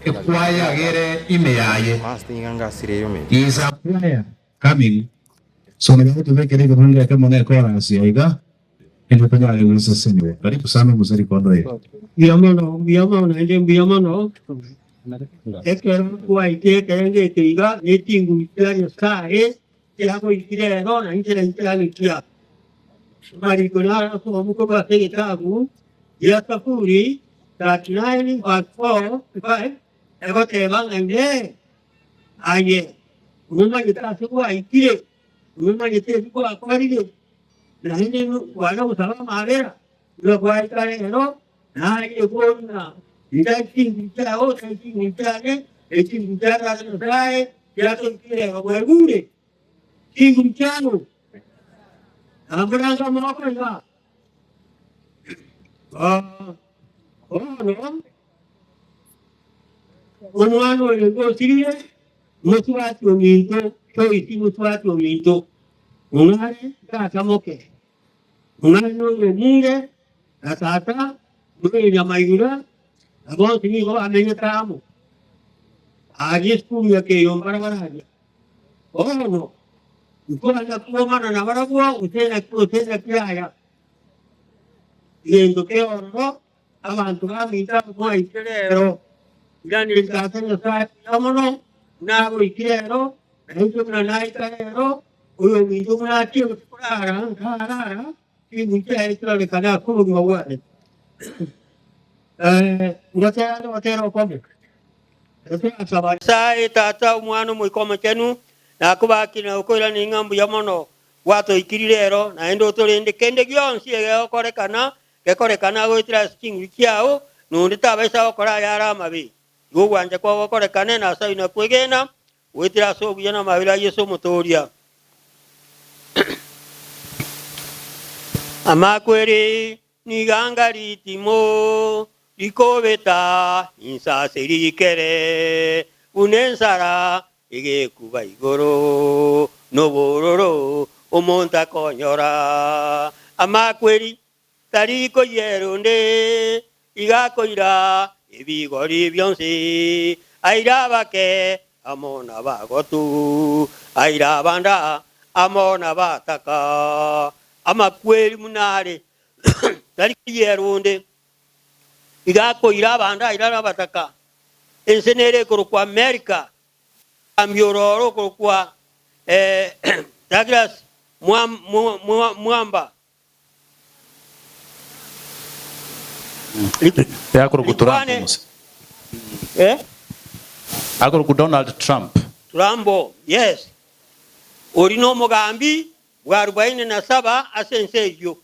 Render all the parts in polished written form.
Ekwaya gere ime yaye. Is a choir coming so nabo tobekere ekerongo ekemo na echorus ya iga erio tonyare gosesenigwa. Karibu sana omoseri kondo oye. Mbuya mono, mbuya mono, naende mbuya mono, ekero kwaikire ekerengo eke iga, ne chinguru chia Nyasae chiagoikire ero, na inche nainche Amariko naro ase omobuko bw'ase egetabu gia Saburi 39 verse 4 to 5 egoteba ng'a Inee! Aye nomanyete ase gwaikire, nomanyete ebi gwakorire, naende kwana gosaba amabera, nigo gwaika rero, naye bono inche chinguru chiao tari chinguru chiane, echinguru chia Tata Nyasae chiatoikire rero bwegure. Chinguru chiao nakorange amaboko iga. Bono omwana oyo ngosirire, mosubati ominto, toisi mosubati ominto, ong'are tata moke, ong'are noyo omunge, na tata noyo nyamaira, na bonsi nigo bamenyete amo. Aaria esukuru ya Keyomba barabara aria. Bono nkwana kwomana nabarabwo, gose naki gose naki yaya. Egento keororo, abanto baminto aba mwaikire rero, iraneria Tata Nyasae mbuya mono, buna agoikire rero, na inche buna naika rero, oyominto buna achie gose korara nkarara, chinguru chiaye chirorekane ase obogima bwane. Ngotera nogotera okomo. Nyasae, Tata, Omwana, Omoika Omochenu, nakobakire na gokoiraneria ng'a mbuya mono. Gwatoikirie rero, naende otorende kende gionsi egegokorekana, gekorekana goetera ase chinguru chiao, na onde tabaisa gokora ayare amabe. Igo ogwancha kwao gokorekane, na ase ayio nakwegena, goetera ase obuya na amabera a Yeso Omotooria. Amakweri nigo anga ritimo rikobeta inse ase rikere, buna ensara Egekuba igoro nobororo omonto akonyora amakweri, tari koyiera onde, iga akoira ebigori bionsi, aire abake amo nabagotu, aire abanda amo nabataka. Amakweri buna are, tari koyiera onde, iga akoira abanda aire abataka. Ense nere ekorokwa Amerika, omogambi ororo okorokwa Douglas Mwamba. Akorokwa Trump mose. Akorokwa Donald Trump. Trump, yes. Oria nomogambi bwa arubaini na saba ase ense eyio.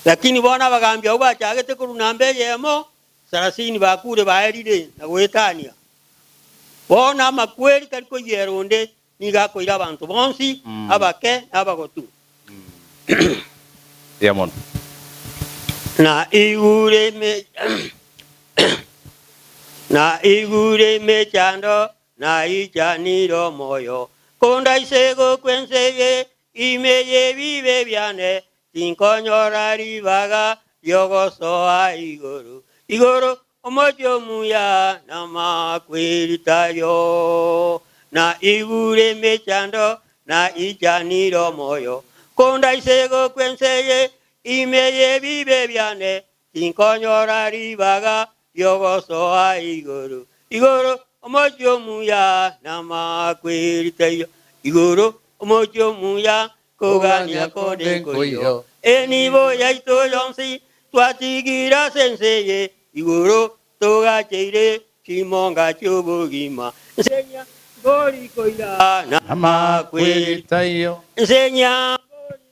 Lakini bono abagambi abwo bachagete korwa namba eyemo Sarasini bakuure baerire na goetania. Bono amakweri tari koyiera onde, nigo akoira abanto bonsi, abake na abagotu. Mbuya mono. Na igure emechando Naichanire omoyo, kondaise gokwa ense eye ime y'ebibe biane, tinkonyora ribaga ri'ogosoa igoro. Igoro omochie omuya namakweri taiyo. Naigure emechando, naichanire omoyo, kondaise gokwa ense eye ime y'ebibe biane, Tinkonyora ribaga ri'ogosoa igoro, igoro omochie omuya namakweri taiyo, igoro omochie omuya kogania konde nkoiyo. Enibo yaito yonsi twatigire ase ense eye, igoro togacheire chimonga chi'obogima. Nsenya mbori koira namakweri taiyo, nsenya mbori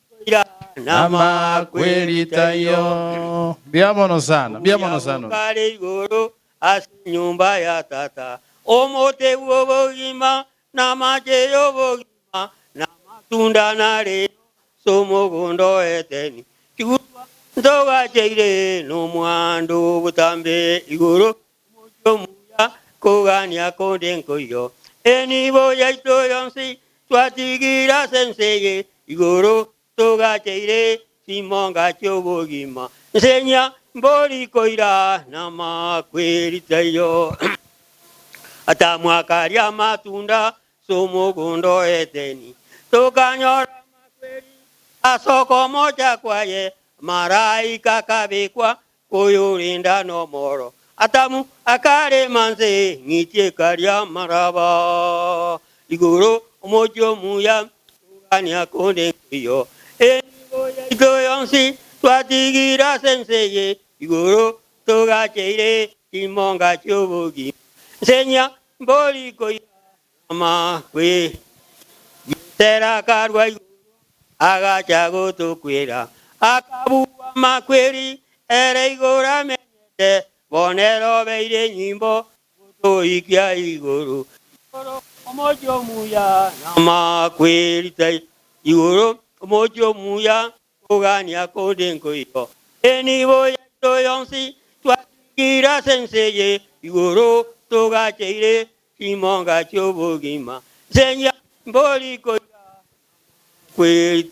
Namakweri taiyo. Mbuya mono sana, mbuya mono sana. Kare igoro ase enyomba ya Tata, omote bw'obogima, na amache y'obogima, na amatunda nareo ase omogondo o Edeni. Chigutwa ntogacheire nomwando botambe igoro Omochie omuya kogania konde nkoiyo, Enibo yaito yonsi twatigire ase ense eye, Igoro togacheire chimonga chi'obogima, Nsenya mbori koira namakweri taiyo. Adamu akaria amatunda As'omogondo o Edeni tokanyora amakweri, As'okomocha kwaye amaraika akabekwa Oyorenda nomoro. Adamu akarema nse, ng'iti ekaria amaraba. Igoro omochie omuya, kogania konde nkoiyo. Enibo yaito yonsi twatigire ase ense eye, igoro togacheire chimonga chi'obogima. Nsenya mbori koira Amakwe Yesera akarua igoro, agacha gotokwera, akabua amakweri, ere igoro amenyete, bono ere obeire enyimbo gotoikia igoro. Igoro omochie omuya namakweri taiyo, igoro omochie omuya Kogania konde nkoiyo, enibo yaito yonsi twatigire ase ense eye, igoro togacheire chimonga chi'obogima. Nsenya mbori koira amakweri,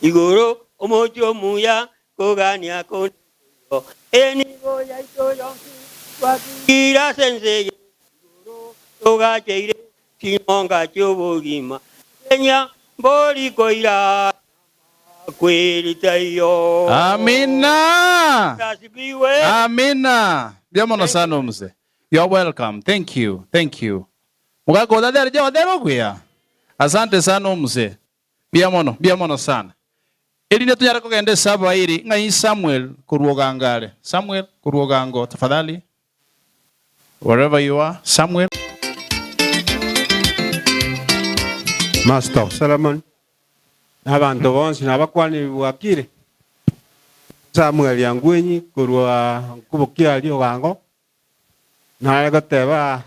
igoro omochie omuya, kogania konde nkoiyo, enibo yaito yonsi twatigire ase ense eye, igoro togacheire chimonga chi'obogima. Nsenya mbori koira Amakweri taiyo. Amina. Asifiwe. Amina. Mbuya mono sana omuse. You're welcome. Thank you. Thank you. Mogaka otatera jogoteba okuya. Asante sana omuse. Mbuya mono. Mbuya mono sana. Erinde tonyare kogenda esabairi ng'ai Samuel korwa Ogango are. Samuel korwa Ogango tafadhali. Wherever you are, Samuel. Master of Solomon. Na abanto bonsi nabakwanire bwakire. Samueli Angwenyi korwa nkobokia aria Ogango, nare goteba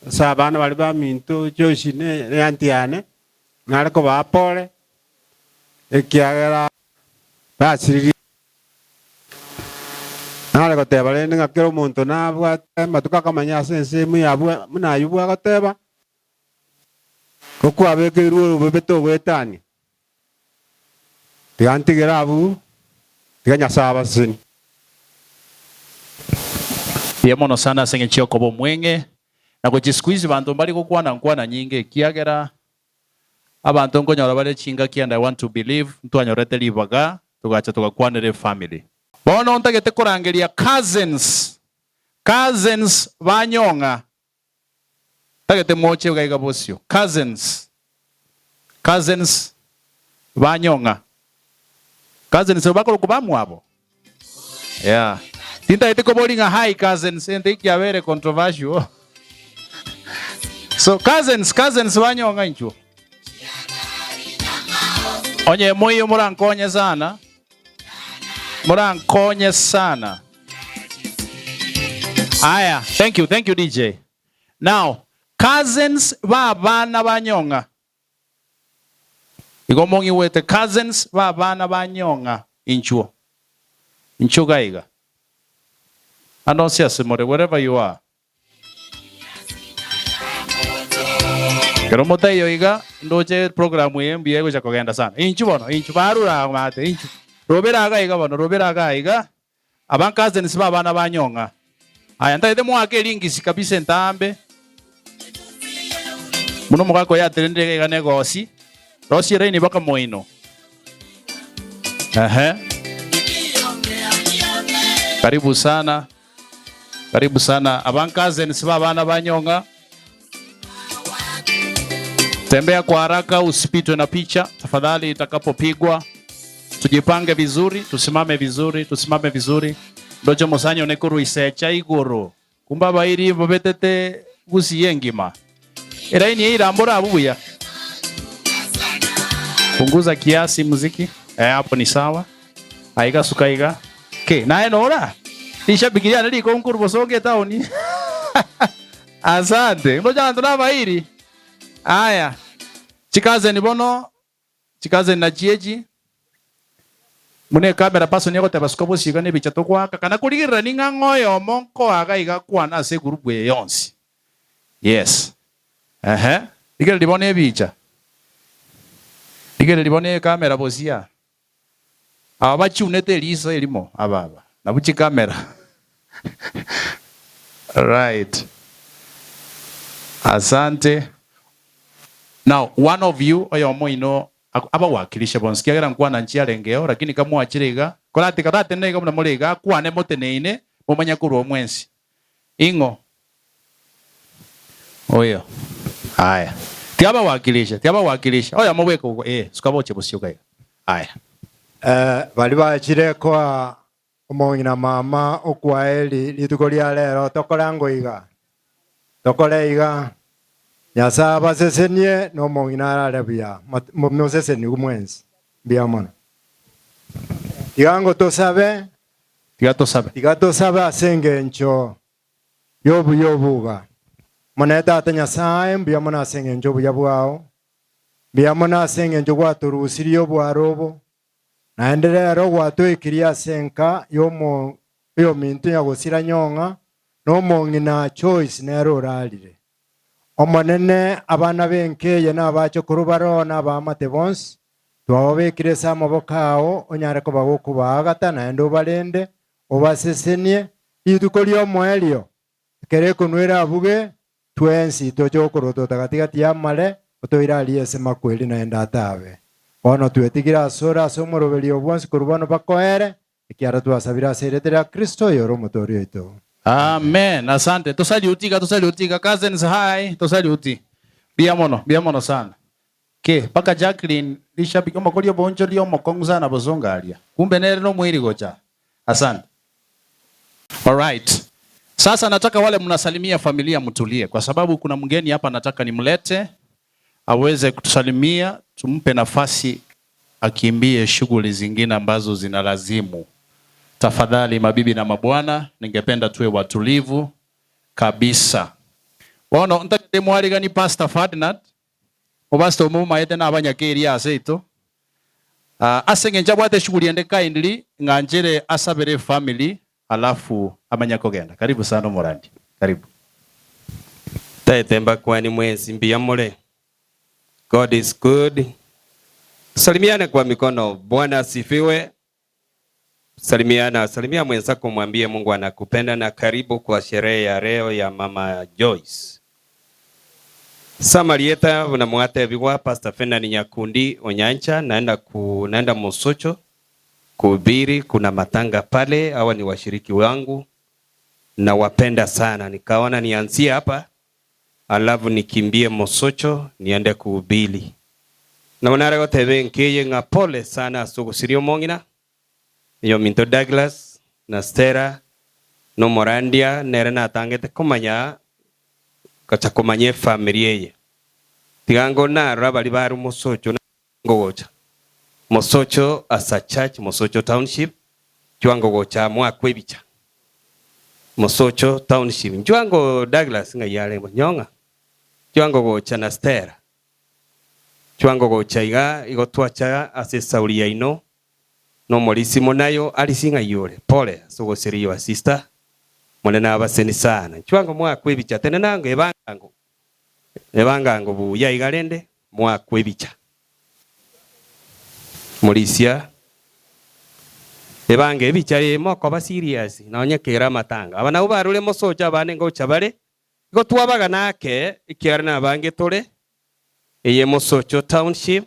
ase abana baria baminto Joyce ne aunty yane, nare kobaa pole, ekiagera basiririe. Nare goteba rende ng'a kera omonto nabwate amatuko akamanya ase ensemo yabwo buna ayio bwagoteba, Gokwabekeirwe obobe togoetania, tiga ntigere abwo, tiga Nyasae abasesenie. Mbuya mono sana ase eng'encho y'okoba omweng'e na gochia siku hizi banto mbari gokwana nkwana nyinge ekiagera abanto nkonyora bare chingaki and I want to believe ntwanyorete ribaga togacha togakwanera efamily. Bono ntagete korangeria cousins, cousins banyong'a Ntagete moche iga iga bosio. Cousins, cousins banyong'a. Cousins nabo bakorokwa bamwabo? Yeah. Tintagete koboria ng'a hi cousins, egento eki kiabeire controversial. So cousins, cousins banyong'a inchuo. Onye moiyo morankonye sana, Morankonye sana. Aya, thank you, thank you DJ. Now, cousins ba abana ba Nyong'a. Igo mong'igwete cousins ba abana ba Nyong'a inchuo. Inchuo gaiga. Ande onsi ase more, wherever you are. Ekero motaiyo iga, ndoche program eye mbuya egocha kogenda sana. Inchu bono, inchu barure aa maate, inchu. Robera iga iga bono, robera iga iga. Aba cousins ba abana ba Nyong'a. Aya ntagete moake eringisi kabisa entambe. Buna omogaka oyo atenenire iga iga negosi. Rosie eraini baka moino. Ehe. Karibu sana. Karibu sana aba cousins ba abana ba Nyong'a. Tembea kwa haraka usipitwe na picha tafadhali, itakapopigwa tujipange vizuri, tusimame vizuri, tusimame vizuri. Ndoche omosanyi one korwa isecha igoro kumbe abairi babetete gusii engima eraini eirambore abwo buya. Punguza kiasi muziki eh, hapo ni sawa. Aiga suka iga. Ki, naye nora? Rishabiki riane rikonkorwa bosongo etaoni. Asante. Ndoche abanto nabairi. Aya. Chikazeni bono, chikazeni nachio echi. Buna ecamera person egoteba suka bosio iga nebicha togoaka kana korigerera ning'a ng'a oyomo nkoaga iga akwane ase egroup eye yonsi. Yes. Ehe. Rigereria bono ebicha. Rigereria bono ecamera bosio aa. Aba bachiunete eriso erimo aba aba nabwo chikamera right asante now one of you oyomo oino abawakilishe bonsi kiagera nkwana nchiarengeo lakini kamwachire iga korati karatenene iga buna more iga akwane moteneine momanye korwa mwensi Ing'o oyo? Aya, tiabawakilisha, tiabawakilisha. Oyomo bweka ogo, ee, suka boche bosio iga iga. Aya. Baria bachire koa omong'ina mama okwaeri rituko ria rero tokore ango iga, tokore iga, Nyasae abasesenie na omong'ina arare buya, mosesenigwe mwensi. Mbuya mono. Tiga ango tosabe. Tiga tosabe. Tiga tosabe ase engencho y'obuya obuga. Monene Tata Nyasae, mbuya mono ase engencho y'obuya bwao. Mbuya mono ase engencho gwatorusirie obware obo, naende rero gwatoikirie ase enka y'omo oyominto nyagosira nyong'a, na omong'ina Joyce nere orarire. Omonene, abana b'enka eye nabachokoro baroo na abaamate bonsi, Twababekire ase amaboko ao, onyare koba gokobaagata, naende obarende, obasesenie. Rituko ri'omoerio, ekero ekonwa erabuge, twensi toche gokorotota gati-gati y'amare, otoire aria ase makweri naende atabe. Bono twetigire asore ase omoroberio bwonsi korwa bono bakoere, ekiagera twasabire ase erieta ria Kristo, oyore Omotooria oito. Amen asante tosaliuti iga tosaliuti iga cousins hi tosaliuti mbuya mono mbuya mono sana Ki, mpaka Jacqueline rishabiki omokori oboonchoreria omokong'u sana bosongo aria. Kumbe nere nomoiri gocha. Asante. Alright. Sasa nataka wale mnasalimia familia mtulie kwa sababu kuna mgeni hapa nataka nimlete aweze kutusalimia, tumpe nafasi. akimbie shughuli zingine ambazo zinalazimu. Tafadhali mabibi na mabwana, ningependa tuwe watulivu kabisa. Bono ntagete mwarigani Pastor Ferdinand, mopastor omo omaete na abanyakeri ase aito. Ah, ase eng'encho abwate eshughuli ende kindly ng'anchere asabere efamily alafu amanye kogenda. Karibu sana omorandi. Karibu. Taete mbakwani mwensi mbuya more. God is good. Salimiane kwa mikono. Bwana asifiwe. Salimiana, salimia mwenzako mwambie Mungu anakupenda na karibu kwa sherehe ya leo ya Mama Joyce. Samarieta na mwatebigwa Pastor Ferdinand Nyakundi Onyancha naenda ku, naenda Mosocho kuhubiri, kuna matanga pale. Hawa ni washiriki wangu nawapenda sana, nikaona nianzie hapa alafu nikimbie Mosocho niende kuhubiri. Nabo nare goteba enkeye ng'a pole sana ase ogosiria omong'ina oyominto Douglas na Stella na omorandia nere natangete komanya gocha komanya efamiri eye. Tiga ngo narora baria bare Mosocho ngogocha Mosocho as a church Mosocho township chwango gocha amo akwe ebicha Mosocho township nchwango Douglas ng'ai arenge nyong'a chwango gocha na Stella chwango gocha iga igo twacha ase esauri yaino Nomorisia monayo arisia ng'ai ore? Pole ase ogosiria your sister. Monene abaseni sana. Inchuo ango moakwe ebicha tenena ango ebanga ango ebanga ango buya iga rende moakwe ebicha. Morisia ebanga ebicha eye mokoba serious nonye kere amatanga. Aba nabwo barure mosoche abande ngocha bare igo twabagana ake ekiagera nabange tore Eye Mosocho Township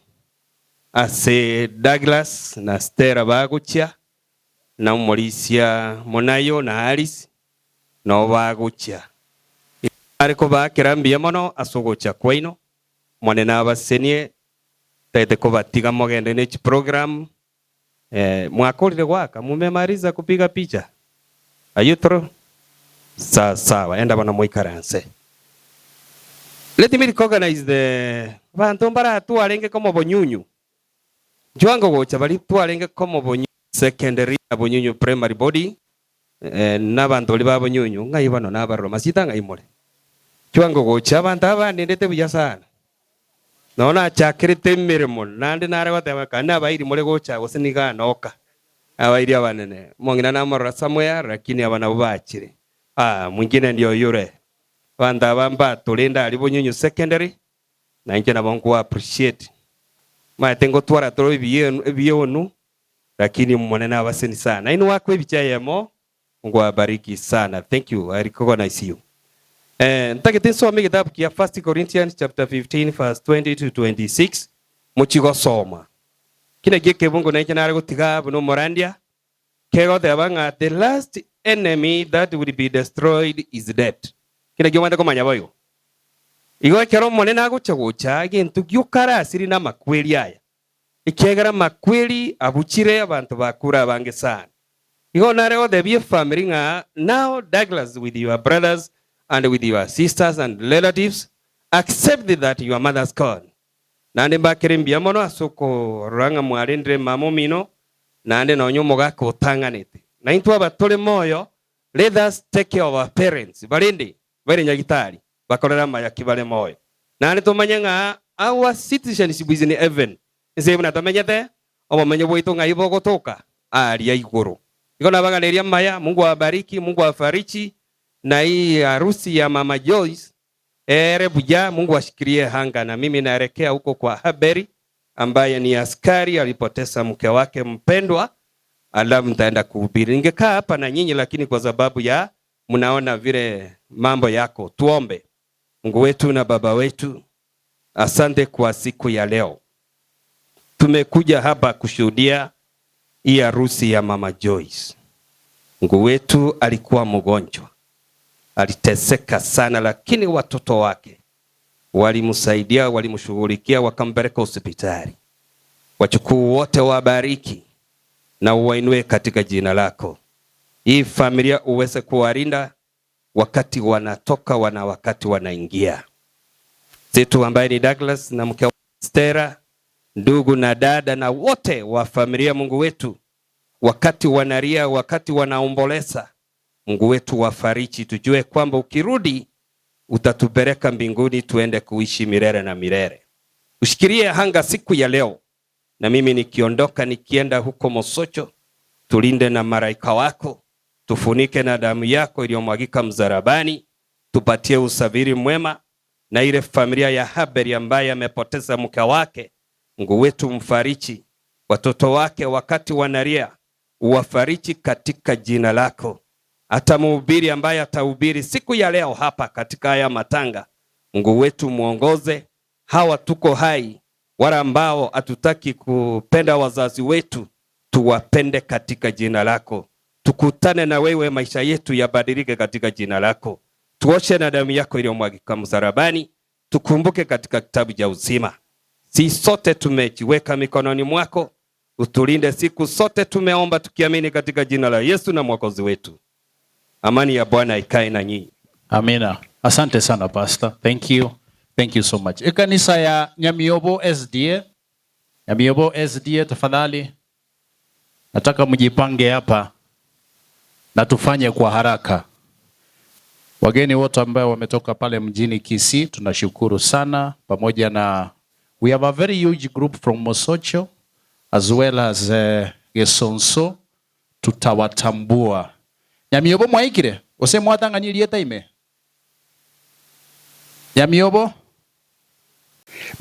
ase Douglas na Stella bagochia, na omorisia Monayo na Alice nao bagochia. Are kobaakera mbuya mono ase ogocha kwaino, Omonene abasenie, tagete kobatiga mogende ne chiprogram. Mwakorire goaka mumemaliza kupiga picha? Are you through? Sawa sawa, enda bono moikaranse. Let me recognize the abanto mbara twarenge komo Bonyunyu. Nchwango gocha baria twarenge komo Bonyunyu Secondary na Bonyunyu Primary Boarding na abanto baria ba Bonyunyu ng'ai bono nabarora masita ng'ai more. Nchwango gocha abanto aba bandendete buya sana. Nonya nachakerete emeremo, naende nare goteba, Kare nabairi more gocha, gose nigo anoka. Abairi abanene, omong'ina namorora somewhere, lakini aba nabwo bachire. Ah, mwingine ndio yule. Abanto aba mbatorende aria Bonyunyu Secondary, na inche nabo nko appreciate. Maete ngotwara tore ebionu, lakini Omonene abaseni sana. Nainwe akwe ebicha eyemo, Mungu awabariki sana. Thank you. I recognize you. Eh, ntagete nsome egetabu kia First Corinthians chapter 15 verse 20 to 26 mochi gosoma. Ki nakio ekebungo nainche nare gotiga buna omorandia kegoteba ng'a the last enemy that will be destroyed is death. Ki nakio omanyete komanya boigo. Igo ekero Omonene agocha gocha egento gioka arasirie namakweri aya. Ekiagera amakweri abuchire abanto bakure abange sana. Igo nare gotebia efamiri ng'a now Douglas with your brothers and with your sisters and relatives accept that your mother's gone. Naende mbakere mbuya mono ase okorora ng'a mwarendire mama omino naende nonya omogaka otang'anete. Naintwe aba tore moyo let us take care of our parents barende bare nyagitari bakorere amaya ki bare moyo. Naende tomanye ng'a our citizenship is in heaven, ense eye buna tomenyete, obomenyo bwaito ng'ai bogotoka? Aaria igoro. Igo nabaganerie amaya, Mungu awabariki, Mungu awafariji, na hii harusi ya mama Joyce eere buya, Mungu ashikilie hanga. Na mimi naelekea huko kwa Haberi ambaye ni askari alipoteza mke wake mpendwa, alafu nitaenda kuhubiri. Ningekaa hapa na nyinyi lakini kwa sababu ya mnaona vile mambo yako. Tuombe. Mungu wetu na Baba wetu, asante kwa siku ya leo. Tumekuja hapa kushuhudia hii harusi ya Mama Joyce. Mungu wetu alikuwa mgonjwa, aliteseka sana, lakini watoto wake walimsaidia, walimshughulikia, wakampeleka hospitali. Wachukuu wote wabariki na uwainue katika jina lako. Hii familia uweze kuwalinda wakati wanatoka wana wakati wanaingia. Zetu ambaye ni Douglas na mke wa Stella Ndugu na dada na wote wa familia, Mungu wetu, wakati wanalia, wakati wanaomboleza, Mungu wetu wafariji, tujue kwamba ukirudi utatupeleka mbinguni tuende kuishi milele na milele. Ushikilie hanga siku ya leo, na mimi nikiondoka nikienda huko Mosocho, tulinde na malaika wako, tufunike na damu yako iliyomwagika msalabani, tupatie usafiri mwema na ile familia ya Haberi ambaye amepoteza mke wake, Mungu wetu mfariji, watoto wake wakati wanalia, uwafariji katika jina lako. Hata mhubiri ambaye atahubiri siku ya leo hapa katika haya matanga, Mungu wetu muongoze. Hawa tuko hai, wala ambao hatutaki kupenda wazazi wetu, tuwapende katika jina lako. Tukutane na wewe, maisha yetu yabadilike katika jina lako. Tuoshe na damu yako iliyomwagika msalabani, tukumbuke katika kitabu cha uzima. Si sote tumejiweka mikononi mwako, utulinde siku sote, tumeomba tukiamini katika jina la Yesu na Mwokozi wetu. Amani ya Bwana ikae na nyinyi. Amina. Asante sana Pastor. Thank you. Thank you so much. Ekanisa ya Nyamiobo SDA. Nyamiobo SDA tafadhali. Nataka mjipange hapa na tufanye kwa haraka. Wageni wote ambao wametoka pale mjini Kisii tunashukuru sana, pamoja na we have a very huge group from Mosocho as well as Gesonso, tutawatambua. Nyamiobo mwaikire ose mwatang'anirie ime Nyamiobo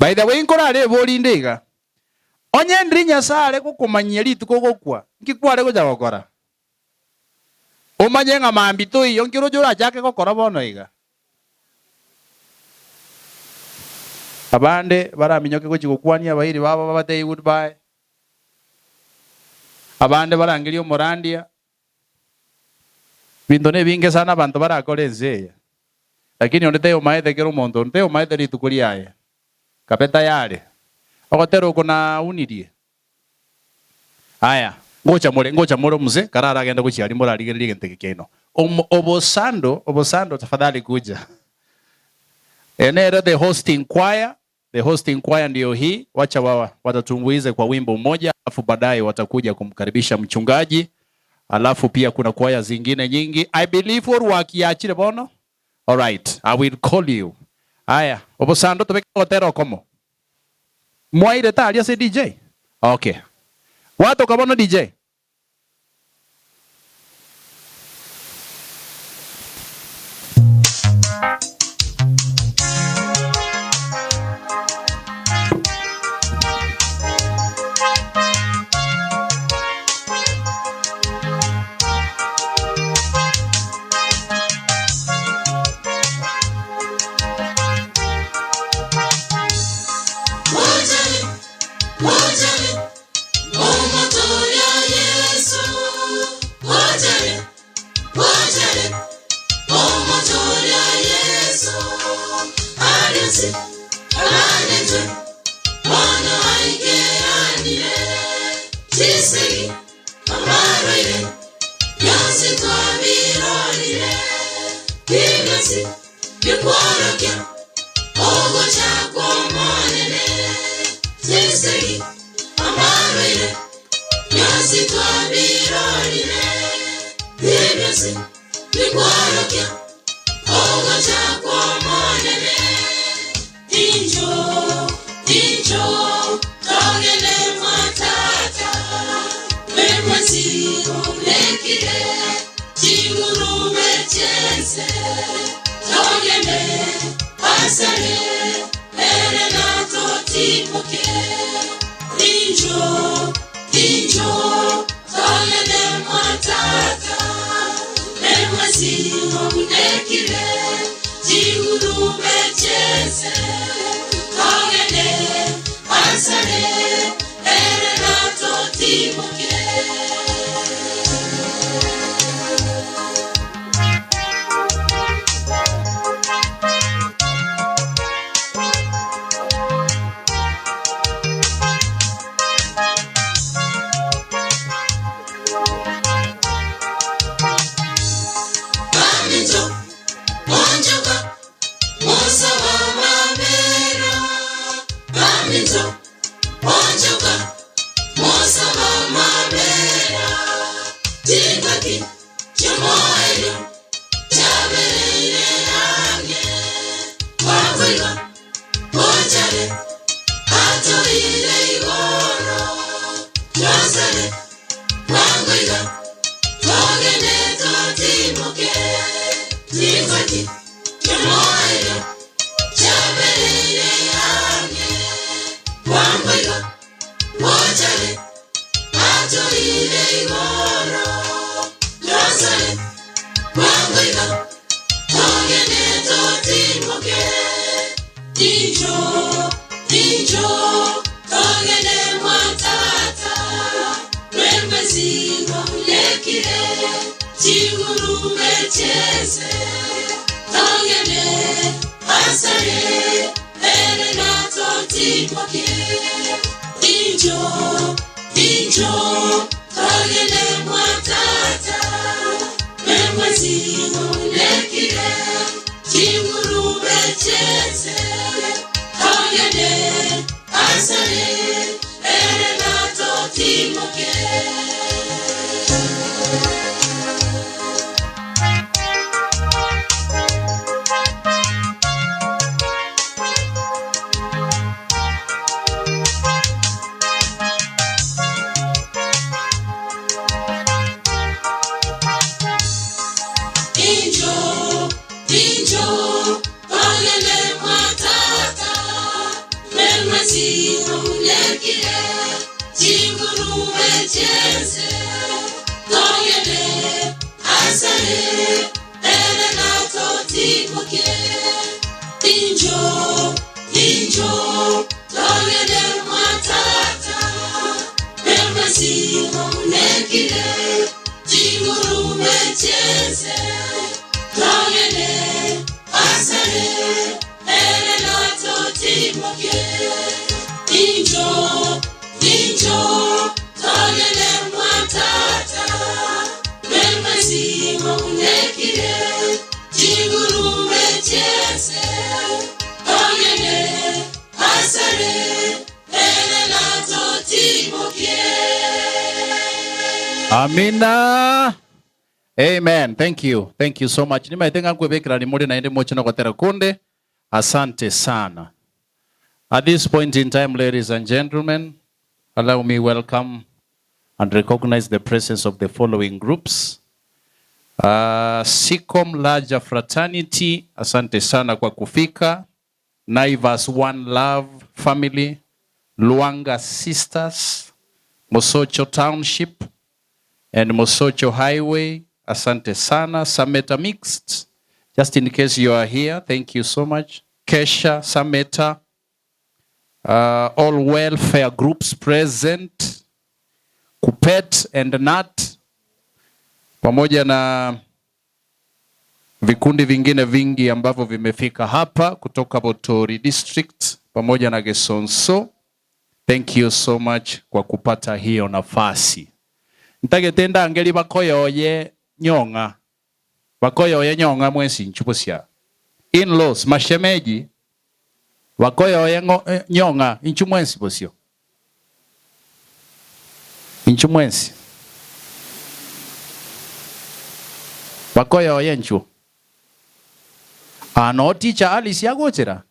by the way nkorare borinde iga onye ndiri Nyasaye are gokomanyia rituko gokwa nki kware gocha gokora omanye ng'a mambi toiyo nkiroche orachake gokora bono iga abande baraminyoke gochi gokwania abairi babo babatebie goodbye abande barangerie omorandia binto na ebinge sana abanto barakore ense eye lakini onde teyomaete kera omonto onde teyomaete rituko riaye kabe tayari ogotera oko naunirie aya ngocha more ngocha more mzee karara agenda gochiaria morarigereria egento eke kiaino obosando obosando tafadhali kuja enero the hosting choir the hosting choir ndio hii wacha wawa watatumbuize kwa wimbo mmoja alafu baadaye watakuja kumkaribisha mchungaji alafu pia kuna kwaya zingine nyingi I believe orwakiachire bono all right I will call you aya obosando tobeke gotera okomo mwaire taria ase DJ okay watoka bono DJ Bwango iga, gochare, atoire igoro. Tosabe, bwango iga, togende totimoke. Chingaki chiomoerio chiabereire ang'e. Bwango iga, gochare, atoire igoro. Tosabe, bwango iga, togende totimoke. Incho, incho, togende mwa tata. Lwemwezigo ulekire, chingurube chese. Togende, asare, ere na totimoke. Incho, incho, togende mwa tata. Lwemwezigo ulekire, chingurube chese. Togende, asare, ere na totimoke. Injo, injo, togende mwa tata. Lwemwezigo ulekire, chingurube chese. Togende, asare, ere na totimoke. Injo, injo, togende mwa tata. Lwemwezigo ulekire, chingurube chese. Togende, asare, ere na totimoke. Injo, injo, togende mwa tata. Lwemwezigo ulekire, chingurube chese. Togende, asare, ere na totimoke. Amina. Amen. Thank you. Thank you so much. Nimaete ng'a nkwebekera rimori naende moche nogotera kunde. Asante sana. At this point in time, ladies and gentlemen, allow me welcome and recognize the presence of the following groups. Sikom Larger Fraternity, asante sana kwa kufika. Naivas One Love Family, Luanga Sisters, Mosocho Township and Mosocho Highway, asante sana. Sameta Mixed, just in case you are here, thank you so much. Kesha, Sameta, all welfare groups present, Kupet and Nat, pamoja na vikundi vingine vingi ambavyo vimefika hapa kutoka Botori District pamoja na Gesonso. Thank you so much kwa kupata hiyo nafasi. Ntagete ndangeri bakoyoye nyong'a. Bakoyoye nyong'a mwensi nchubusia. In-laws, mashemeji bakoyoye nyong'a inchu mwensi bosio. Inchu mwensi. Bakoyoye nchu. Ano teacher Alice yagochera.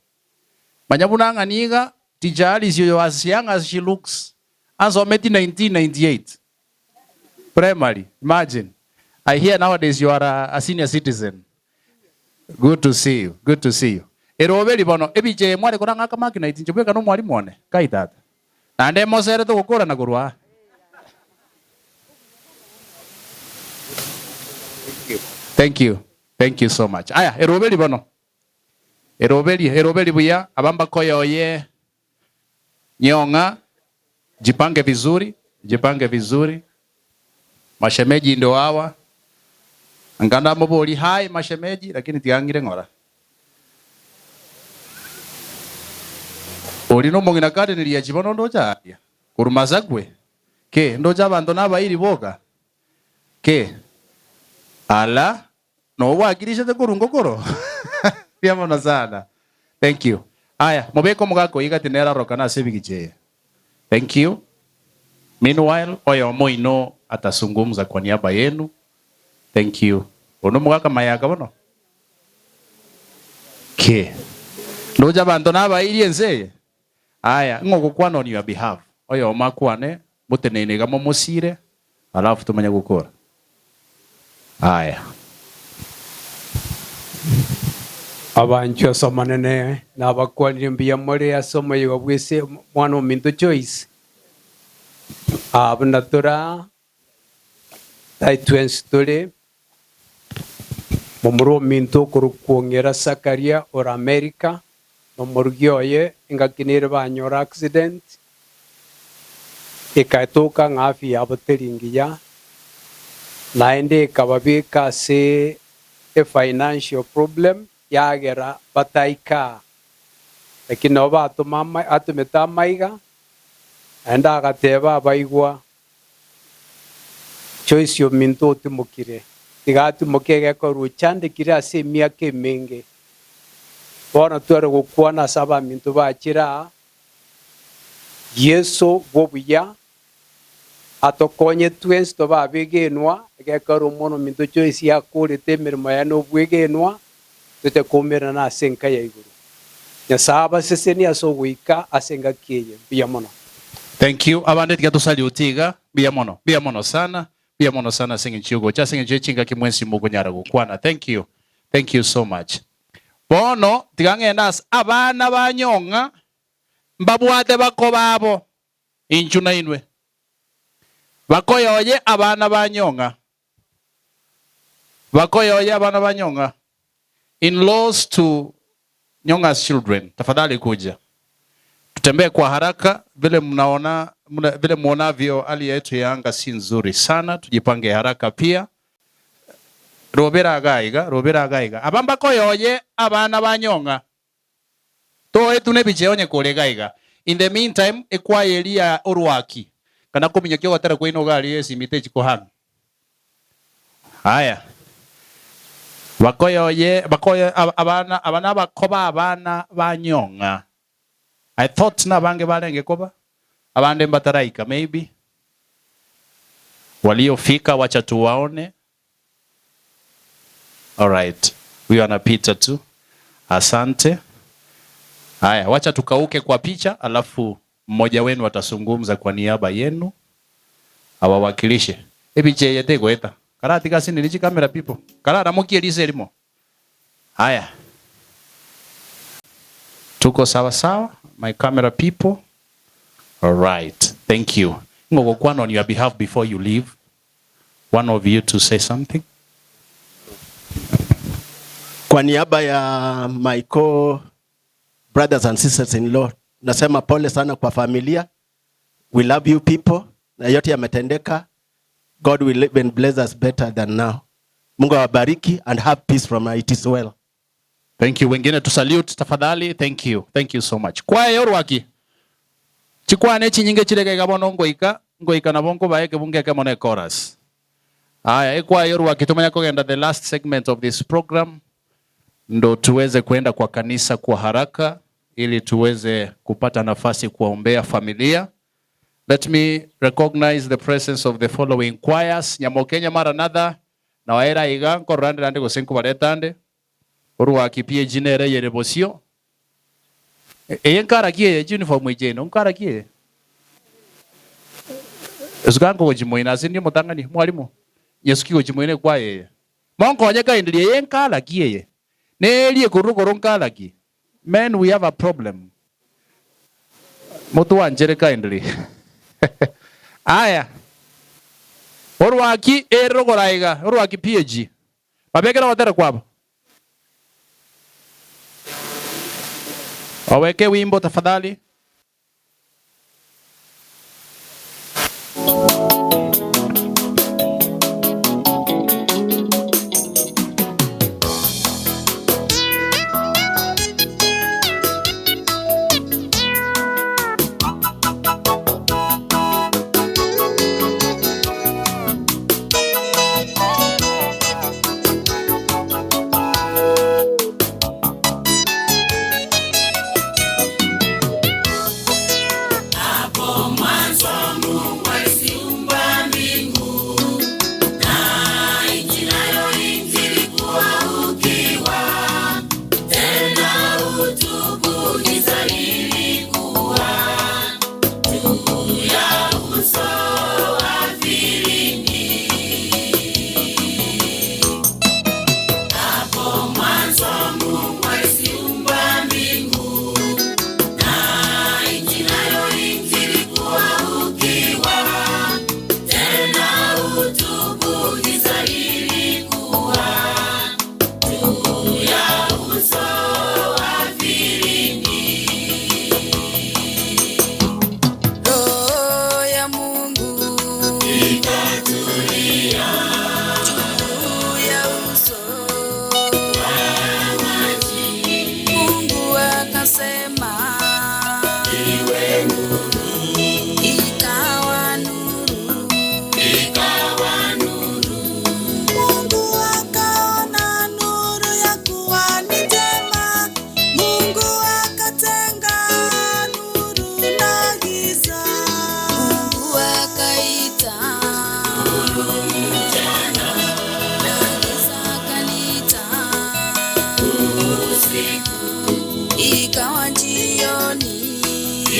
Manyabuna ng'aniga teacher Alice yo as young as she looks. Ansometi 1998. Primary, imagine. I hear nowadays you are a senior citizen. Good to see you. Good to see you. Eroberi bono ebiche mware koranga kamaki na itincho bweka no mwari mwone. Kaitata. Nande mosere tugukura na kurwa. Thank you. Thank you so much. Aya, eroberi bono. Eroberi, eroberi buya abamba koyoye nyonga jipange vizuri, jipange vizuri. Mashemeji ndo hawa. Nganda moboli hai mashemeji lakini tiangire ngora. Oli no mongina kade nilia chibono ndocha aria. Kurumazagwe. Ke ndocha abanto nabairi boka. Ke ala no wakirishete kurungo koro. Pia sana. Thank you. Aya, mobeko mugako igati nera roka na sebigiche. Thank you. Meanwhile, oyo moino atazungumza kwa niaba yenu. Thank you. Ono mugaka mayaka bono. Ke. Ndoche abanto nabairie ense eye? Aya, ng'o ogokwana on your behalf? Oyomo akwane, moteneine iga momosiire, alafu tomanye gokora. Aya. Abanchwa ase Omonene, nabakwanire mbuya more ase omoyega bw'ese mwana ominto Joyce. Aa buna tore aa, tai twensi tore, momura ominto okorokwa Ong'era Sakaria ore America, na omorugi oye engaki nere banyora accident, Ekatoka ng'a afya yabo teri ngiya, naende ekababeka ase e financial problem yagera bataika aa. Lakini nabo batoma atomete amaiga, naende agateba abaigwa, Joyce ominto otimokire, tiga atimoke egekorwa ochandekire ase emiaka emenge. Bono tware gokwana ase abaminto bachire aa, Yeso bw'obuya atokonye twensi tobe abegenwa, egekero omwana ominto Joyce akorete emeremo yaye nobwegenwa, toche koumerana ase enka ya igoro. Nyasae abasesenie ase ogoika ase engaki eye. Mbuya mono. Thank you. Abande tiga tosalute iga. Mbuya mono. Mbuya mono sana. Mbuya mono sana ase eng'encho y'ogocha, ase eng'encho ye chingaki mwensi mokonyara gokwana. Thank you. Thank you so much. Bono tiga ng'ende ase abana ba nyong'a mbabwate bako babo, inchu nainwe. Bakoyoye abana ba nyong'a. Bakoyoye abana ba nyong'a. In-laws to Nyong'a's children, tafadhali kuja. Tutembee kwa haraka vile mnaona, vile muonavyo hali yetu ya anga si nzuri sana, tujipange haraka pia. Robera iga iga, robera iga iga. Aba mbakoyoye abana ba Nyong'a. Toetwe nebichie onye kore iga iga. In the meantime, ekwaya eria ya orwaki, kana kominyokia ogotera kwaino iga aria esimi techi kohang. Aya. Bakoyoye, bakoyo, abana, aba nabakoba abana ba Nyong'a. I thought nabange barenge koba, abande mbataraika maybe. Waliofika wacha tuwaone. Alright. Huyo anapita tu. Asante. Haya, wacha tukauke kwa picha alafu mmoja wenu atasungumza kwa niaba yenu awawakilishe. Epicha eye tegoeta. Karatiga ase nini chikamera people. Kararamokie eriso erimo. Haya. Tuko sawa sawa, my camera people. Alright. Thank you. Ng'o gokwana on your behalf before you leave. One of you to say something. Kwa niaba ya my co brothers and sisters in law, nasema pole sana kwa familia. We love you people, na yote yametendeka. God will even bless us better than now. Mungu awabariki and have peace from it is well. Thank you. Wengine tu salute tafadhali. Thank you. Thank you so much. Kwaya yorwaki. Chikwane chinyinge chire iga bono ngoika, ngoika nabo nkobae ekebungo ekemo na echorus. Aya, ekwaya yorwaki tumanya kogenda the last segment of this program ndo tuweze kwenda kwa kanisa kwa haraka ili tuweze kupata nafasi kuwaombea familia. Let me recognize the presence of the following choirs. Nyamokenya Maranatha na waera iga nkororandera ande gose nkobareta ande. Orwaki PAG nere eyere bosio. Eye nkaraki eye uniform eche ino nkaraki eye. Esuka nkogochimoina ase ndi omotang'ani mwalimu. Nyesuki gochimoina ekwaya eye. Monkonye kindly eye nkaraki eye. Nerie ekorokoro nkaraki. Men we have a problem. Motwanchere kindly. Aya. Orwaki ere rogoro aiga, orwaki PAG. Babekere ogotera kwabo. Waweke wimbo tafadhali.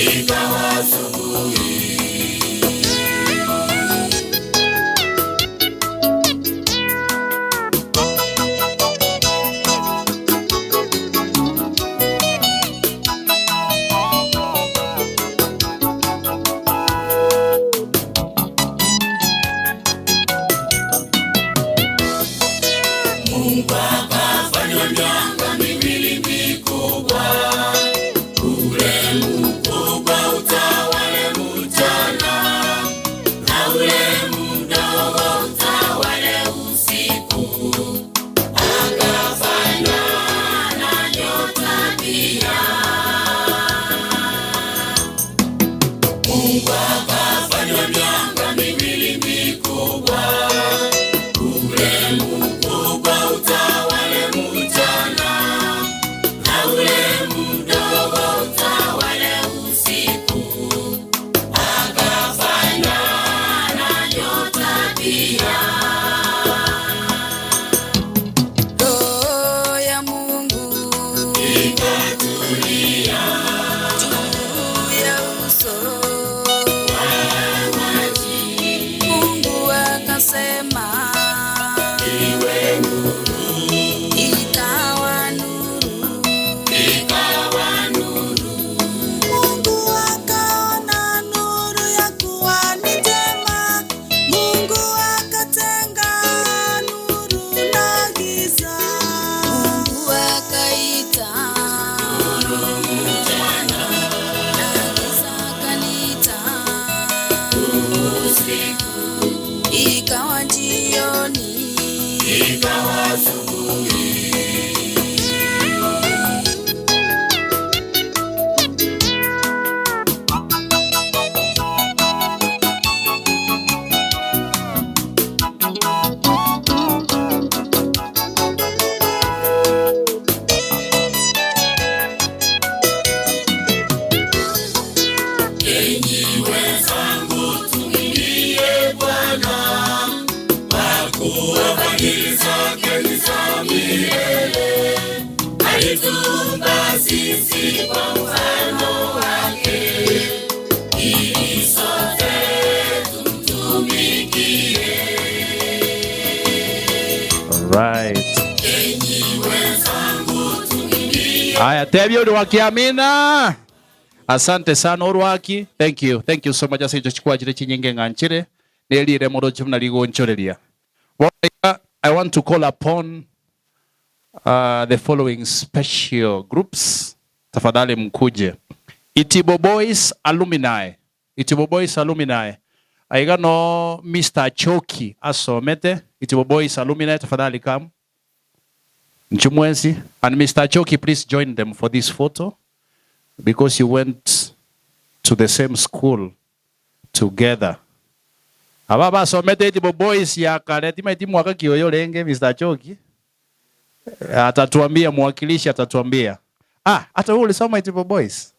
Ikawa asubuhi. Mungu akafanya mianga miwili mikubwa, ule mkubwa utawale mchana na ule mdogo utawale usiku. Akafanya na nyota pia. Mungu akafanya mianga miwili mikubwa, ule mkubwa utawale mchana na ule mdogo utawale usiku. Akafanya na nyota pia. Roho ya Mungu ikatulia juu ya uso wa maji. Mungu akasema, Iwe nuru, ikawa nuru. Ikawa nuru. Mungu akaona nuru ya kuwa ni njema. Mungu akatenga nuru na giza. Mungu akaita Nuru mchana na giza akaliita usiku. Ikawa jioni, Ikawa asubuhi. Enyi wenzangu, tumwimbie Bwana, kwa kuwa fadhili zake ni za milele. Alituumba sisi kwa mfano wake, ili sote tumtumikie. Right. Enyi wenzangu, tumwimbie Haya, tebyo Orwaki, amina. Asante sana Orwaki. Thank you. Thank you so much ase echo chikwachire chinyinge ng'anchire nerire moroche buna rigonchoreria. Bono iga, I want to call upon the following special groups. Tafadhali mkuje. Itibo Boys Alumni. Itibo Boys Alumni. Aiga no Mr. Choki asomete. Itibo Boys Alumni, tafadhali come. Nchumwensi. And Mr. Choki, please join them for this photo because you went to the same school together. Aba basomete Itibo Boys ya kare timaiti mwaka kioyo renge Mr. Choki. Atatuambia mwakilishi atatuambia. Ah, hata wewe ulisoma Itibo Boys.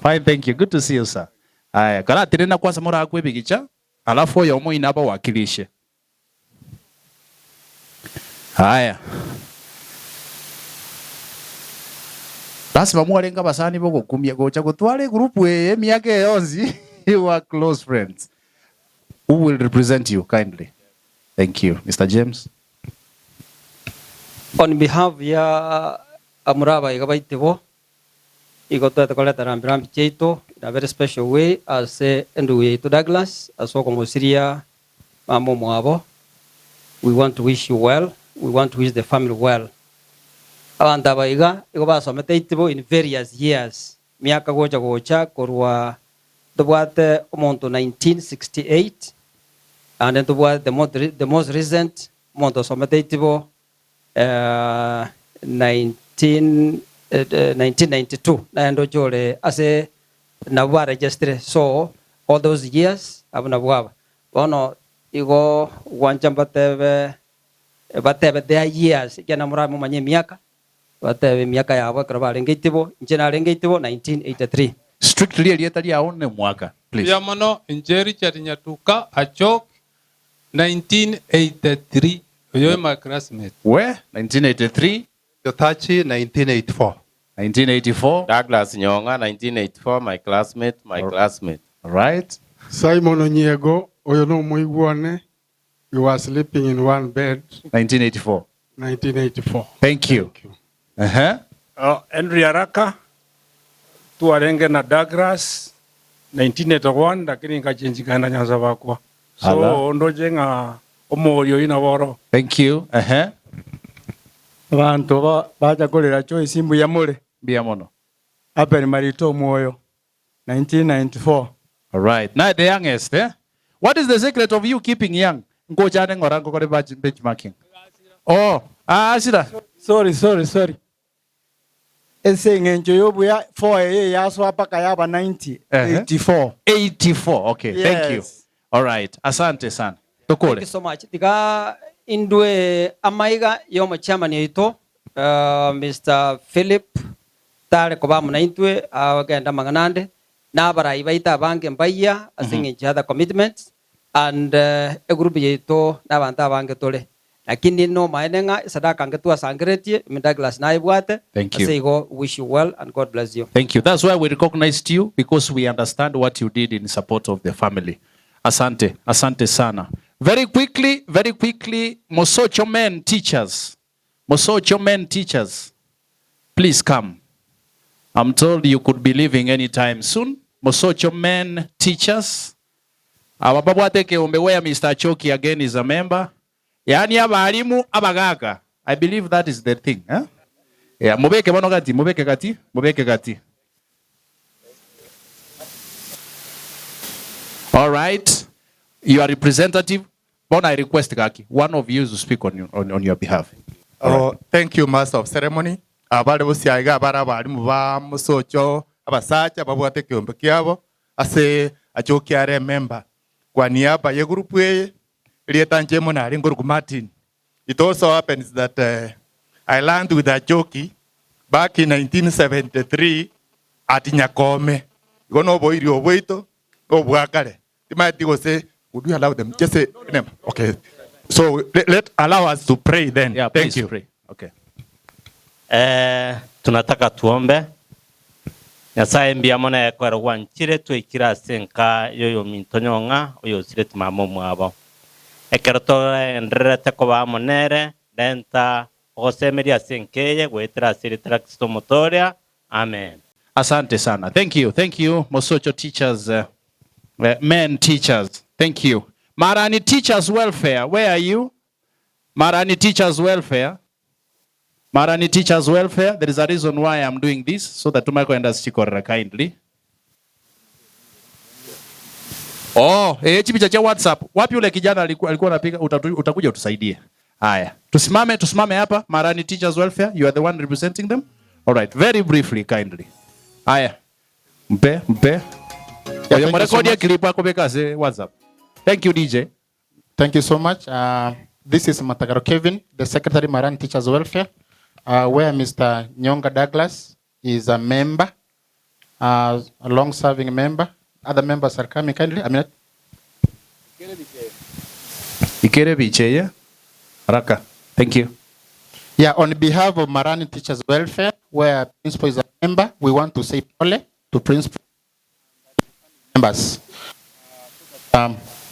Fine, thank you. Good to see you, sir. Aya, kala tirina kwanza mora akwebigicha, alafu oyo omo inaba wakilishe. Haya. Lazima mwarenga basani bogokumia gocha gotware group eye emiaka eyonsi you are close friends. Who will represent you kindly? Thank you. Mr. James. On behalf ya amura abaiga baitebo, igo twete koreta rambirambi chiaito in a very special way ase endugu yaito Douglas ase okomosiria mama omwabo. We want to wish you well, we want to wish the family well. Abanto aba iga igo basomete itibo in various years, miaka gocha gocha korwa tobwate omonto 1968 and then tobwate the most, the most recent omonto osomete itibo eh, 19, eh, 1992 naende ochore ase nabo baregistre so all those years abwo nabwo aba bono igo gwancha mbatebe batebe their years ekiagera moramomanye emiaka batebe emiaka yabo ekero barenge itibo inche narenge itibo 1983. Strictly erieta riao ne mwaka please. Mbuya mono inche Richard Nyatuka Achok 1983 oyo my classmate. We 1983. Jotachi 1984. 1984. Douglas Nyong'a, 1984, my classmate, my classmate. Right. Simon Onyiego, oyo nomoigwane, we were sleeping in one bed. 1984. 1984. Thank you. Uh-huh. Henry Araka, twarenge na Douglas 1981 lakini nkachenji nkaenda Nyanza bakwa. So Ala. ndoche ng'a omogoria oyio nabo oro. Thank you. Uh-huh. Abanto ba bacha korera Joyce mbuya more. Mbuya mono. Abel Marito Omwoyo, 1994. All right. Now the youngest, eh? What is the secret of you keeping young? Ngochane ng'ora ngokore benchmarking. Oh, ah, sira. Sorry, sorry, sorry. Ase eng'encho y'obuya 4 eye yasoa mpaka yaba 90, 84. 84, okay. Thank you. Yes. All right. Asante sana. Tokore. Thank you so much. Tiga indwe amaiga y'omochairman oito uh, Mr. Philip tare koba amo naintwe agenda amang'ana ande na abarai baito abange mbaiya ase eng'encho ya other commitments and uh, egroup yaito na abanto abange tore lakini nomaene ng'a esadaka nge twasangeretie ime Douglas naebwate Thank you. ase igo wish you well and God bless you. Thank you. That's why we recognized you because we understand what you did in support of the family. Asante. Asante sana. Very quickly, very quickly, Mosocho men teachers. Mosocho men teachers. Please come. I'm told you could be leaving anytime soon. Mosocho men teachers. Aba babwate ekeombe where Mister Achoki again is a member. Yaani abalimu abagaka. I believe that is the thing. Eh? Yeah, mubeke bono gati, mubeke gati, mubeke gati. All right. You are representative. Bono I request gaki, one of you to speak on, your, on, on your behalf. Oh, thank you, Master of Ceremony. Abare bosio iga abare abarimu ba mosocho abasacha babwate ekeombe kiabo ase achoki are emember. Kwa niaba ye group eye erieta inche mono are nkoruku Martin. It also happens that uh, I learned with Achoki back in 1973 at Nyakome. Igo noboiri obwaito obwa kare. Timaeti gose would you allow them just say name? Okay. So let, let allow us to pray then. Yeah, Thank please you. pray. Okay. Eh, tunataka tuombe. Nyasaye mbuya mono ekwera gwanchire twaikire ase enka y'oyominto nyong'a oyosire timama omwabo. Ekero togendererete koba amo nere, renta ogosemeria ase enka eye goetera ase erieta ria Kristo Omotoria. Amen. Asante sana. Thank you. Thank you, Mosocho teachers, uh, uh, men teachers. Thank you. Marani Teachers Welfare, where are you? Marani Teachers Welfare. Marani Teachers Welfare, there is a reason why I'm doing this, so that Tumako and us kindly. Oh, eh, chipicha cha WhatsApp. Wapi ule kijana alikuwa alikuwa anapiga utakuja utusaidie. Haya. Tusimame, tusimame hapa. Marani Teachers Welfare, you are the one representing them. All right, very briefly kindly. Haya. Mpe, mpe. Yeah, Oyo thank you so murekodi much. clip akobeka ase WhatsApp. Thank you DJ. Thank you so much. This is Matagaro Kevin, the Secretary Maran Teachers Welfare, where Mr. Nyonga Douglas is a member, a long-serving member. Other members are coming kindly. A minute. Ikere biche, yeah? Haraka. Thank you. Yeah, on behalf of Marani Teachers Welfare, where principal is a member, we want to say pole to principal members.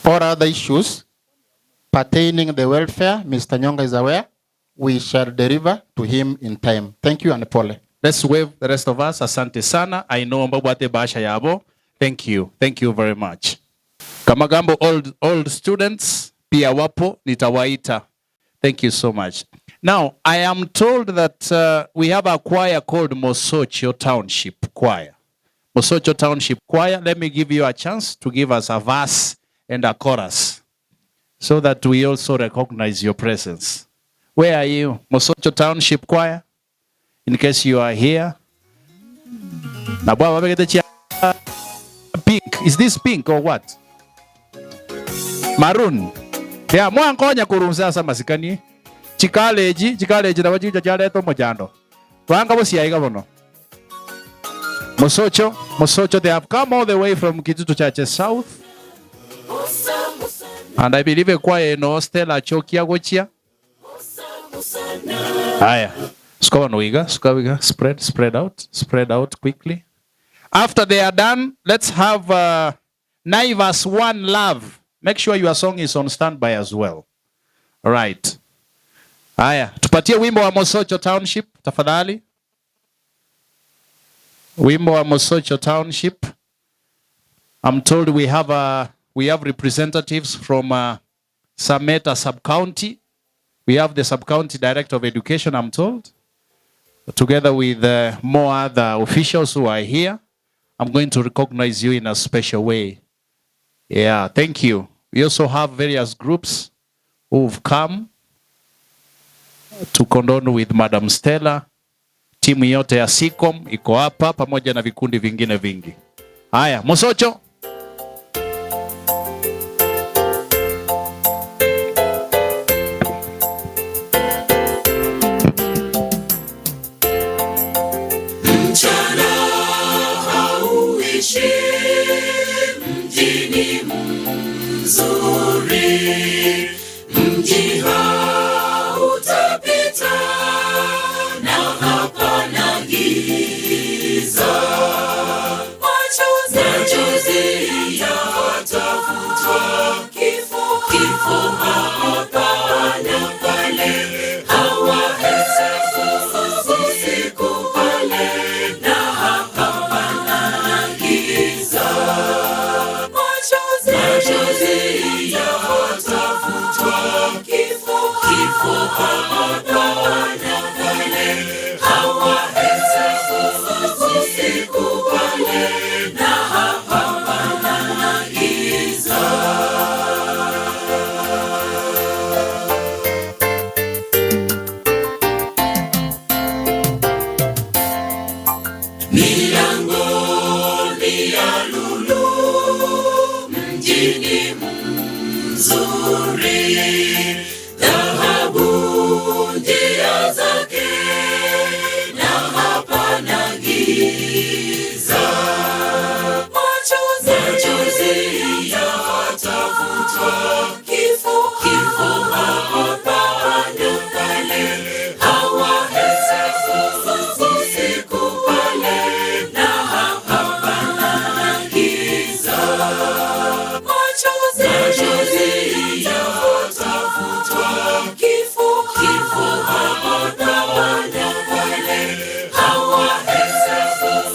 All other issues pertaining the welfare, Mr. Nyonga is aware, we shall deliver to him in time. Thank you and pole. Let's wave the rest of us. Asante sana. I know mbabwate bahasha yabo. Thank you. Thank you very much. Kamagambo old, old students pia wapo nitawaita. Thank you so much. Now, I am told that we have a choir called Mosocho Township Choir. Mosocho Township Choir, let me give you a chance to give us a verse and a chorus so that we also recognize your presence. Where are you? Mosocho Township Choir? In case you are here. Na bwana wabegete chia pink. Is this pink or what? Maroon. Yeah, mwankonya kurunza asa masikani. Chikaleji, chikaleji na bachicha chaleto mojando. Twanga bosiaiga bono. Mosocho, Mosocho, they have come all the way from Kitutu Church South. And I believe a choir no Stella Chokia Gochia. Haya. Suka bono iga, suka iga, spread, spread out, spread out quickly. After they are done, let's have uh, Naivas One Love. Make sure your song is on standby as well. All right. Haya, tupatie wimbo wa Mosocho Township tafadhali. Wimbo wa Mosocho Township. I'm told we have we have representatives from Sameta sub-county. We have the sub-county director of education, I'm told, together with more other officials who are here. I'm going to recognize you in a special way. Yeah, thank you. We also have various groups who've come to condone with Madam Stella. Timu yote ya SICOM iko hapa pamoja na vikundi vingine vingi. Haya, Mosocho. Mchana hauishi mjini mzuri, mji hautapita na hapana giza. Machozi yatafutwa, kifo kifo hapana pale, hawahesabu siku pale na hapana giza. Machozi yatafutwa, kifo kifo hapana pale, hawahesabu siku pale na hapana giza. Milango ni ya lulu mjini mzuri, dhahabu njia zake na hapana giza. Machozi yatafutwa, kifo kifo hapana pale, hawahesabu siku pale na hapana giza. Machozi yatafutwa, kifo kifo hapana pale, hawahesabu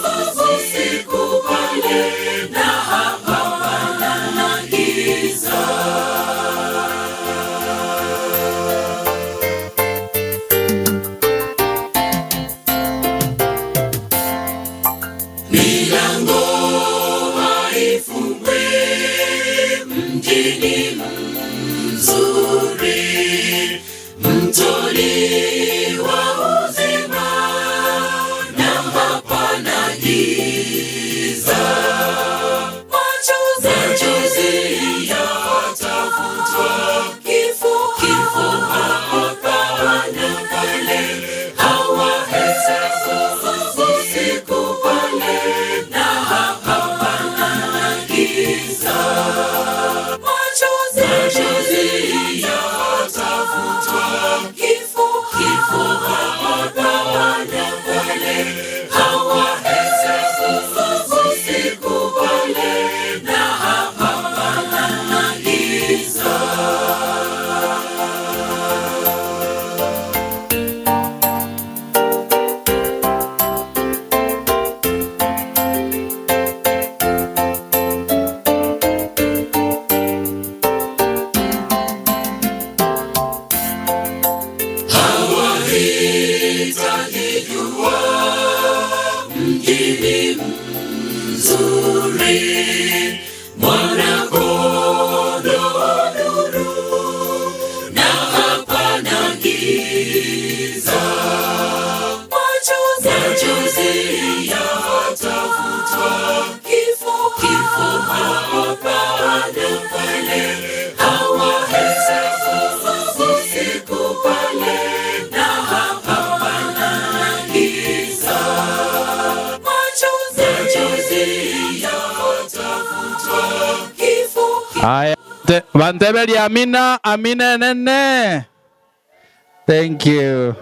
siku pale na hapana giza. Milango haifungwi mjini mzuri, mtoni wa uzima na hapana giza. Machozi yatafutwa, kifo kifo hapana pale, hawahesabu siku pale na hapana giza. Machozi yatafutwa, kifo kifo hapana pale, hawahesabu siku pale na hapana giza. Hawahitaji jua mjini mzuri, mwana-kondoo nuru na hapana giza. Machozi yatafutwa, kifo kifo hapana pale, hawahesabu siku pale na hapana giza. Machozi yatafutwa, kifo Haya, Vantebeli amina, amina nene. Thank you.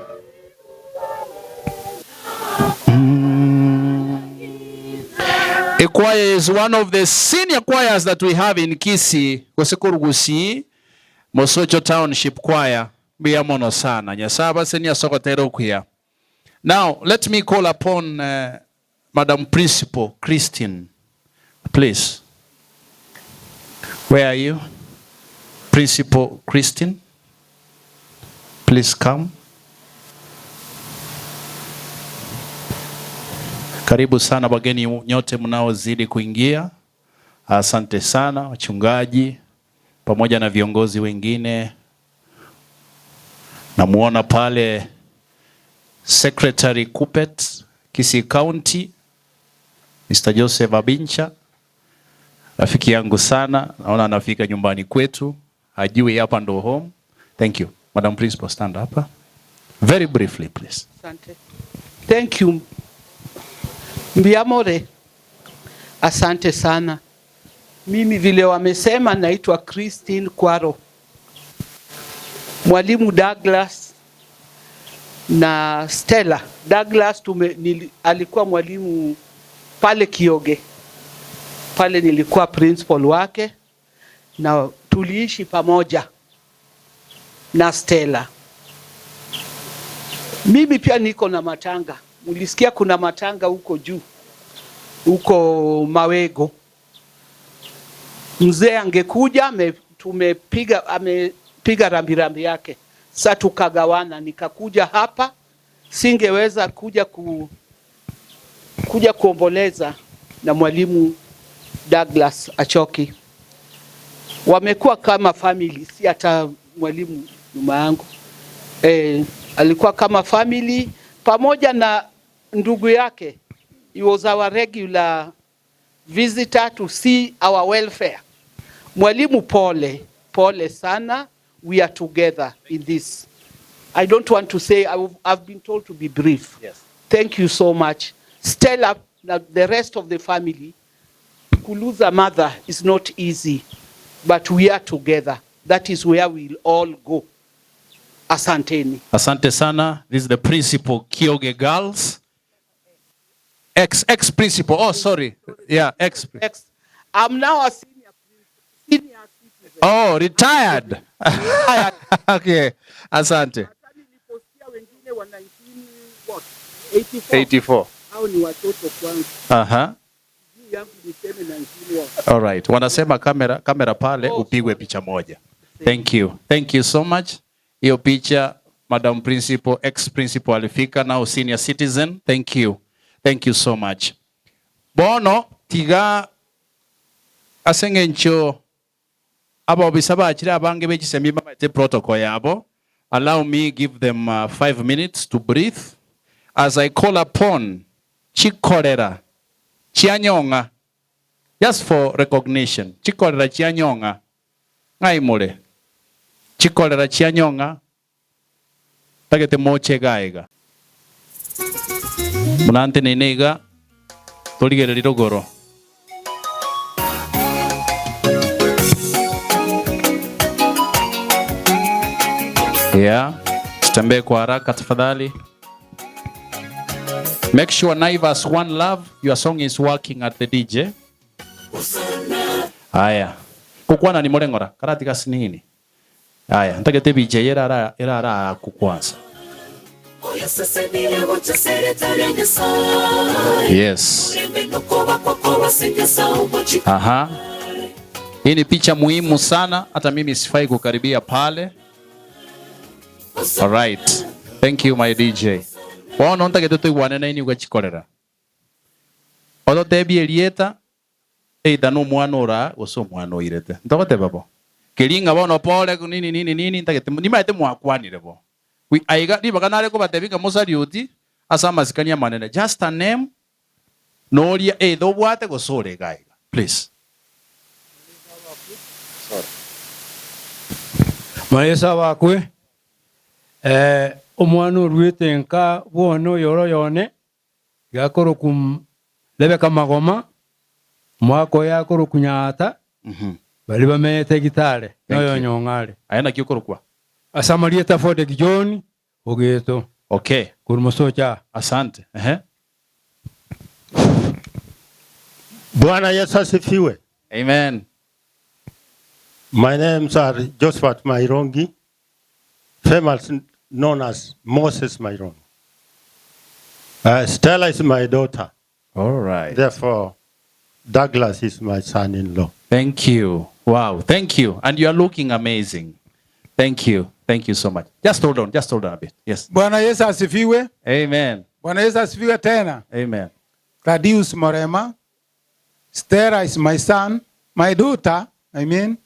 A choir is one of the senior choirs that we have in Kisii, gose korwa Gusii, Mosocho Township Choir. Mbuya mono sana. Nyasae abasenie ase ogotera okuya. Now, let me call upon uh, Madam Principal Christine. Please. Where are you? Principal Christine. Please come. Karibu sana wageni nyote mnaozidi kuingia. Asante sana wachungaji pamoja na viongozi wengine. Namuona pale Secretary Kupet Kisii County Mr. Joseph Abincha, rafiki yangu sana, naona anafika nyumbani kwetu, hajui hapa ndo home. Thank you. Madam Principal, stand up. Very briefly, please. Asante. Thank you. Mbiamore. Asante sana. Mimi vile wamesema naitwa Christine Kwaro. Mwalimu Douglas na Stella. Douglas tume, nili, alikuwa mwalimu pale Kioge. Pale nilikuwa principal wake na tuliishi pamoja na Stella. Mimi pia niko na matanga. Mulisikia kuna matanga huko juu, huko Mawego. Mzee angekuja ame, tumepiga amepiga rambirambi yake, sa tukagawana, nikakuja hapa, singeweza kuja ku, kuja kuomboleza na mwalimu Douglas Achoki. Wamekuwa kama family, si hata mwalimu nyuma yangu e, alikuwa kama family pamoja na ndugu yake. He was our regular visitor to see our welfare. Mwalimu, pole pole sana, we are together in this. I don't want to say, I've been told to be brief. Yes. Thank you so much. Stella, na the rest of the family, to lose a mother is not easy, but we are together. That is where we'll all go. Asanteni. Asante sana. This is the principal Kioge Girls. Ex ex principal. Oh, sorry. Yeah, ex. Ex. I'm now a senior, senior citizen. Oh, retired. Okay. Asante. Wengine wa 19 what? 84. 84. Hao ni watoto kwangu. Aha. Juu yangu niseme 19 what? All right. Wanasema kamera kamera pale upigwe picha moja. Thank you. Thank you so much. Hiyo picha Madam Principal, ex principal alifika now senior citizen. Thank you. Thank you so much. Bono tiga aseng'encho abobisa bachire abange bechisemi bamaete protocol yabo. Allow me give them 5 minutes to breathe as I call upon Chikorera Chianyong'a just for recognition. Chikorera Chianyong'a ng'aimore Chikorera Chianyong'a tagete moche gaiga munante nene iga torigereri rogoro. Yeah, tutembee kwa haraka tafadhali. Make sure Naivas One Love, your song is working at the DJ. Aya. Kukwana ni mureng'ora karati gasinini. Aya, ntagete BJ erara erara kukwanza. Yes. Aha. Hii ni picha muhimu sana, hata mimi sifai kukaribia pale. All right. Thank you my DJ. Bono ntagete tuigwane na ini ugachikorera. Ototebie erieta either no mwana ora gose omwana oirete. Ntogoteba bo. Kering'a bono pole nini nini nini ntagete nimaete mwakwanire bo. We aiga ribaga nare kobatebi ng'a mosariuti ase amasikani amanene. Just a name noria either obwate gose ore iga iga. Please. Maesa wakwe omwana oruete nka bwone oyoro yone gakoroku lebeka magoma mwaka oyo akoroku nyata bari bamenyete gitare Thank noyo you. nyong'are Aya naki okorokwa ase amarieta Fodek John ogeto Okay. korwa mosocha Asante. Ehe. Bwana Yesu asifiwe. Amen. My names are Josephat Mairongi, famous known as Moses Mairongi. Stella is my daughter. All right. Therefore, Douglas is my son-in-law. Thank you. Wow. Thank you. And you are looking amazing. Thank you. Thank you so much. Just hold on. Just hold on a bit. Yes. Bwana Yesu asifiwe. Amen. Bwana Yesu asifiwe tena. Amen. Thaddeus Morema. Stella is my son, my daughter, I mean.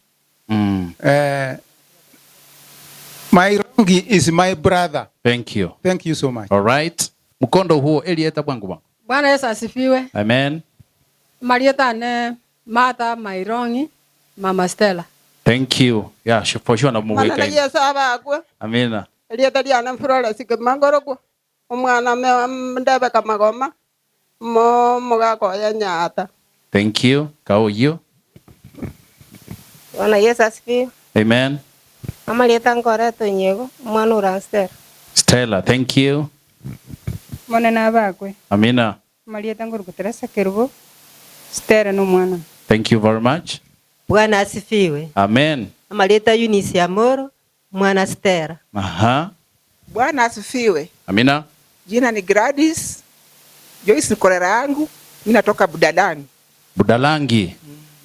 Mairongi is my brother. Thank you. Thank you so much. All right. Mkondo huo Elieta bwangu bwangu. Bwana Yesu asifiwe. Amen. Marieta ne Martha Mairongi, Mama Stella. Thank you. Yeah, for sure Mana namuweka hivi. Yesu abakwe Amina. erieta riane Florence Kimangorokwo omwana ndebeka magoma mo mogakoya nyata. Thank you. Kao hiyo. Bwana Yesu asifiwe. Amen. Amarieta nkoretwo nyego omwana ora Stella. Stella, thank you. Monene abakwe Amina. Marieta ngorokwo Teresa Kerubo Stella no mwana. Thank you very much. Bwana asifiwe. Amen. Amaleta Eunice Amoro, mwana Stella. Aha. Bwana asifiwe. Amina. Jina ni Gladys Joyce Nkorera yangu, mimi natoka Budalani. Budalangi.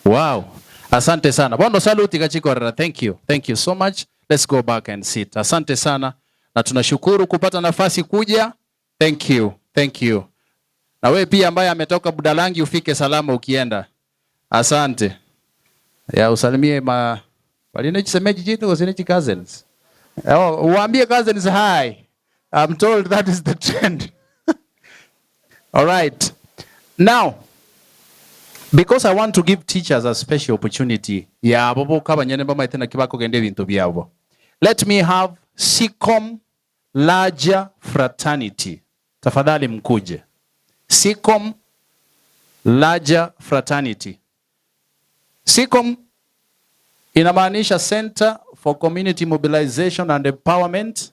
Wow. Asante sana. Bondo saluti kachikorera. Thank you. Thank you so much. Let's go back and sit. Asante sana na tunashukuru kupata nafasi kuja. Thank you. Thank you. Na wewe pia ambaye ametoka Budalangi ufike salama ukienda. Asante. Ya usalimie ma walinechisemeji jitu wasinechi cousins. Oh, uambie cousins hi. I'm told that is the trend. All right. Now, because I want to give teachers a special opportunity yabo boka abanyene bamaete naki bakogenda ebinto biabo. Let me have Sicom Larger Fraternity. Tafadhali mkuje. Sicom Larger Fraternity. Sicom inamaanisha Center for Community Mobilization and Empowerment,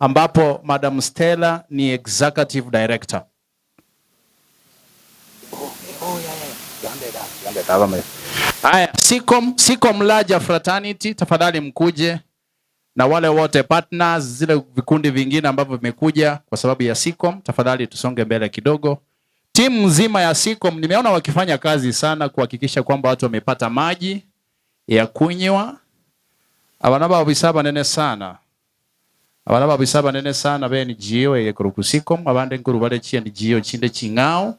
ambapo Madam Stella ni Executive Director. Haya, Sicom Larger Fraternity, tafadhali mkuje na wale wote partners, zile vikundi vingine ambavyo vimekuja kwa sababu ya Sicom, tafadhali tusonge mbele kidogo. Timu nzima ya Sicom nimeona wakifanya kazi sana kuhakikisha kwamba watu wamepata maji ya kunywa. Abana babisa banene sana. Abana babisa banene sana be NGO ye kuruku Sicom, abande nkuru bale chi NGO chinde chingao.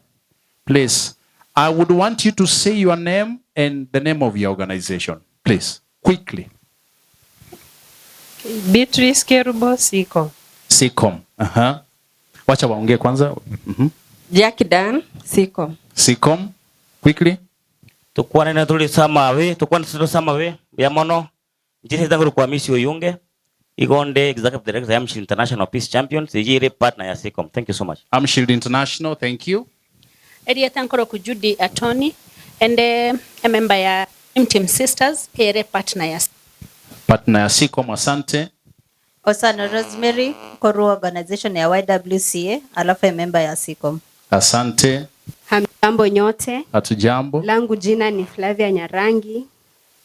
Please, I would want you to say your name and the name of your organization. Please, quickly. Beatrice Kerubo, Sicom. Sicom. Aha. Wacha waongee kwanza. Jackie Dan, Sicom. Sicom. Quickly. Tukwane na tuli samawe, tukwane tuli samawe, ya mono. Njiri tangu kwa misi oyunge. Igonde Executive Director ya Amshield International Peace Champions, ijiri partner ya Sicom. Thank you so much. Amshield International, thank you. Erieta Nkoroku Judy Atoni, and a member ya M-Team Sisters, PRA partner ya Partner ya Sicom, asante. Osano Rosemary, Koru organization ya YWCA, alafu a member ya Sicom. Asante. Hamjambo nyote. Hatujambo. Langu jina ni Flavia Nyarangi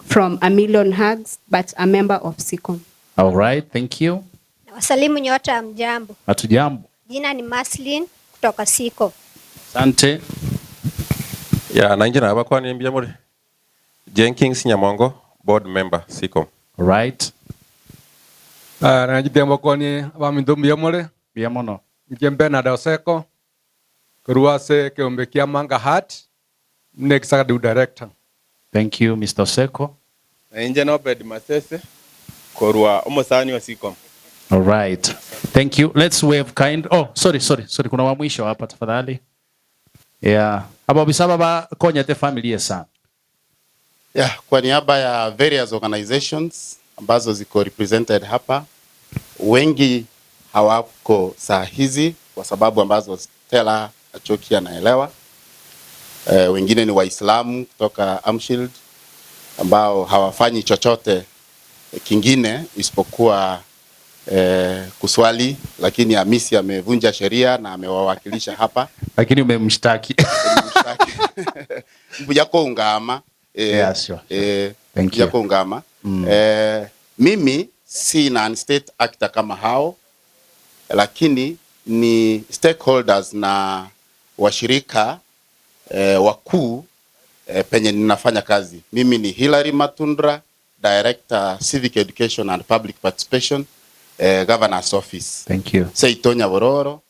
from A Million Hugs, but a member of Sicom. All right, thank you. Wasalimu nyote, hamjambo. Hatujambo. Jina ni Maslin kutoka Sicom. Asante. Ya, na injina abakwa ni mbia Jenkins Nyamongo, board member Sicom. All right. Najithia mbakoni abaminto mbuya more. Mbuya mono. Inche Bernard Oseko korwa ase ekeombe kia Manga Heart ne executive director. Thank you Mr. Oseko. Na inche Obed Masese korwa omosani wa Sicom. All right. Thank you. Let's wave kind. Oh, sorry, sorry, sorry. Kuna wa mwisho hapa tafadhali. Yeah. Abo bisaba ba konyete familia sana. Yeah, kwa niaba ya various organizations ambazo ziko represented hapa, wengi hawako saa hizi kwa sababu ambazo Stella Achoki anaelewa. Wengine ni Waislamu kutoka Amshield ambao hawafanyi chochote kingine isipokuwa kuswali, lakini Hamisi amevunja sheria na amewawakilisha hapa. Lakini umemshtaki. Mbuya koungama eh, Yeah, sure, sure. eh, Thank mbuya you. koungama eh, mimi si non state actor kama hao, lakini ni stakeholders na washirika eh, wakuu eh, penye ninafanya kazi. Mimi ni Hilary Matundra, Director Civic Education and Public Participation, eh, Governor's Office. Thank you. Seito Nyabororo,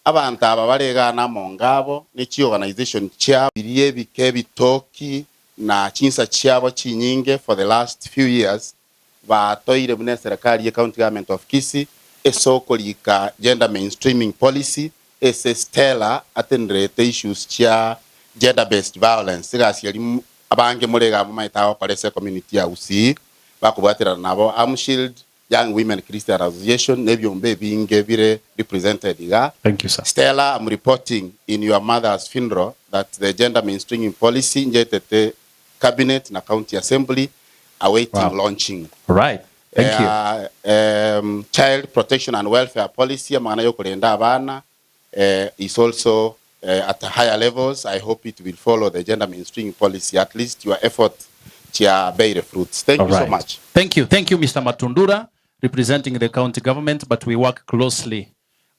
abanto aba bare igaa na amonga abo ne chiorganization chiabo biria ebike ebitoki na chinsa chiabo chinyinge for the last few years batoire buna eserekari ye County Government of Kisii ase okorika gender mainstreaming policy ase Stella atenderete issues chia gender based violence egasi eria abange more igaa momaete agokora ase ecommunity ya Gusii bakobwaterana nabo Amshield Young Women Christian Association na ebiombe ebinge bire represented igaa. Thank you sir. Stella am reporting in your mother's funeral that the gender mainstreaming policy njetete cabinet na county assembly awaiting Wow. launching. Right. Thank you. Child protection and welfare policy amang'ana yokorenda abana is also at higher levels. I hope it will follow the gender mainstreaming policy. At least your effort chia beire fruits. Thank you so Alright. much. Thank you. Thank you, Mr. Matundura, representing the county government, but we work closely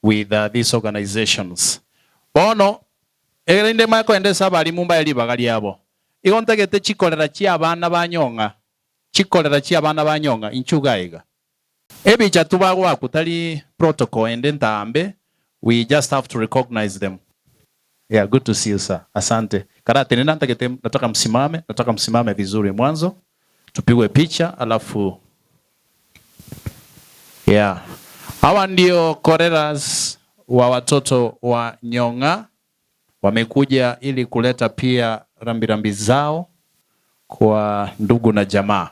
with these organizations. Bono, erinde manye koenda ase abarimu mbae ribaga riabo. Igo ntagete chikorera chia abana ba nyong'a, chikorera chia abana ba nyong'a, inchuo iga iga. Ebicha tu bagoakwa tari protocol ende ntambe, we just have to recognize them. Yeah, good to see you sir. Asante. Karatenena ntagete nataka msimame, nataka msimame vizuri mwanzo. Tupigwe picha alafu yeah. Hawa ndio koreras wa watoto wa Nyong'a wamekuja ili kuleta pia rambirambi zao kwa ndugu na jamaa.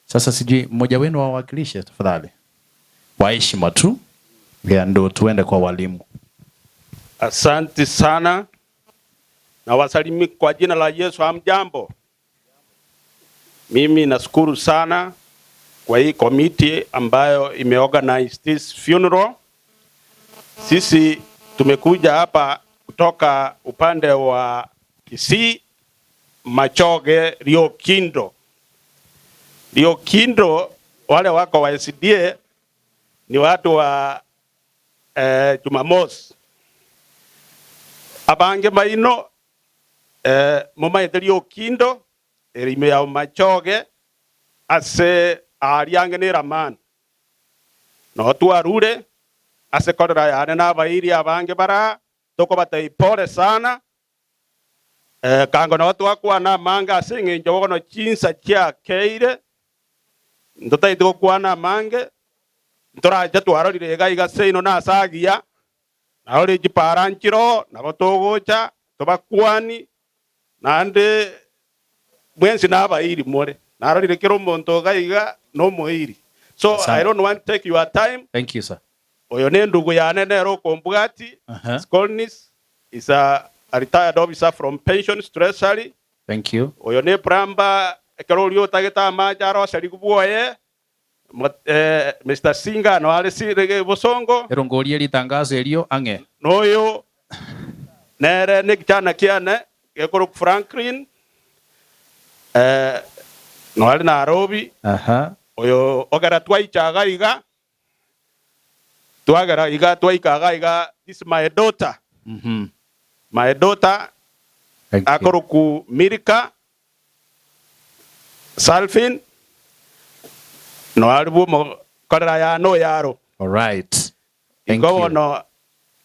Sasa sijui mmoja wenu awawakilishe tafadhali, kwa heshima tu, yeah, ndo tuende kwa walimu. Asante sana na wasalimi kwa jina la Yesu. Hamjambo? Mimi nashukuru sana kwa hii committee ambayo imeorganize this funeral. Sisi tumekuja hapa kutoka upande wa Kisii, Machoge, Riokindo. Riokindo wale wako wa SDA ni watu wa Jumamosi. Abange maino mumaete Riokindo erime ya Machoge ase ariange ni Ramani. No twarure ase korera yane n'abairi abange bara tokobatei pole sana. Kango no twakwana manga ase eng'encho bono chinsa chiakeire ntotaete gokwana mange ntoracha twarorire iga iga seino nasagia narore chipara nchiro nabo togocha tobakwani naende mwensi nabairi more narorire kero omonto iga iga nomoiri. So Asante. I don't want to take your time. Thank you sir. Oyo ne ndugu yane nero okombwati. Skolnis is a retired officer from Pensions Treasury. Thank you. Oyo ne Pramba ekero oria otagete amache aroseri bwoye. Mister Singa no are sirege bosongo. Erongorie ritangazo erio ang'e. Noyo nere ne kichana kiane gekoro Franklin. No are Nairobi. Oyo ogera twaichaga iga. Twagera iga twaikaga iga. This is my daughter. My daughter Thank you. akoroku Mirika Salfin no aribu mo korera ya no yaro. All right. Thank Iko you. bono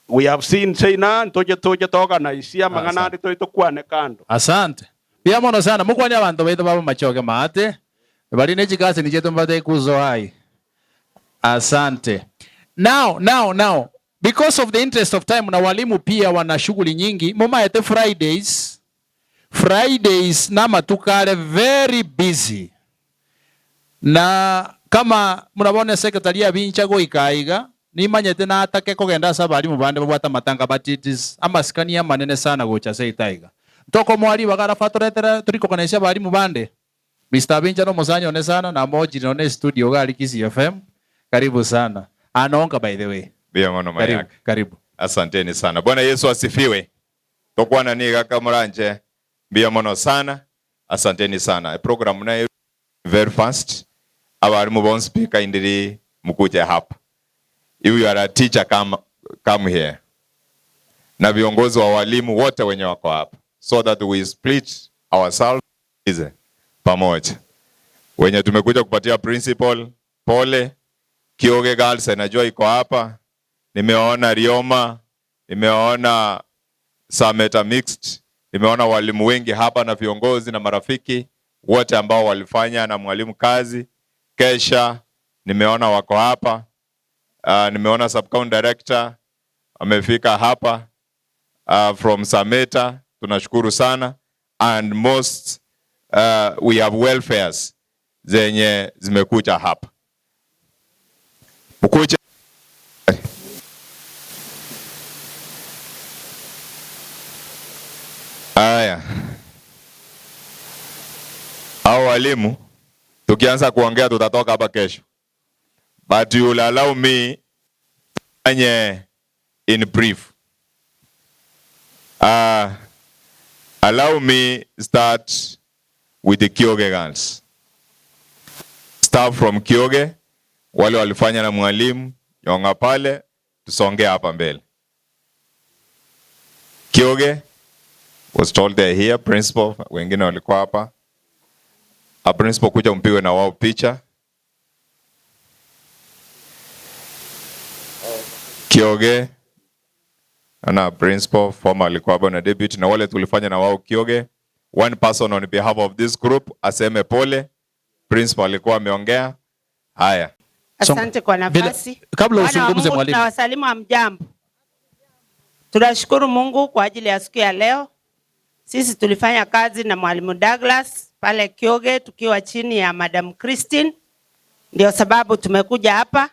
we have seen China ntoje toje toga na isia mang'ana Asante. andi toi tokwane kando. Asante. Bia mono sana mukwani abantu baito baba machoge maate. Bari ne chikasi ni chetu mbate kuzo hai. Asante. Now, now, now, because of the interest of time na walimu pia wana shughuli nyingi, mumaete Fridays. Fridays na matukale very busy. Na kama mnabona secretary ya bincha goikaiga, nimanyete na atake kogenda ase abarimu bande babwata matanga, but it is amasikani amanene sana gocha seitaiga. Ntoko mwari bagara fatoretera turikokonesha abarimu bande. Mr. Bincha no musanyo one sana na moji no studio gari Kisii FM. Karibu sana. Anaonga by the way. Bia mono Karibu, mayaka. karibu. Asanteni sana. Bwana Yesu asifiwe. Tokwanani iga kamoranche mbuya mono sana asanteni sana eprogram naye very fast abarimu bonsi pi kindly mukuje hapa if you are a teacher come, come here na viongozi wa walimu wote wenye wako hapa so that we split ourselves pamoja wenye tumekuja kupatia principal pole. Kioge Girls najua iko hapa, nimeona Rioma, nimeona Sameta Mixed, nimeona walimu wengi hapa na viongozi na marafiki wote ambao walifanya na mwalimu kazi. Kesha nimeona wako hapa. Nimeona sub county director amefika hapa from Sameta, tunashukuru sana and most we have welfares zenye zimekuja hapa. Mkuja haya, hao walimu tukianza kuongea tutatoka hapa kesho, but you will allow me fanye in brief. Allow me start with the Kioge girls. Staff from Kioge, wale walifanya na mwalimu Yonga pale, tusonge hapa mbele. Kioge was told they're here, principal, wengine walikuwa hapa. A principal kuja mpigwe na wao picha. Kioge na principal former alikuwa hapa na deputy na wale tulifanya na wao Kioge. One person on behalf of this group aseme pole. Principal alikuwa ameongea. Haya. Asante kwa nafasi. Kabla Wana wa usungumze Mungu, mwalimu. Tunawasalimu hamjambo. Tunashukuru Mungu kwa ajili ya siku ya leo. Sisi tulifanya kazi na Mwalimu Douglas pale Kioge tukiwa chini ya Madam Christine. Ndio sababu tumekuja hapa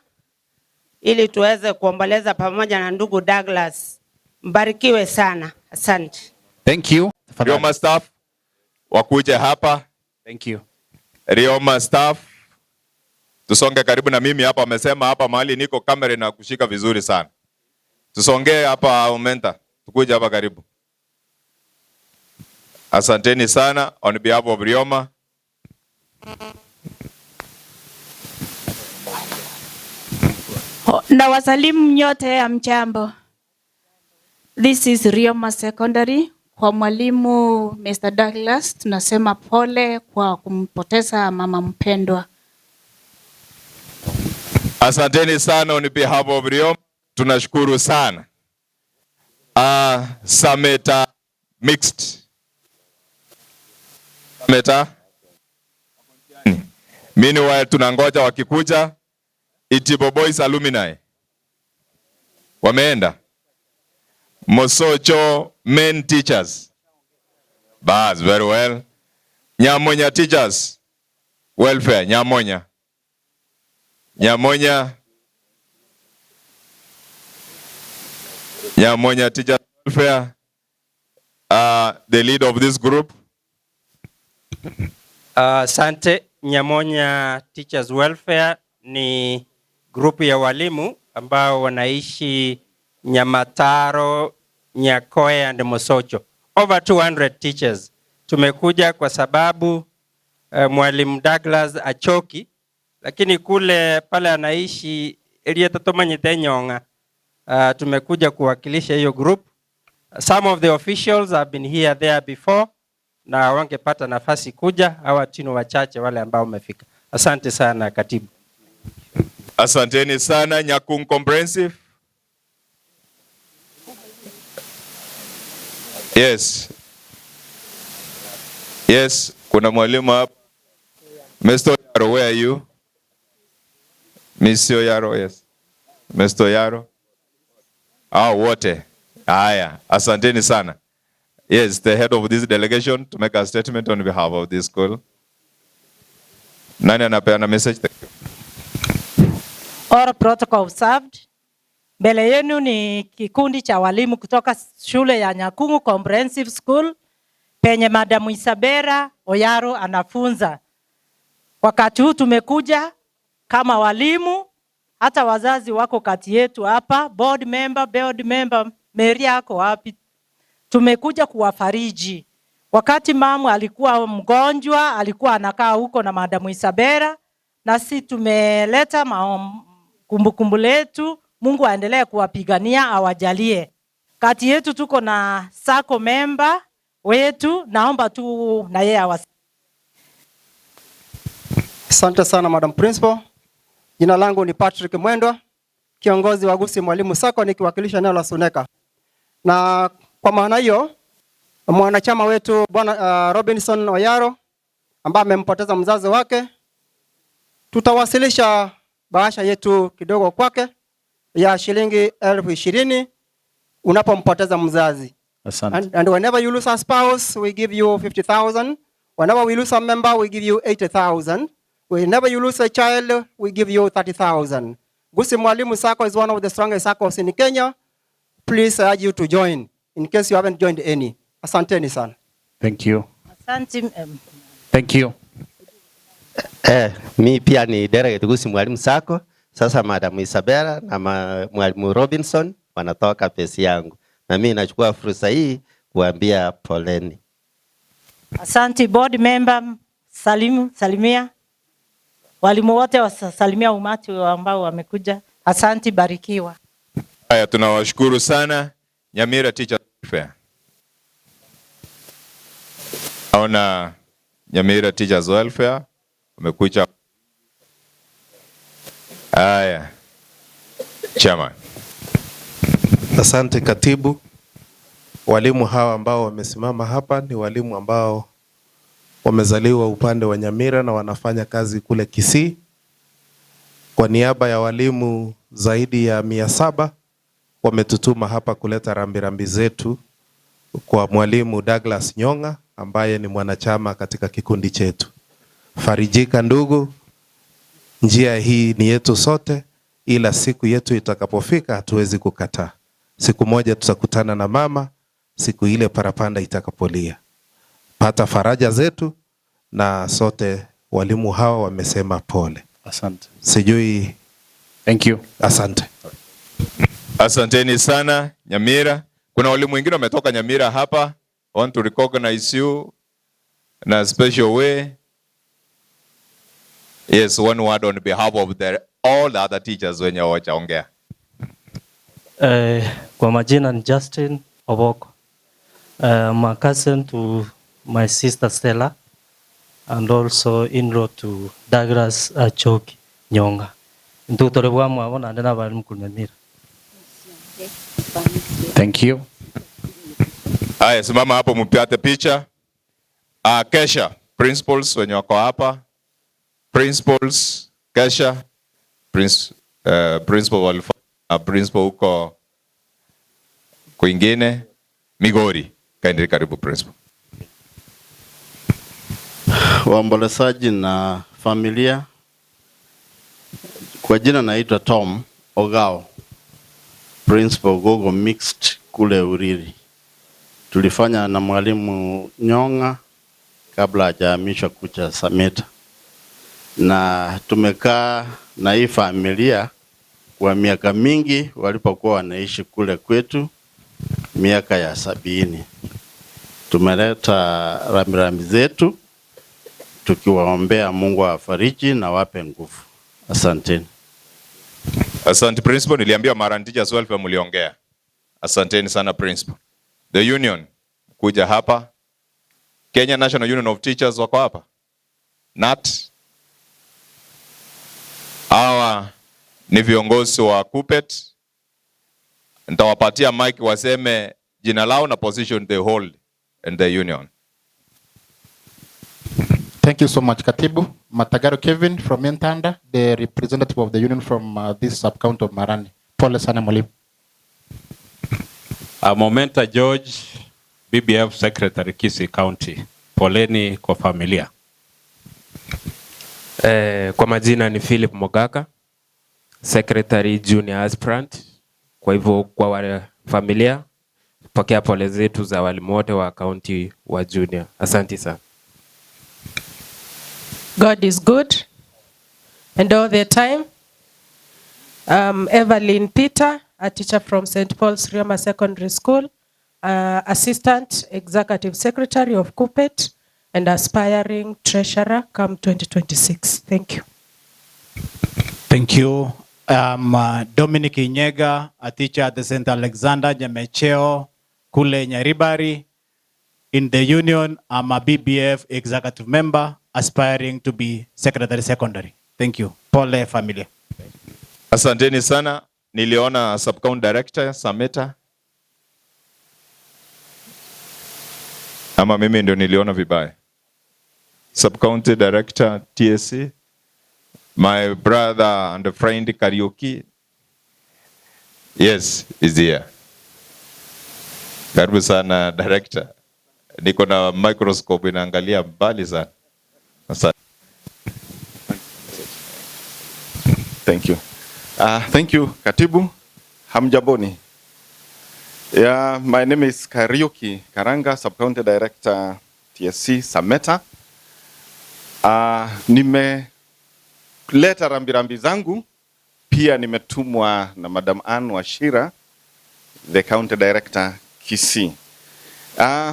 ili tuweze kuomboleza pamoja na ndugu Douglas. Mbarikiwe sana. Asante. Thank you. Rioma staff wakuje hapa. Thank you. Rioma staff tusonge karibu na mimi hapa, amesema hapa mahali niko kamera na kushika vizuri sana. Tusongee hapa Omenta, tukuje hapa karibu. Asanteni sana on behalf of Rioma. Na wasalimu nyote hamjambo. This is Rioma Secondary. Kwa mwalimu Mr. Douglas tunasema pole kwa kumpoteza mama mpendwa. Asanteni sana on behalf of Rioma. Tunashukuru sana. Sameta Mixed. Sameta. Meanwhile tunangoja wakikuja Itibo Boys Alumni. Wameenda. Mosocho Men Teachers. Bas, very well. Nyamonya Teachers Welfare, Nyamonya. Nyamonya. Nyamonya Teachers Welfare. The lead of this group. Asante. Nyamonya Teachers Welfare ni grupu ya walimu ambao wanaishi Nyamataro, Nyakoe and Mosocho. Over 200 teachers. Tumekuja kwa sababu Mwalimu Douglas achoki, lakini kule pale anaishi Elietatomanyite Nyong'a. Tumekuja kuwakilisha hiyo group. Some of the officials have been here there before na wangepata nafasi kuja, hawa tino wachache wale ambao wamefika. Asante sana katibu. Asanteni sana Nyakung Comprehensive. Yes. Yes, kuna mwalimu hapa. Mr. Yaro, where are you? Mr. Yaro, yes. Mr. Yaro. Ah, wote. Haya, asanteni sana. Yes, the head of this delegation to make a statement on behalf of this school. Nani anapeana message? Thank you. All protocol observed. Mbele yenu ni kikundi cha walimu kutoka shule ya Nyakungu Comprehensive School penye Madam Isabella Oyaro anafunza. Wakati huu tumekuja kama walimu, hata wazazi wako kati yetu hapa, board member Mary ako wapi? Tumekuja kuwafariji. Wakati mamu alikuwa mgonjwa, alikuwa anakaa huko na Madamu Isabella, nasi tumeleta kumbukumbu letu. Mungu aendelee kuwapigania, awajalie. Kati yetu tuko na SACCO member wetu, naomba tu na yeye awas Asante sana Madam Principal. Jina langu ni Patrick Mwendwa, kiongozi wa Gusii Mwalimu SACCO nikiwakilisha eneo la Suneka. Na kwa maana hiyo mwanachama wetu Bwana Robinson Oyaro ambaye amempoteza mzazi wake, tutawasilisha bahasha yetu kidogo kwake ya shilingi 20,000 unapompoteza mzazi. Asante. And whenever you lose a spouse, we give you 50,000. Whenever we lose a member, we give you 80,000. Whenever you lose a child, we give you 30,000. Gusii Mwalimu SACCO is one of the strongest SACCOs in Kenya. Please, I urge you to join in case you haven't joined any. Asanteni sana. Thank you. Asante. Thank you. Mi pia ni delegate Gusii Mwalimu SACCO. Sasa Madam Isabella na Mwalimu Robinson wanatoka pesi yangu. Na mimi nachukua fursa hii kuambia poleni. Asante board member, salimu, salimia. Walimu wote wasalimia umati ambao wamekuja. Asante, barikiwa. Haya, tunawashukuru sana Nyamira Teachers Welfare. Naona Nyamira Teachers Welfare wamekuja. Haya, chairman. Asante katibu. Walimu hawa ambao wamesimama hapa ni walimu ambao wamezaliwa upande wa Nyamira na wanafanya kazi kule Kisii. Kwa niaba ya walimu zaidi ya 700 wametutuma hapa kuleta rambirambi zetu kwa mwalimu Douglas Nyong'a ambaye ni mwanachama katika kikundi chetu. Farijika ndugu, njia hii ni yetu sote, ila siku yetu itakapofika hatuwezi kukataa. Siku moja tutakutana na mama, siku ile parapanda itakapolia. Pata faraja zetu na sote walimu hawa wamesema pole. Asante. Sijui. Thank you. Asante. Asanteni sana Nyamira. Kuna walimu wengine wametoka Nyamira hapa. I want to recognize you in a special way. Yes, one word on behalf of all the other teachers wenye hawajaongea. Kwa majina ni Justin Oboko. My cousin to my sister Stella and also in-law to Douglas Achoki Nyong'a. Ntutore bwa mwabo nande nabari mkunyamira. Thank you. Haya, simama hapo mpate picha. Kesha, principals wenye wako hapa. Principals, Kesha, principal walifanya, principal huko kwingine Migori. Kaendele karibu principal. Waombolezaji na familia, kwa jina naitwa Tom Ogao, principal Gogo Mixed kule Uriri. Tulifanya na mwalimu Nyong'a kabla hajahamishwa kuja Sameta, na tumekaa na hii familia kwa miaka mingi walipokuwa wanaishi kule kwetu miaka ya 70. Tumeleta rambirambi zetu tukiwaombea Mungu awafariji na wape nguvu. Asanteni. Asante principal, niliambiwa Marani Teachers Welfare mliongea. Asanteni sana principal. The union kuja hapa. Kenya National Union of Teachers wako hapa. NAT. Hawa ni viongozi wa KUPPET. Nitawapatia mic waseme jina lao na position they hold in the union. Thank you so much, Katibu. Matagaro Kevin from Entanda, the representative of the union from this sub-county of Marani. Pole sana mwalimu. Momenta George, BBF Secretary Kisii County. Poleni kwa familia. Kwa majina ni Philip Mogaka, Secretary Junior Aspirant. Kwa hivyo kwa wale familia, pokea pole zetu za walimu wote wa county wa Junior. Asante sana. God is good and all the time. Evelyn Peter, a teacher from St. Paul's Rioma Secondary School. Assistant Executive Secretary of Kuppet and aspiring Treasurer come 2026. Thank you. Thank you. I'm Dominic Inyega, a teacher at the St. Alexander Nyamecheo kule Nyaribari. In the union, I'm a BBF executive member aspiring to be secretary secondary. Thank you. Pole familia. Asanteni sana. Niliona sub county director Sameta. Ama mimi ndio niliona vibaya. Sub county director TSC, my brother and friend Kariuki. Yes, is here. Karibu sana director. Niko na microscope inaangalia mbali sana. Asante. Thank you. Thank you, Katibu. Hamjamboni. Yeah, my name is Kariuki Karanga, Sub-County Director TSC Sameta. Nimeleta rambirambi zangu, pia nimetumwa na Madam Ann Wachira, the County Director Kisii.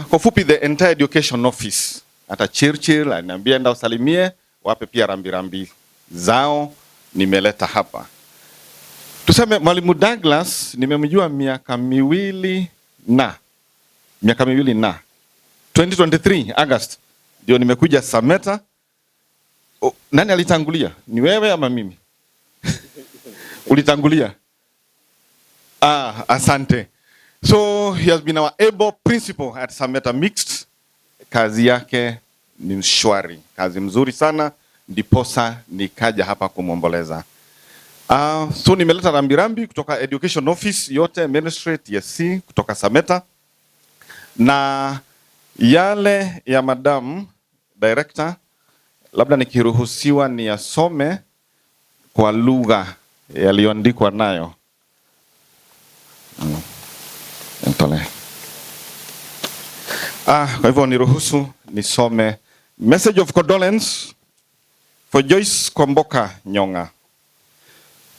Kwa fupi the entire education office, hata Churchill aliniambia enda usalimie, wape pia rambirambi zao, nimeleta hapa. Tuseme Mwalimu Douglas nimemjua miaka miwili na 2023 August ndio nimekuja Sameta. Oh, nani alitangulia? Ni wewe ama mimi? Ulitangulia? Asante. So he has been our able principal at Sameta Mixed. Kazi yake ni shwari, kazi mzuri sana, ndiposa nikaja hapa kumwomboleza. So nimeleta rambirambi kutoka Education Office yote, Ministry, TSC kutoka Sameta, na yale ya Madam Director, labda nikiruhusiwa niyasome kwa lugha yaliyoandikwa nayo. Nitolee. Kwa hivyo niruhusu nisome message of condolence for Joyce Kwamboka Nyong'a.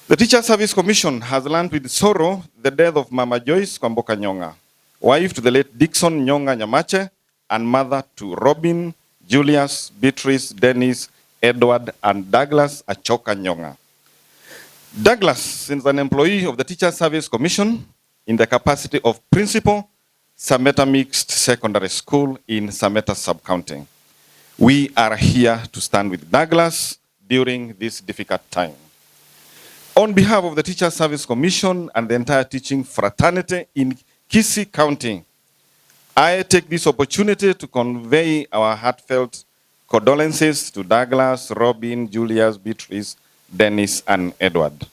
The Teacher Service Commission has learned with sorrow the death of Mama Joyce Kwamboka Nyong'a, wife to the late Dixon Nyong'a Nyamache and mother to Robin, Julius, Beatrice, Dennis, Edward, and Douglas Achoka Nyong'a. Douglas is an employee of the Teacher Service Commission in the capacity of principal, Sameta Mixed Secondary School in Sameta Sub-County. We are here to stand with Douglas during this difficult time. On behalf of the Teacher Service Commission and the entire teaching fraternity in Kisii County, I take this opportunity to convey our heartfelt condolences to Douglas, Robin, Julius, Beatrice, Dennis, and Edward.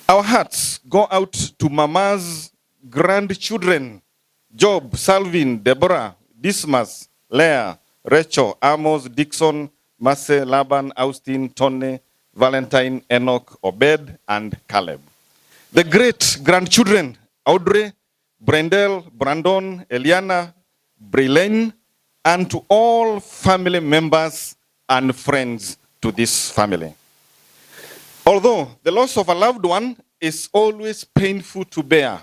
Our hearts go out to Mama's grandchildren, Job, Salvin, Deborah, Dismas, Leah, Rachel, Amos, Dixon, Mase, Laban, Austin, Tony, Valentine, Enoch, Obed, and Caleb. The great grandchildren, Audrey, Brendel, Brandon, Eliana, Brilene, and to all family members and friends to this family. Although the loss of a loved one is always painful to bear,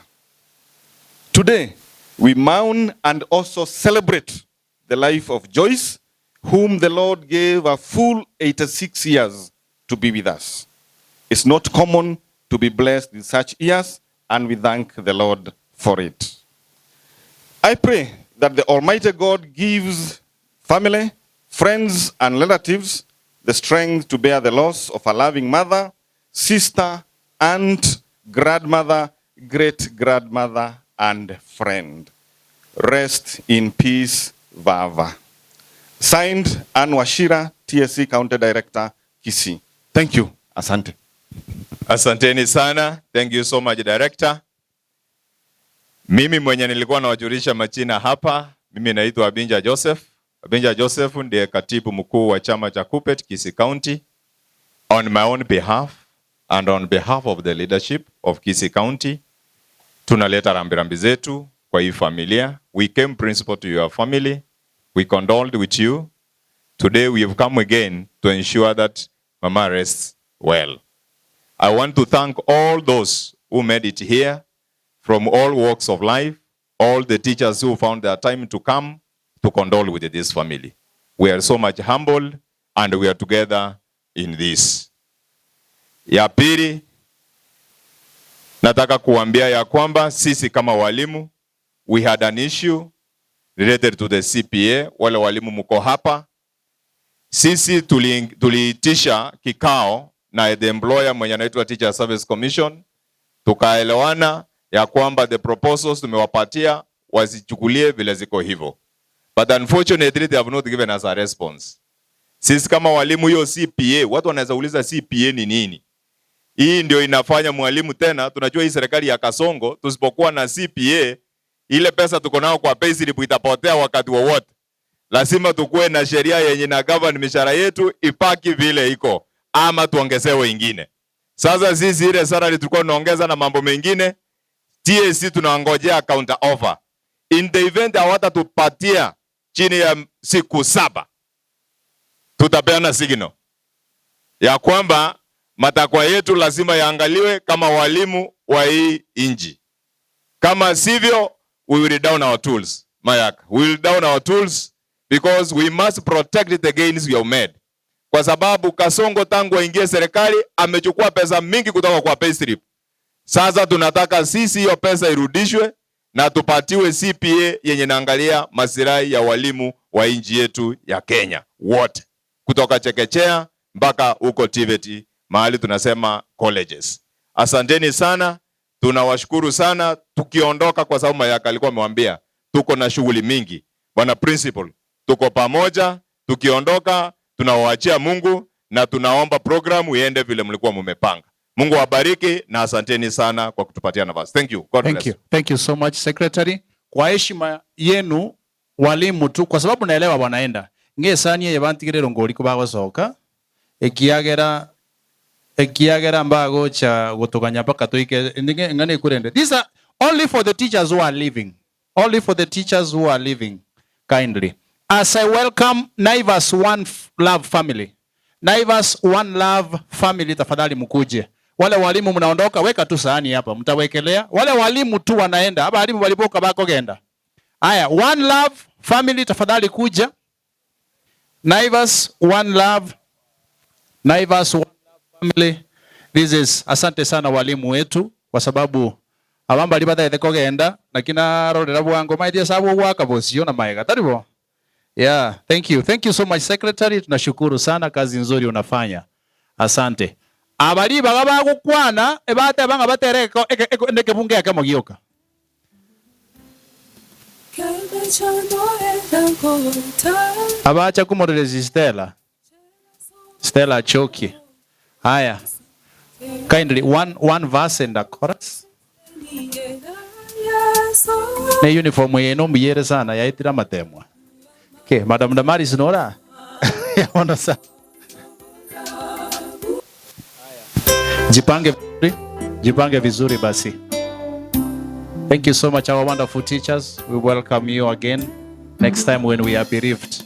today we mourn and also celebrate the life of Joyce, whom the Lord gave a full 86 years to be with us. It's not common to be blessed with such years, and we thank the Lord for it. I pray that the Almighty God gives family, friends, and relatives the strength to bear the loss of a loving mother, sister, aunt, grandmother, great-grandmother, and friend. Rest in peace, Vava. Signed, Ann Wachira, TSC County Director, Kisii. Thank you. Asante. Asanteni sana. Thank you so much, Director. Mimi mwenye nilikuwa nawajulisha majina hapa, mimi naitwa Abinja Joseph. Abinja Joseph ndiye katibu mkuu wa chama cha KUPPET Kisii County. On my own behalf and on behalf of the leadership of Kisii County, tunaleta rambirambi zetu kwa hii familia. We came principal to your family. We condoled with you. Today we have come again to ensure that Mama rests well. I want to thank all those who made it here from all walks of life. all the teachers who found their time to come to condole with this family. We are so much humbled and we are together in this. Ya pili, nataka kuambia ya kwamba sisi kama walimu we had an issue related to the CPA. Wale walimu mko hapa, sisi tuliitisha kikao na the employer mwenye anaitwa Teacher Service Commission, tukaelewana ya kwamba the proposals tumewapatia wazichukulie vile ziko hivyo, but unfortunately they have not given us a response. Sisi kama walimu, hiyo CPA, watu wanaweza uliza CPA ni nini? Hii ndio inafanya mwalimu tena, tunajua hii serikali ya Kasongo, tusipokuwa na CPA ile pesa tuko nao kwa payslip itapotea wakati wowote. Lazima tukuwe na sheria yenye na govern mishahara yetu ipaki vile iko, ama tuongezewe ingine. Sasa sisi ile salary tulikuwa tunaongeza na mambo mengine, TSC tunangojea counter offer. In the event hawatatupatia chini ya siku 7, tutapeana signal ya kwamba matakwa yetu lazima yaangaliwe kama walimu wa hii inji. Kama sivyo, we will down our tools. Mayaka, we will down our tools because we must protect the gains we have made. Kwa sababu Kasongo tangu aingie serikali amechukua pesa mingi kutoka kwa payslip. Sasa tunataka sisi hiyo pesa irudishwe na tupatiwe CPA yenye naangalia masilahi ya walimu wa nchi yetu ya Kenya wote, kutoka chekechea mpaka huko TVET mahali tunasema colleges. Asanteni sana, tunawashukuru sana. Tukiondoka, kwa sababu Mayaka alikuwa amewambia tuko na shughuli mingi. Bwana Principal, tuko pamoja. Tukiondoka tunawaachia Mungu na tunaomba programu iende vile mlikuwa mmepanga. Mungu awabariki na asanteni sana kwa kutupatia nafasi. Thank you. God Thank bless. you. Thank you so much Secretary. Kwa heshima yenu walimu tu, kwa sababu naelewa wanaenda ngesanie yebantigire ngori kubagosoka ekiagera ekiagera mbagocha gutuganya mpaka tuike ngane kurende. These are only for the teachers who are living. Only for the teachers who are living, kindly. As I welcome Naivas One Love Family. Naivas One Love Family, tafadhali mkuje. Wale walimu mnaondoka, weka tu sahani hapa, mtawekelea. Wale walimu tu wanaenda, hapa walimu walipoka bako genda. Aya, One Love Family tafadhali kuja. Naivas One Love, Naivas One Love Family. This is asante sana walimu wetu kwa sababu abamba libathaete kogenda lakini arorera bwango maitie sabu gwaka bosio na maega taribo. Yeah, thank you. Thank you so much Secretary. Tunashukuru sana kazi nzuri unafanya. Asante. Abali baga bagukwana ebate banga batereko ndeke bunge yake mogioka. Abacha kumorelezi Stella. Stella Choki. Haya. Kindly one verse and a chorus. Ne uniform yenu mbiyere sana yaitira matemwa. Okay, Madam Damaris Nora. Yaona sana. Jipange vizuri. Jipange vizuri basi. Thank you so much our wonderful teachers. We welcome you again next time when we are bereaved.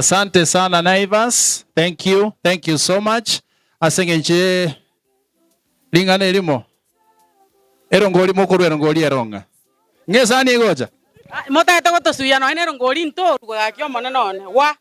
Asante sana Naivas, thank you, thank you so much. Ase eng'encho ye ring'ana erimo, erongori mokorwa erongori ero ng'a ng'a esani egocha. Motagete gotosuya nonya nerongori ntorwe gaki omonene one, gwa.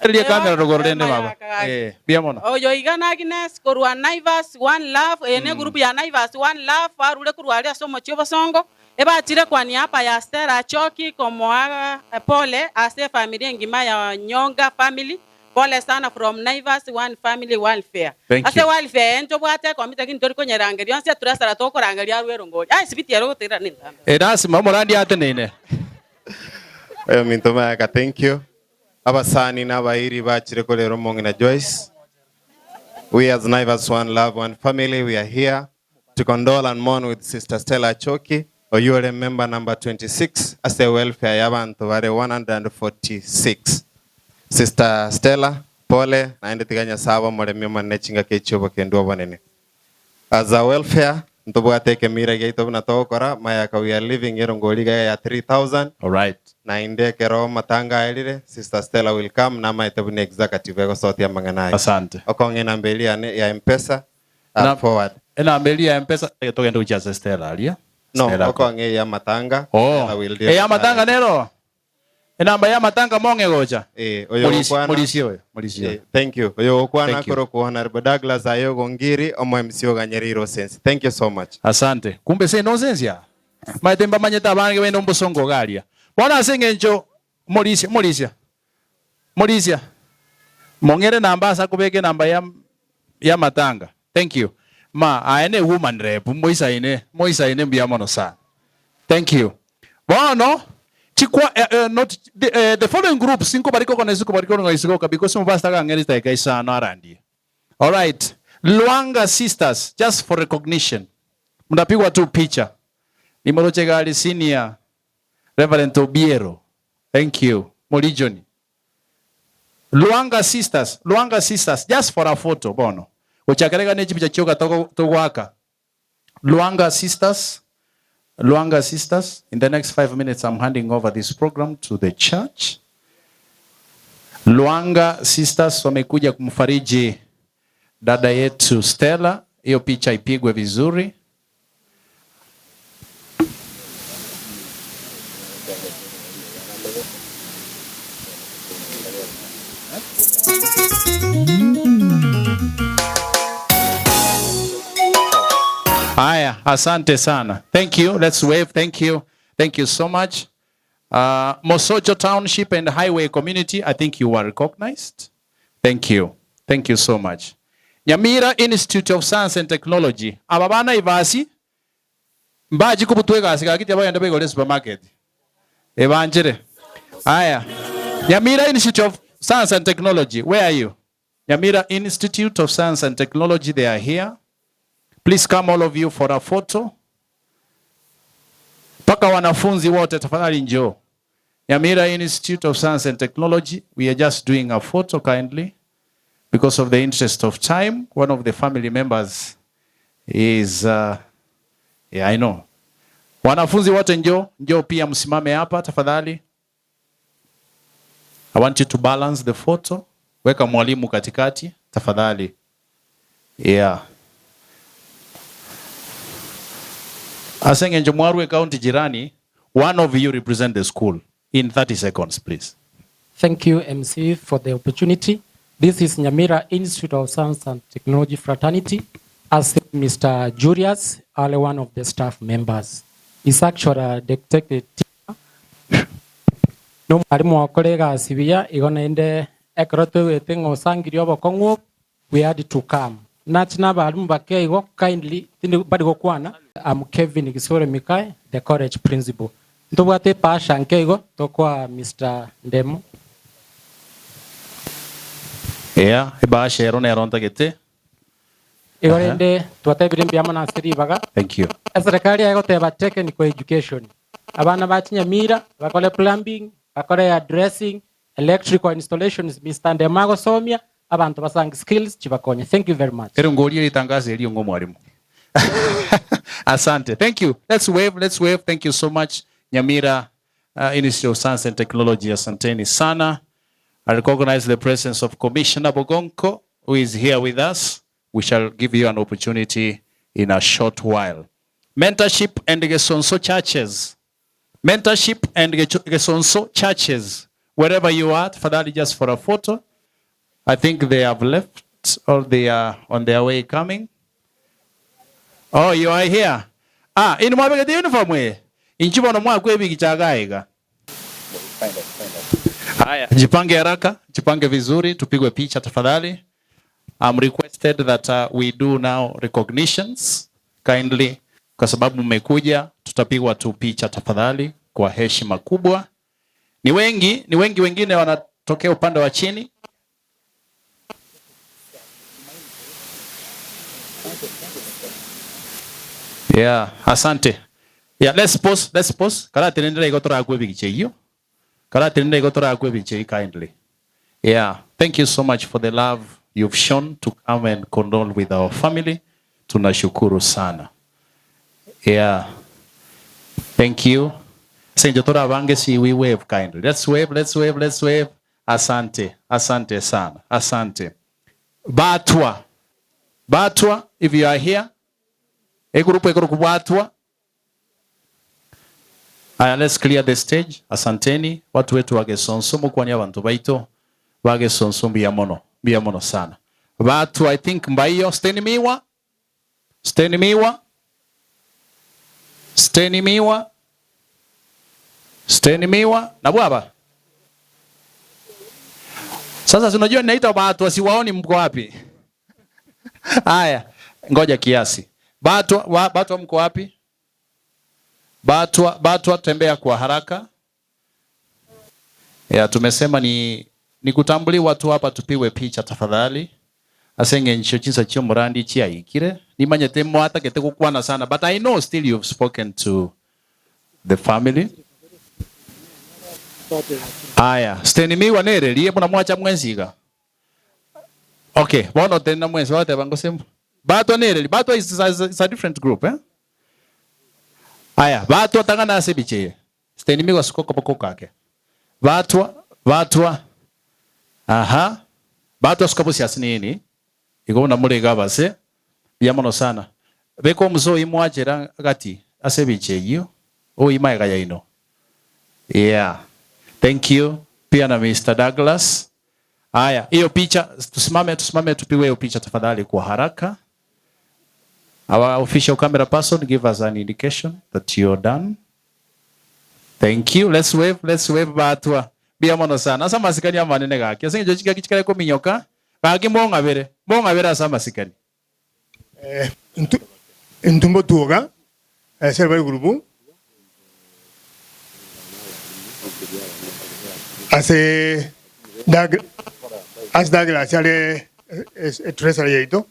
Riria camera rogoro rende baba. Eh, mbuya mono. Oyo iga na Agnes korwa Naivas One Love, eye ne group ya Naivas One Love, barure korwa aria ase omochie obosongo, ebachire kwa niaba ya Stella Achoki komoa pole ase efamiri engima ya Nyonga family, pole sana from Naivas One Family Welfare. Thank Ase you. welfare eye ntobwate ekomiti lakini ntori konyerangeria onsi eturesara tokorangeria arwe erongori. Aye sibiti ere ogotegerera nentambe. Erasima omorandia ateneine. Oyominto Mayaka thank you. Abasani na abairi bachire korera omong'ina Joyce. We as Naivas One Love One Family we are here to condole and mourn with Sister Stella Achoki oyio ore member number 26 ase welfare ya abanto bare 146. Sister Stella pole naende tiga Nyasae abe omoremi omonene chingaki echi obokendu obonene. As a welfare, ntobwate ekemira giaito buna togokora, mayaka we are leaving erongori iga ya 3000. Alright. Naende ekero amatanga aerire, Sister Stella will come namaete buna executive egosotia amang'ana aya. Asante. Okong'a enamba eria yane ya Mpesa, Na- forward. Enamba eria ya Mpesa, togende gochia ase Stella aria. No, Stella. okong'a eye amatanga, Oh. Stella will deal Eye with that. amatanga nero? Enamba y'amatanga mong'e gocha. Eh, oyo Morisi- gokwana- Morisi oyo, morisi oyo. Eh, thank you. Oyo gokwana Thank you. korokwa Honorable Douglas Ayogo Ngiri, omo MC oganyereire osensi. Thank you so much. Asante. Kumbe se nonsense ya. Maete mbamanyete abange bende ombosongo iga aria. Bono ase eng'encho morisia, morisia, morisia, mong'ere enamba ase akobeka enamba ya y'amatanga. Thank you. Ma, aye ne woman rep, moisaine, moisaine mbuya mono sana. Thank you. Bono, chikwa, eh, eh, not, the, eh, the following groups, nkobarika oko na isiko barika oko na isiko oka, because omopastor akang'era chidakika isano arandie. Alright. Lwanga sisters, just for recognition. Mnapigwa tu picha. Nimoroche gari senior, Reverend Obiero. Thank you. Morijoni. Lwanga sisters, Lwanga sisters, just for a photo bono. Gochakera iga ne chipicha chioka togo togoaka. Lwanga sisters, Lwanga sisters, in the next 5 minutes I'm handing over this program to the church. Lwanga sisters wamekuja kumfariji dada yetu Stella. Hiyo picha ipigwe vizuri. Haya, asante sana. Thank you. Let's wave. Thank you. Thank you so much. Mosocho Township and Highway Community, I think you are recognized. Thank you. Thank you so much. Nyamira Institute of Science and Technology. Aba bana ivasi mbachi kobutwa egasi gaki tiabagenda baigore supermarket. Ebanchire. Aya. Nyamira Institute of Science and Technology, where are you? Nyamira Institute of Science and Technology, they are here. Please come all of you for a photo. Paka wanafunzi wote tafadhali njoo. Nyamira Institute of Science and Technology, we are just doing a photo kindly because of the interest of time. One of the family members is, yeah, I know. Wanafunzi wote njoo, njoo pia msimame hapa tafadhali. I want you to balance the photo. Weka mwalimu katikati tafadhali. Yeah. Asenge Mwarwe County jirani, one of you represent the school in 30 seconds please. Thank you MC for the opportunity. This is Nyamira Institute of Science and Technology Fraternity. As Mr. Julius, only one of the staff members. He's actually a detected teacher. No mwalimu wakora egasi buya, igo naende ekero toigwete ng'a osangirie obokong'u, we had to come. Nachi na abarimu bake igo, kindly, tindi bari gokwana. I'm Kevin Gisore Mikai, the college principal. Ntobwate epasha nke igo, tokoa Mr. Ndemo. Yeah, ebasha ero nero ntagete. Igo rende twatebire mbuya mono ase ribaga. Thank you. Eserekari egoteba technical education. Abana ba Chinyamira bakore plumbing, bakore hairdressing, electrical installations, Mr. Ndemo agosomia abanto basange skills chibakonye. Thank you very much. Ere ngorie ritangazo erio ng'o mwalimu. Asante. Thank you. Let's wave, let's wave. Thank you so much. Nyamira Institute of Science and Technology, asanteni sana. I recognize the presence of Commissioner Bogonko who is here with us. We shall give you an opportunity in a short while. Mentorship and Gesonso churches. Mentorship and Gesonso churches. Wherever you are, tafadhali just for a photo. I think they have left or they are on their way coming. Oh, you are here. Ah, inwe mwabegete uniform eye? Inchuo bono mwakwa ebigicha iga iga. Haya, jipange haraka, jipange vizuri, tupigwe picha tafadhali. I'm requested that uh, we do now recognitions kindly, kwa sababu mmekuja, tutapigwa tu picha tafadhali kwa heshima kubwa. Ni wengi, ni wengi, wengine wanatokea upande wa chini. Yeah, asante. Yeah, let's pause, let's pause. Karatenenera igo torakwe ebigicha eyio. Karatenenera igo torakwe ebigicha eyio kindly. Yeah, thank you so much for the love you've shown to come and condole with our family. Tunashukuru sana. Yeah. Thank you. Ase inche torabange si we wave kindly. Let's wave, let's wave, let's wave. Asante, asante sana. Asante. Batwa. Batwa, if you are here. Egroup ekorokwa Batwa. Aya, let's clear the stage. Asanteni watu wetu wa Gesonso, mokwanie abanto baito ba Gesonso mbuya mono, mbuya mono sana. Batwa, I think mbaiyo, Steny Miwa, Steny Miwa, Steny Miwa, Steny Miwa, nabwo aba. Sasa si unajua ninaita Batwa, siwaoni mko wapi? Haya, ngoja kiasi. Batwa, wa, Batwa mko wapi? Batwa, Batwa tembea kwa haraka. Ya, tumesema ni ni kutambuliwa tu hapa tupigwe picha tafadhali. Ase eng'encho chinsa chi'omorandi chiaikire nimanyete mwatagete gokwana sana but I know still you've spoken to the family. Aya, Steny Miwa nererie buna mwacha mwensi iga. Okay, bono tenena mwensi bagoteba ngose Batwa nereri Batwa is, is, is a different group eh? Aya, Batwa tang'ana ase ebicha eye. Steny Miwa suka okoboko kake. Batwa, Batwa, aha, Batwa suka bosio ase nini? Igo buna more iga abase, mbuya mono sana. Beka omusa oyio mwachera gati ase ebicha eyio, oyio magega yaino. Yeah. Thank you. Pia na Mister Douglas. Aya, hiyo picha tusimame, tusimame tupigwe hiyo picha tafadhali kwa haraka. Our official camera person give us an indication that you're done. Thank you. Let's wave, let's wave batwa. Mbuya mono sana. Ase amasikani amanene gaki. Ase eng'encho chingaki chikare kominyoka, gaki mong'abere, mong'abere ase amasikani. Eh, intu intwe mbotuoga ase bari gurubu ase Doug ase Douglas are etreasury yaito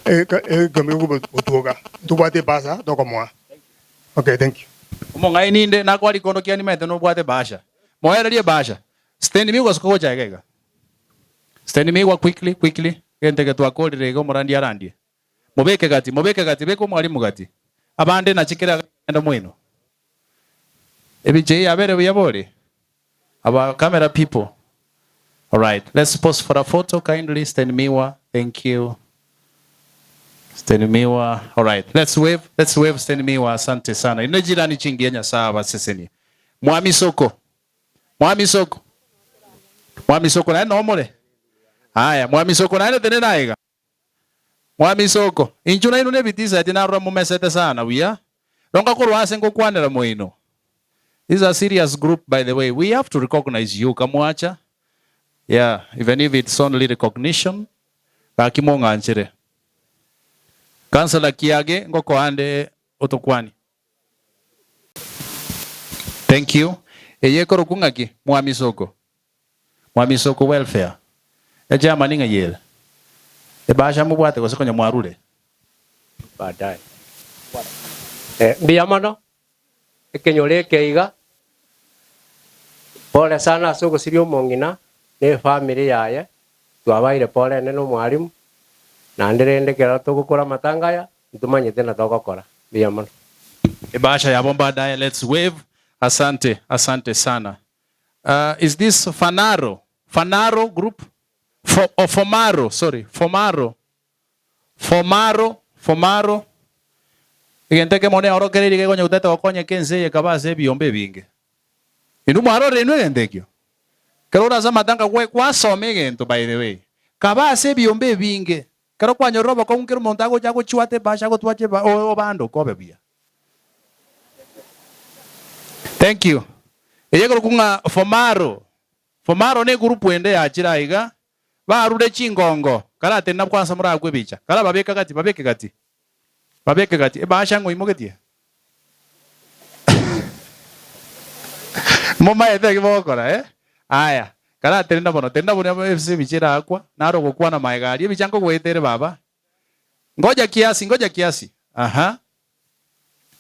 ekeombe botuoga ntobwate ebasa tokomoa. Okay, thank you. Omong'aini inde nakoa rikondo kiane nimanyete nobwate ebahasha. Moererie ebahasha. Stand migwa suka gocha iga iga. Stand migwa quickly quickly. Egento eke twakorire iga omorandi arandie. Mobeke gati mobeke gati beka omwalimu gati. Abande nachi kera genda moino. Ebicha eye yabere buya bori? Aba camera people. Alright, let's pose for a photo kindly. Stand miwa. Thank you. Stand miwa. Alright, let's wave. Let's wave stand miwa. Asante sana. Ino jirani chingiya Nyasaye abasesenie. Mwami soko. Mwami soko. Mwami soko naye nomore. Aya, mwami soko naye tenena aiga. Mwami soko. Inchu nainwe nebitisa ati narora momesete sana buya. Ronga korwa ase ngokwanera moino. This is a serious group by the way. We have to recognize you kamwacha. Yeah, even if it's only recognition. Gaki mong'anchere. Councillor Kiage ngokoande otokwani. Thank you. Eye ekorokwa ng'aki? Mwami Soko. Mwami Soko welfare. Echairman ng'ai ere? Ebahasha mobwate gose konya mwarure? Baadaye. Eh, mbuya mono, ekenyoro eke iga, pole sana ase ogosiria omong'ina na efamiri yaye, twabaire pole ene na omwalimu, naende rende ekero togokora amatanga aya, ntomanyete na togokora. Mbuya mono. Ebahasha yabo baadaye, let's wave. Asante, asante sana. Uh, is this Fanaro? Fanaro group? Fo, oh, Fomaro, sorry, Fomaro. Fomaro, Fomaro. Egento ekemo neorokereirie kegonya gotete gokonyeka ense eye ekaba ase ebiombe ebinge. Inwe mwarorire inwe egento ekio? Ekero ore ase amatanga gwe gwasoma egento by the way. Kaba ase ebiombe ebinge, ekero kwanyorire obokong'u kera omonto agocha agochwate ebahasha agotwache eba obandoke obe buya. Thank you. Eye ekorokwa ng'a Fomaro. Fomaro ne egroup ende yachire aiga, barure chingongo, karatenena kwansa morakwe ebicha, karababeka gati, babeke gati, babeke gati, ebahasha ng'o oimogetie? Momaete eki mogokora eh? Aya, karatenena bono, tenena bono ase ebicha erakwa, naro ogokwana magega aria, ebicha nkogoeta ere baba. Ngoja kiasi, ngoja kiasi. Aha.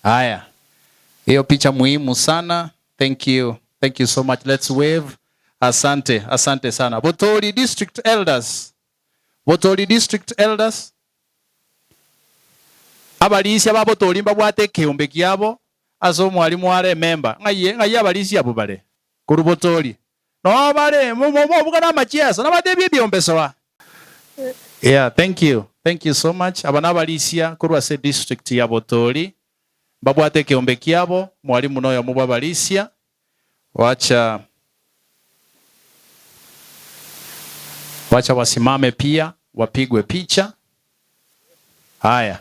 Haya. Hiyo picha muhimu sana. Thank you. Thank you so much. Let's wave. Asante, asante sana. Botori District Elders. Botori District Elders. Abarisia ba Botori mbabwate ekeombe kiabo ase omwalimu are ememba. Ng'ai ng'ai abarisia abwo bare? Korwa Botori. Noo bare mobuga namachieso, nabatebie ebiombe soa. Yeah, thank you. Thank you so much. Aba nabarisia korwa ase district ya Botori. Mbabwate ekeombe kiabo, mwalimu noyomo bw'abarisia. Wacha wacha wasimame pia wapigwe picha. Haya,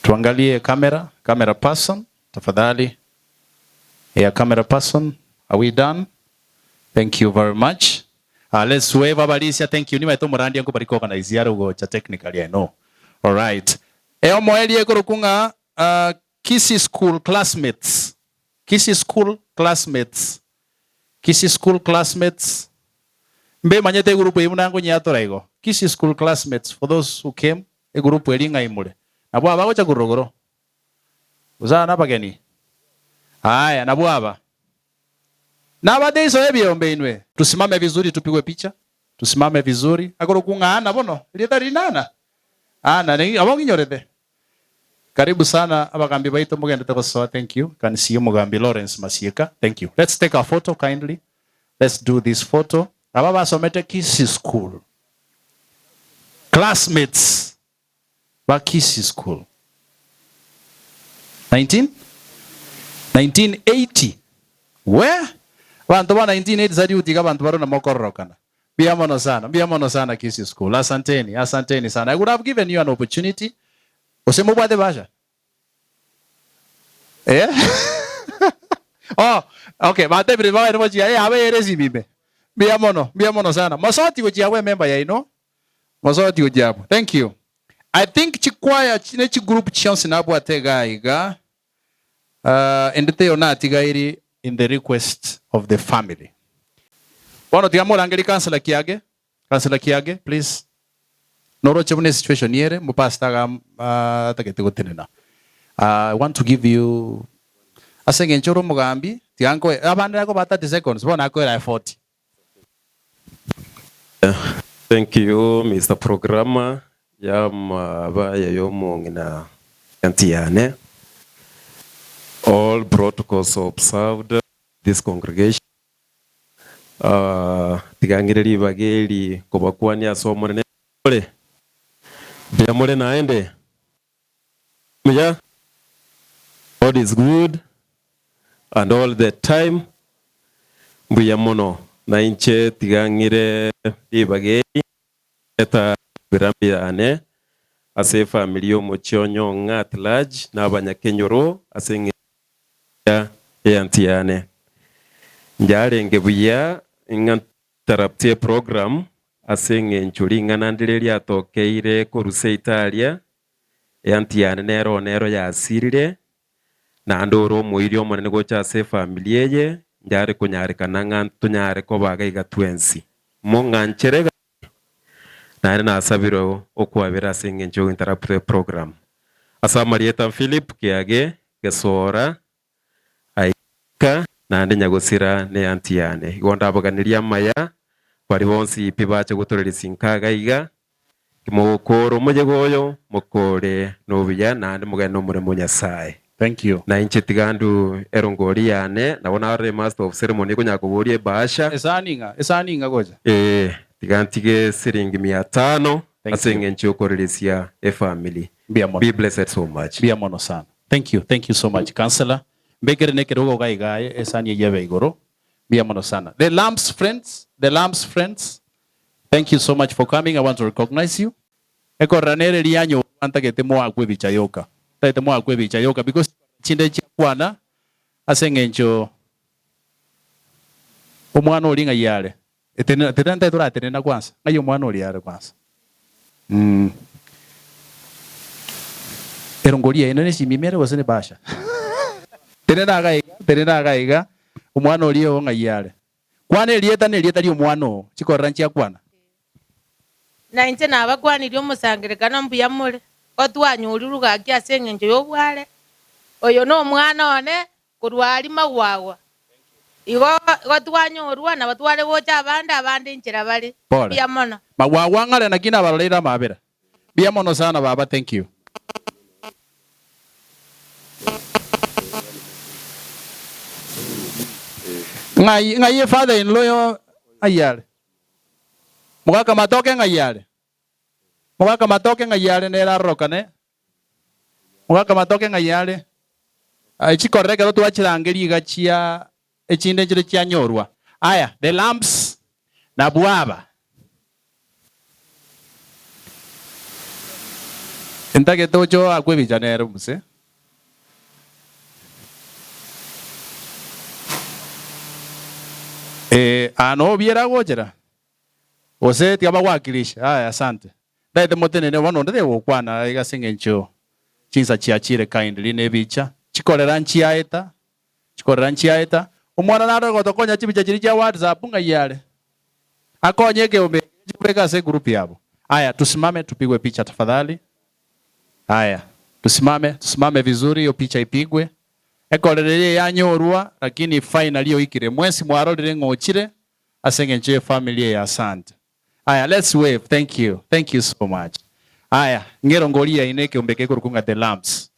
tuangalie camera, camera person tafadhali. Yeah, camera person, are we done? Thank you very much. Uh, let's wave abarisia, thank you. Nimaete omorandia nkobari organize yare ogocha technically, I know. All right. Eyo moerie ekoroku ng'a uh, Kisii School classmates. Kisii School classmates. Kisii School classmates. Mbemanyete egroup eyio buna nkonyeatora igo. Kisii School classmates for those who came, egroup eria ng'ai more. Nabwo aba bagocha korwa rogoro. Gose aba nabageni? Aya, nabwo aba. Nabate iso ebiombe inwe. Tusimame vizuri tupigwe picha. Tusimame vizuri. Akorokwa ng'a Anna bono. Erieta riria n'Anna? Anna, abo ng'inyorete. Karibu sana abagambi baito mogendete gosoa thank you can see omogambi Lawrence Masieka thank you let's take a photo kindly let's do this photo aba basomete Kisii school classmates ba Kisii school 19 1980 we abanto ba 1980 salute iga abanto barona mokororokana Mbuya mono sana, mbuya mono sana Kisii School. Asanteni, asanteni sana. I would have given you an opportunity. Gose mobwate basha? Eh? Oh, okay, batebire babaire gochia eh abe ere esimi ime. Mbuya mono, mbuya mono sana. Mosoti gochia abwo ememba yaino. Mosoti gochia abwo. Thank you. I think chikwaya ne chigroup chionsi nabwate iga iga. Uh, ende teiyo natigairi in the request of the family. Bono tiga morangerie Councillor Kiage, Councillor Kiage, please. Noroche buna esituation ere, omopastor iga atagete gotenena. I want to give you, ase eng'encho ore omogambi, tiga nkoe, abande nakoba 30 seconds, bono nakoera aye 40. Thank you Mister Programmer yamabaya yomong'ina aunty yane all protocols observed this congregation tiga ng'ire ribaga eri kobakwania ase Omonene more mbuya more naende mbuya God is good and all the time mbuya mono nainche tiga ng'ire ribaga eri Eta ebirambi yane ase efamiri y'omochie o Nyong'a at large na abanyakenyoro ase eng'encho ya eanti yane. Njarenge buya ng'a nterrupt eprogram ase eng'encho ring'ana ndire riatokeire korwa seito aria, eanti yane nero nero yasirire, naende ore omoiri omonene gocha ase efamiri eye, njare konyarekana ng'a ntonyare koba iga iga twensi. Mong'anchere gaki, naende nasabire okwabera ase engencho y'ogointerrupt eprogram. Ase amarieta Philip Kiage Gesora aika naende nyagosira ne aunty yane. Igo ndabaganirie amaya baria bonsi pi bache gotoreria sinka iga iga, Kimogokora omoyega oyo, mokore nobuya naende mogende nomorembe o Nyasae. Thank you. Na inche tiga ndu erongori yane, nabo narore master of ceremony ekonyara koboria ebahasha. Esani ng'a? Esani ng'a gocha? Ee, tiga ntige siringi mia tano Thank ase you. eng'encho yokoreresia efamily. Mbuya mono. Be blessed so much. Mbuya mono sana. Thank you, thank you so much councillor. Mbekere nekerogo iga iga aye esani eyio ebe igoro. Mbuya mono sana. The Lamps Friends, The Lamps Friends, thank you so much for coming, I want to recognize you. Ekorera nere rianyorwa ntagete moakwe ebicha yoka. Ntagete moakwe ebicha yoka because chinde chiakwana ase eng'encho omwana oria ng'ai are. Etenena tenena ntagete oratenena kwanza. Ng'ai omwana oria are kwanza. Mmh. Erongori yaino ne chimimi ere gose ne bahasha? Tenena iga iga, tenena iga iga, omwana oria oo ng'ai are. Kwana erieta na erieta ri'omwana oo, chikorera nchiakwana. Na inche nabakwanirie omosangererekano mbuya more, ko twanyorirwe gaki ase engencho y'obware. Oyo nomwana one korwa aria magwagwa. Igo igo twanyorwa, nabo tware gocha abande, abande inchera bare. Pole. Mbuya mono. Magwagwa ng'are naki nabaroreire amabera. Mbuya mono sana baba thank you. Ng'ai ng'ai father in law yo ng'ai are? Mogaka matoke ng'ai are? Mogaka matoke ng'ai are nere arorokane? Mogaka matoke ng'ai are? Aye chikorera ekero twachirangeria iga chia echinde nchire chianyorwa. Aya the lamps nabwo aba. Ntagete oche oakwe ebicha nere omuse. Ee, aa noo obiere agochera? Gose tiga bagwakirishe? Aya, asante. Ntagete motenene bono onde tegokwana iga ase eng'encho chinsa chiachire kindly na ebicha. Chikorera nchiaeta, chikorera nchiaeta. Omwana nare ogotokonya chibicha chiria chia WhatsApp ng'ai are? Akonye ekeombe eke chikobeka ase egroup yabo. Aya, tusimame tupigwe picha tafadhali. Haya, tusimame, tusimame vizuri, hiyo picha ipigwe. Ekorera eria yanyorwa, lakini finally oikire. Mwensi mwarorire ng'a ochire, ase eng'encho y'efamily eye asante. Haya, let's wave, thank you, thank you so much. Haya, ng'erongo oria yaino ekeombe kekorokwa ng'a The Lambs.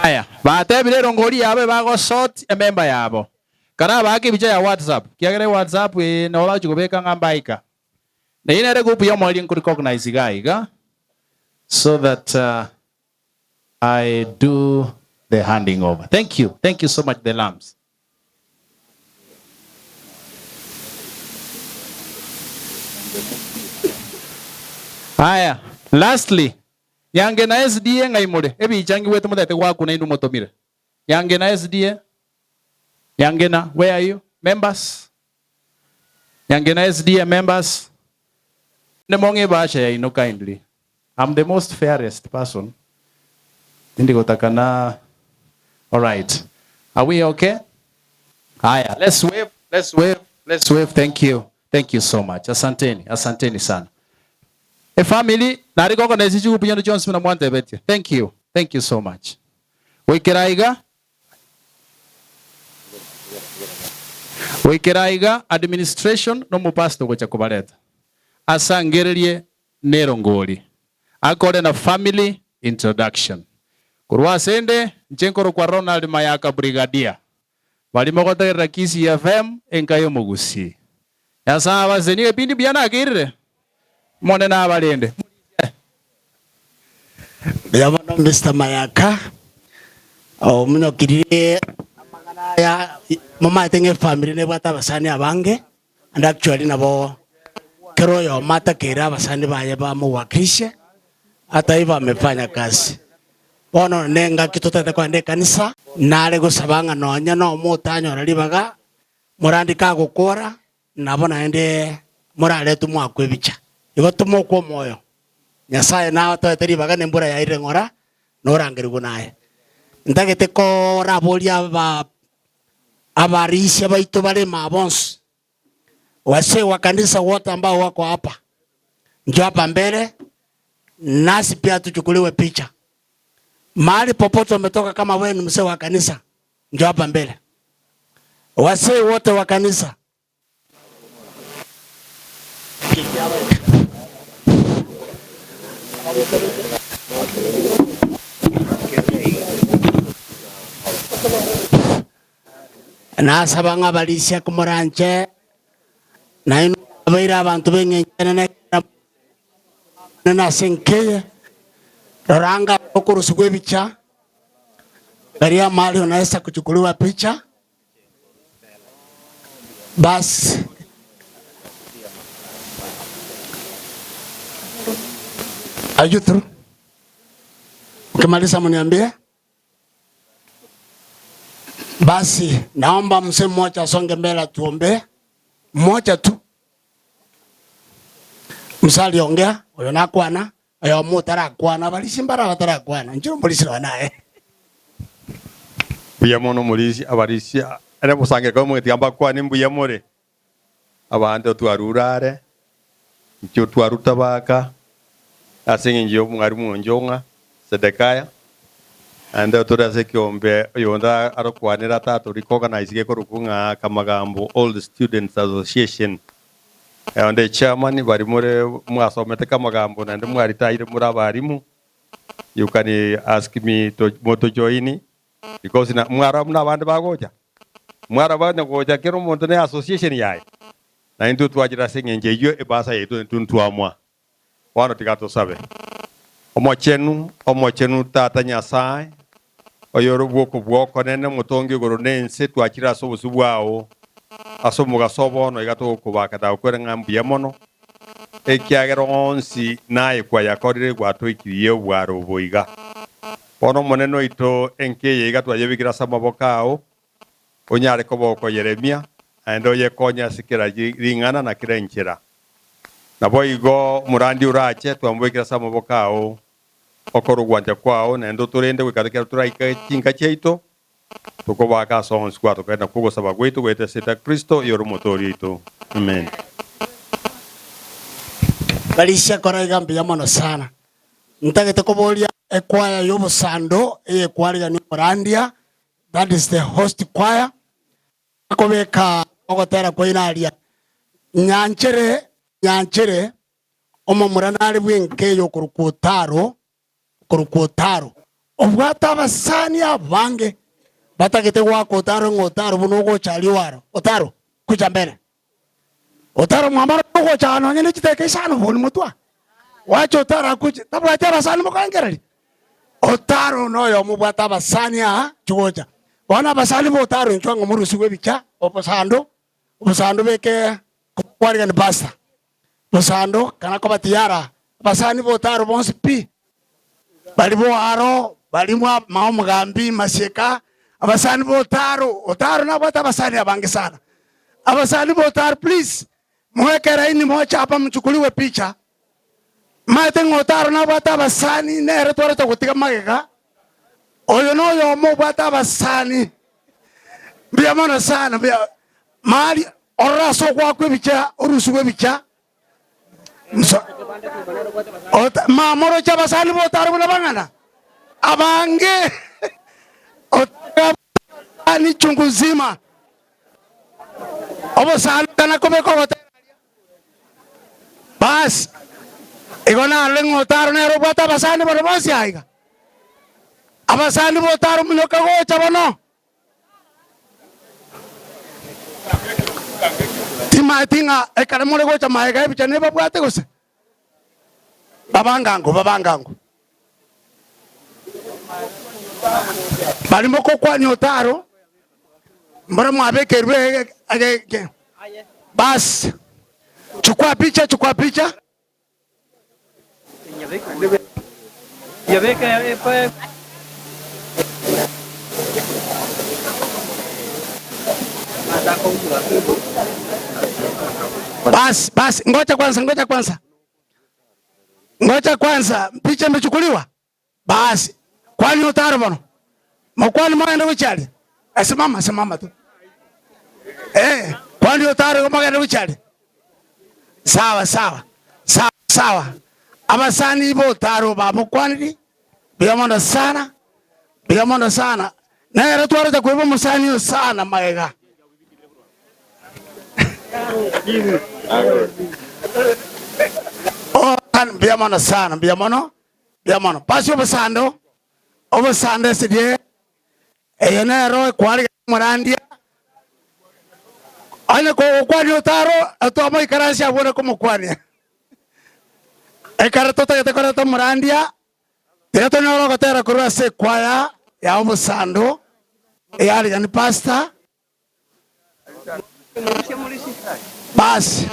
Haya, batebire erongo oria yabo ebagosort emember yabo. Karabaake ebicha ya WhatsApp, kiagera eWhatsApp eye nabo bagochia kobeka ng'a mbaika. Neyio nere group y'omoerio nkorecognize iga iga so that I do the handing over. Thank you, thank you so much the lambs. Aya, lastly, Nyange na SDA ng'ai more? Ebicha ngigwete motagete goakuna inwe motomire. Nyange na SDA? Nyangena, where are you? Members? Nyangena SDA members? Nde mong'e ebahasha yaino kindly. I'm the most fairest person. Tindi gotakana. All right. Are we okay? Haya, let's wave, let's wave, let's wave. Thank you. Thank you so much. Asanteni, asanteni sana. E family, nari gokonesi chigupu chionde chionsi buna mwantebetie. Thank you. Thank you so much. Goikera aiga, Goikera aiga administration nomopastor ogocha kobareta asangererie nerongori akore na family introduction. Korwa asende inche nkorokwa Ronald Mayaka Brigadier baria mogotegerera Kisii FM enka yomogusii. Nyasae abasenie ebipindi mbuya nakeirire Omonene abarende. Mbuya mono Mister Mayaka, omunyokiririe amang'ana aya, momanyete ng'a efamiri nebwate abasani abange, and actually nabo kera oyomo atakeire abasani baye bamowakilishe, hata hivyo amefanya kazi. Bono nengaki totagete kogenda ekanisa, nare gosaba ng'a nonye nomo otanyora ribaga, morandike agokora, Nabo naende moraretwe moakwe ebicha. Igo tomokwe omoyo. Nyasae natoete ribaga na embura yairire ng'ora, norangerigwe naye. Ntagete koraboria aba abarisia baito bare imaa bonsi, wasee wa kanisa wote ambao wako hapa, njoo hapa mbele nasi pia tuchukuliwe picha. Mahali popote umetoka, kama wewe ni mzee wa kanisa, njoo hapa mbele. Wasee wote wa kanisa Nasaba ng'a abarisia komoranche, nainwe mwabeire abanto b'engencho enene ekero Omonene ase enka eye. Rora anga okorusigwa ebicha, Angalia mahali unaweza kuchukuliwa picha. Basi Are you through? Ukimaliza mniambie. Basi naomba mzee mmoja asonge mbele atuombee, mmoja tu. Mzee aliongea, oyo nakwana, oyomo otarakwana, abarisia mbare abatarakwana, inche omorisia nonya naye. Mbuya mono morisia, abarisia, ere mosangeko omogeti mbakwane mbuya more, abanto twarure are, inche twaruta baka, ase eng'encho y'omwarimu onchong'a Zedekiah, naende tore ase ekeombe oyonde arokwanere atatorikoganise gekorokwa ng'a Kamagambo Old Students Association. Onde chairman baria more mwasomete Kamagambo naende mwaritaire more abarimu, you can ask me to motojoini because na mwarora buna abande bagocha, mwarora onye gocha kera omonto ne association yaye, na intwe twachire ase eng'encho eyio ebasa yaito intwe ntwamwa. Bono tiga tosabe. Omochenu, omochenu Tata Nyasae, oyore bw'okobua okonene, omotongi igoro na ense, twachire ase obosio bwao ase omogaso o bono, iga togokobaka na gokwera ng'a mbuya mono, ekiagera onsi naye kwayakorire gwatoikirie obwaro obo iga. Bono Omonene oito, enka eye iga twayebekire ase amaboko ao, onyare koba okoyeremia, naende oyekonye ase kera ring'ana na kera enchera. Naboigo omorandi orache, twamobekire ase amaboko ao, okore ogwancha kwao, naende otorende goika ekero toraike chinka chiaito, tokobaaka ase onsi gwatokorera nakwo ogosaba gwaito goeta ase erieta Kristo, oyore Omotooria oito. Amen. Barisia kora iga mbuya mono sana. Ntagete koboria ekwaya y'obosando eyekwarigania omorandia, that is the host choir, Akobeka ogotera kwaino aria, Nyanchere, nyanchere, omomura nare bw'enka eye okorokwa Otaro, okorokwa Otaro. Obwate abasani abange batagete goaka Otaro ng'a Otaro buna ogocha aria oaro. Otaro, kuja mbele. Otaro mwamara ogocha aa nonye ne chidakika isano boni motwa. Wacha Otaro akuche, tabwati abasani mokoengereria. Otaro noyomo obwate abasani aa chigocha. Bono abasani ba Otaro inchuo ang'e morusigwe ebicha, obosando, obosando beke kwarigani pastor. Bosando kana koba tiyara, abasani ba Otaro bonsi pi, baria boaro, baria mwa mao omogambi, masieka, abasani ba Otaro, Otaro nabwate abasani abange sana. Abasani ba Otaro please, mweke laini moche hapa mchukuliwe picha. Maete ng'a Otaro nabwate abasani nere twarete gotiga magega, oyo noyomo obwate abasani. Mbuya mono sana, mbuya mahali orore ase ogoakwa ebicha orusigwe ebicha. Mso- Ota- mamoroche abasani ba Otaro buna bang'ana abange Otaro chungu nzima obosani kana kobeka ogotera Bas, igo narore ng'a Otaro nere obwate abasani bono bonsi aiga. Abasani ba Otaro monyoka gocha bono. Timaeti ng'a ekero more gocha magega ebicha nebabwate gose? Babangango, babangango. Baria mogokwania Otaro, mbora mwabekerwe ege Bas, chukua picha, chukua picha. Bas, bas, ngoja kwanza, ngoja kwanza. Ngoja kwanza, picha imechukuliwa? Basi, kwani otaro bono? Mokwani mogende gochia aria? Eh, simama, simama tu. Eh, kwani otaro igo mogende gochia aria? Sawa, sawa, sawa, sawa. Abasani ba otaro bamokwaniri, mbuya mono sana, mbuya mono sana. Nere twarete koiba omosani oyo sana magega. Oh, mbuya mono sana, mbuya mono. Mbuya mono. Basi obosando, obosando eserie eye nero ekwarigania omorandia. Onye kogokwania otaro, twamoikaransia abwo na komokwania. Ekero totagete koreta omorandia, tiga tonyore ogotera korwa ase ekwaya ya obosando eya Arigani Pastor. Basi.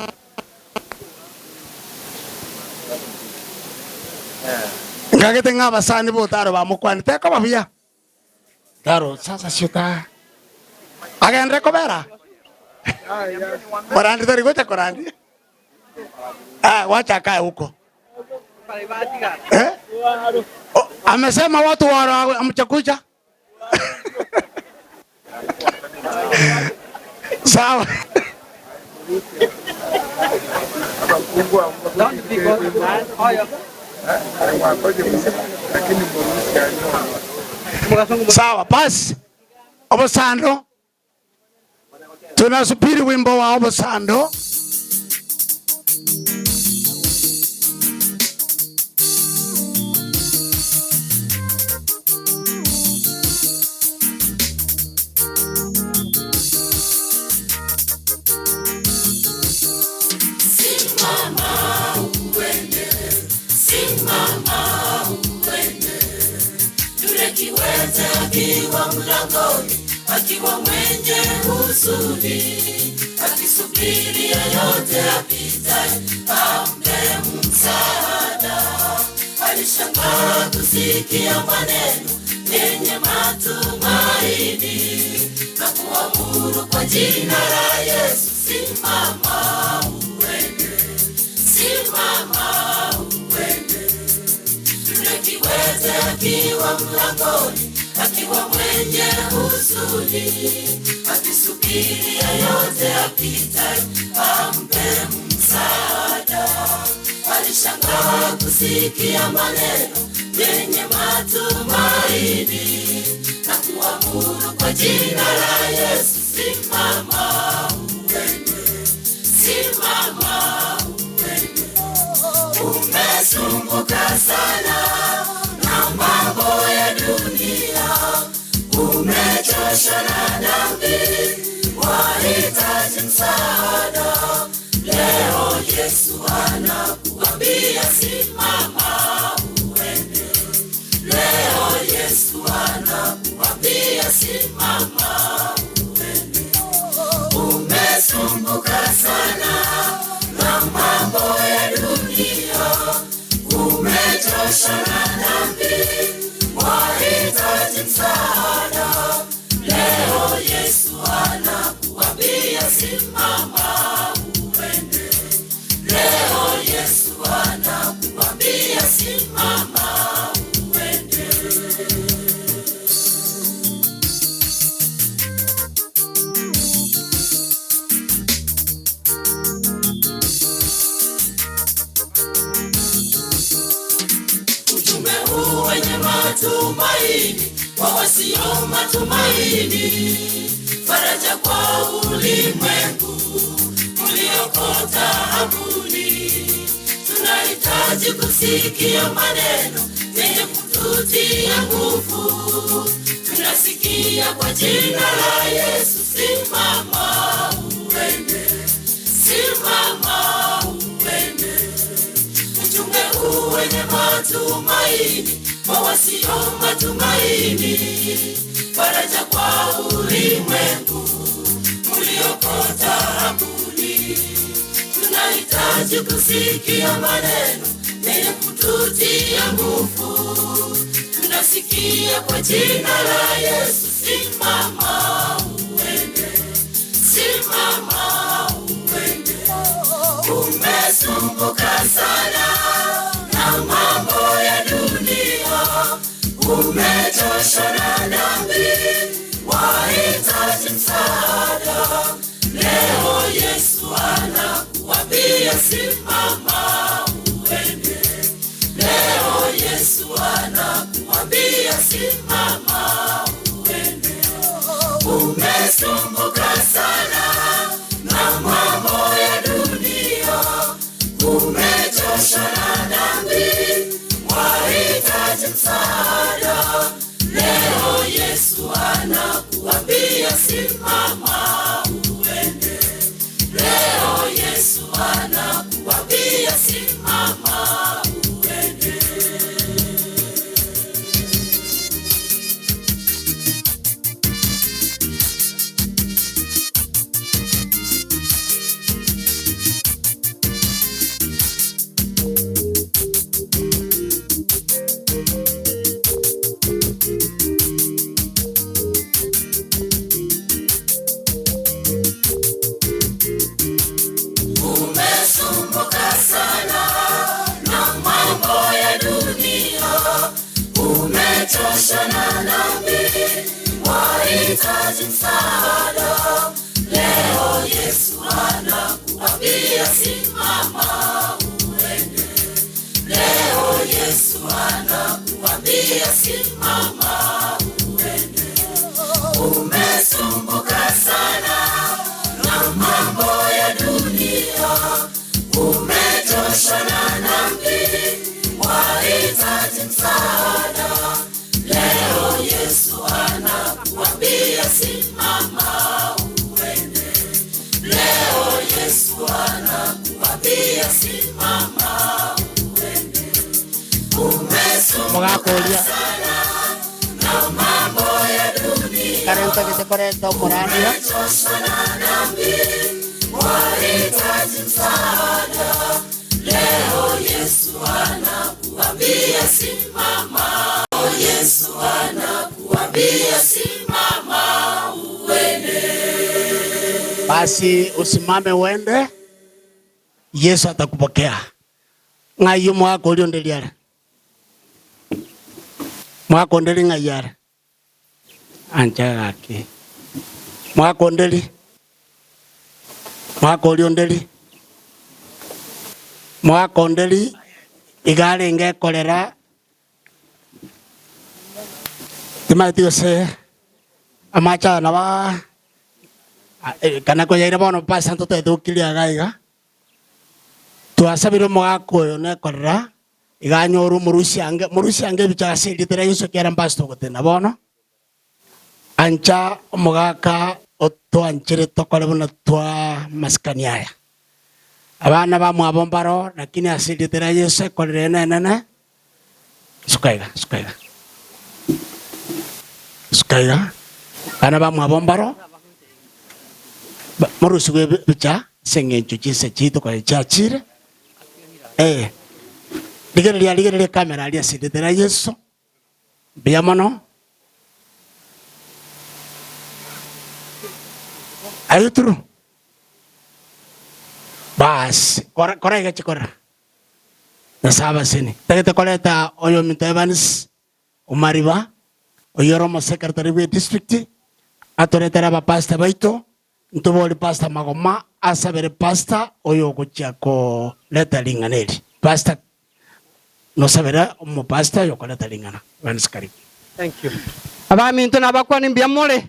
Nkagete ng'a abasani b'otaro bamokwanete, tekoba buya. Taro sasa sio ta agenderere kobera morandi tari gocha korandia ah, wacha akae huko eh? Oh, amesema watu wa amchakucha sawa. Sawa basi, obosando tunasubiri wimbo wa obosando. Simama uende, simama uende. Yule kiwete akiwa mlangoni, akiwa mwenye huzuni, akisubiri yeyote apitaye ampe msaada. Alishangaa kusikia maneno yenye matumaini na kuamuru kwa jina la Yesu, simama uende, simama uende. Yule kiwete akiwa mlangoni, akiwa mwenye huzuni, akisubiri yeyote apitaye ampe msaada. Alishangaa kusikia maneno yenye matumaini na kuamuru kwa jina la Yesu, simama uende, simama uende. Umesumbuka sana na mambo ya dunia, umechoshwa na dhambi, wahitaji msaada. Leo Yesu anakuambia simama uende. Leo Yesu anakuambia simama uende. Umesumbuka sana na mambo ya dunia, umechoshwa na dhambi, wahitaji msaada. Leo Yesu anakuambia simama uende. Leo Yesu anakuambia simama uende. Ujumbe huu wenye matumaini kwa wasio matumaini, faraja kwa ulimwengu ulioko taabuni. Tunahitaji kusikia maneno yenye kututia nguvu. Tunasikia kwa jina la Yesu, simama uende, simama uende. Ujumbe huu wenye matumaini kwa wasio matumaini, faraja kwa ulimwengu ulioko taabuni. Tunahitaji kusikia maneno yenye kututia nguvu. Tunasikia kwa jina la Yesu, simama uende, simama uende. Umesumbuka sana na mambo ya dunia, umechoshwa na dhambi, wahitaji msaada. Leo Yesu anakuambia simama uende. Leo Yesu anakuambia simama uende. Umesumbuka sana na mambo ya dunia, umechoshwa na dhambi, wahitaji msaada. Leo Yesu anakuambia simama uende. Umechoshwa na dhambi, wahitaji msaada. Leo Yesu anakuambia simama uende. Leo Yesu anakuambia simama uende. Umesumbuka sana na mambo ya dunia, umechoshwa na dhambi, wahitaji msaada. Leo Yesu anakuambia simama uende. Leo Yesu anakuambia simama uende. Umesumbuka Mugakuria. sana na mambo ya dunia, Karenta koreta omorania. umechoshwa na dhambi, wahitaji msaada. Leo Yesu anakuambia simama. Yesu anakuambia simama uende. Basi usimame uende, Yesu atakupokea. Ng'ai omwaka oria onde riare? Mwaka onde ri ng'ai are? Ancha gaki. Mwaka onde ri? Mwaka oria onde ri? Mwaka onde ri iga arenge ekorera timaeti gose amache aya nabo kana koyaire bono pasa ntotagete gokiria iga iga, twasabire omogaka oyo nekorera, iga anyore omorusia ange morusia ange ebicha ase erieta ria Yeso ekiagera mpastor ogotenda bono, ancha omogaka otwanchere tokore buna twa masikani aya. Abana bamwabo mbaro, lakini ase erieta ria Yeso ekorera ene enene, suka iga, suka iga, suka iga, abana bamwabo mbaro, morusigwe ebicha ase eng'encho chinsa chiaito konya chiachire, eh, rigereria rigereria ecamera aria ase erieta ria Yeso, mbuya mono. Are you true? Baas, kora kora iga chikora. Nyasae abaseni. Tagete koreta oyominto Evans Omariba, oyio ore omosecretary bwe district, atoretere abapastor baito, ntobori Pastor Magoma asabere pastor oyo ogochia koreta ring'ana eri. Pastor, nosabere omopastor oyo okoreta ring'ana. Evans karibu. Thank you. Abaminto na abakwani mbuya more?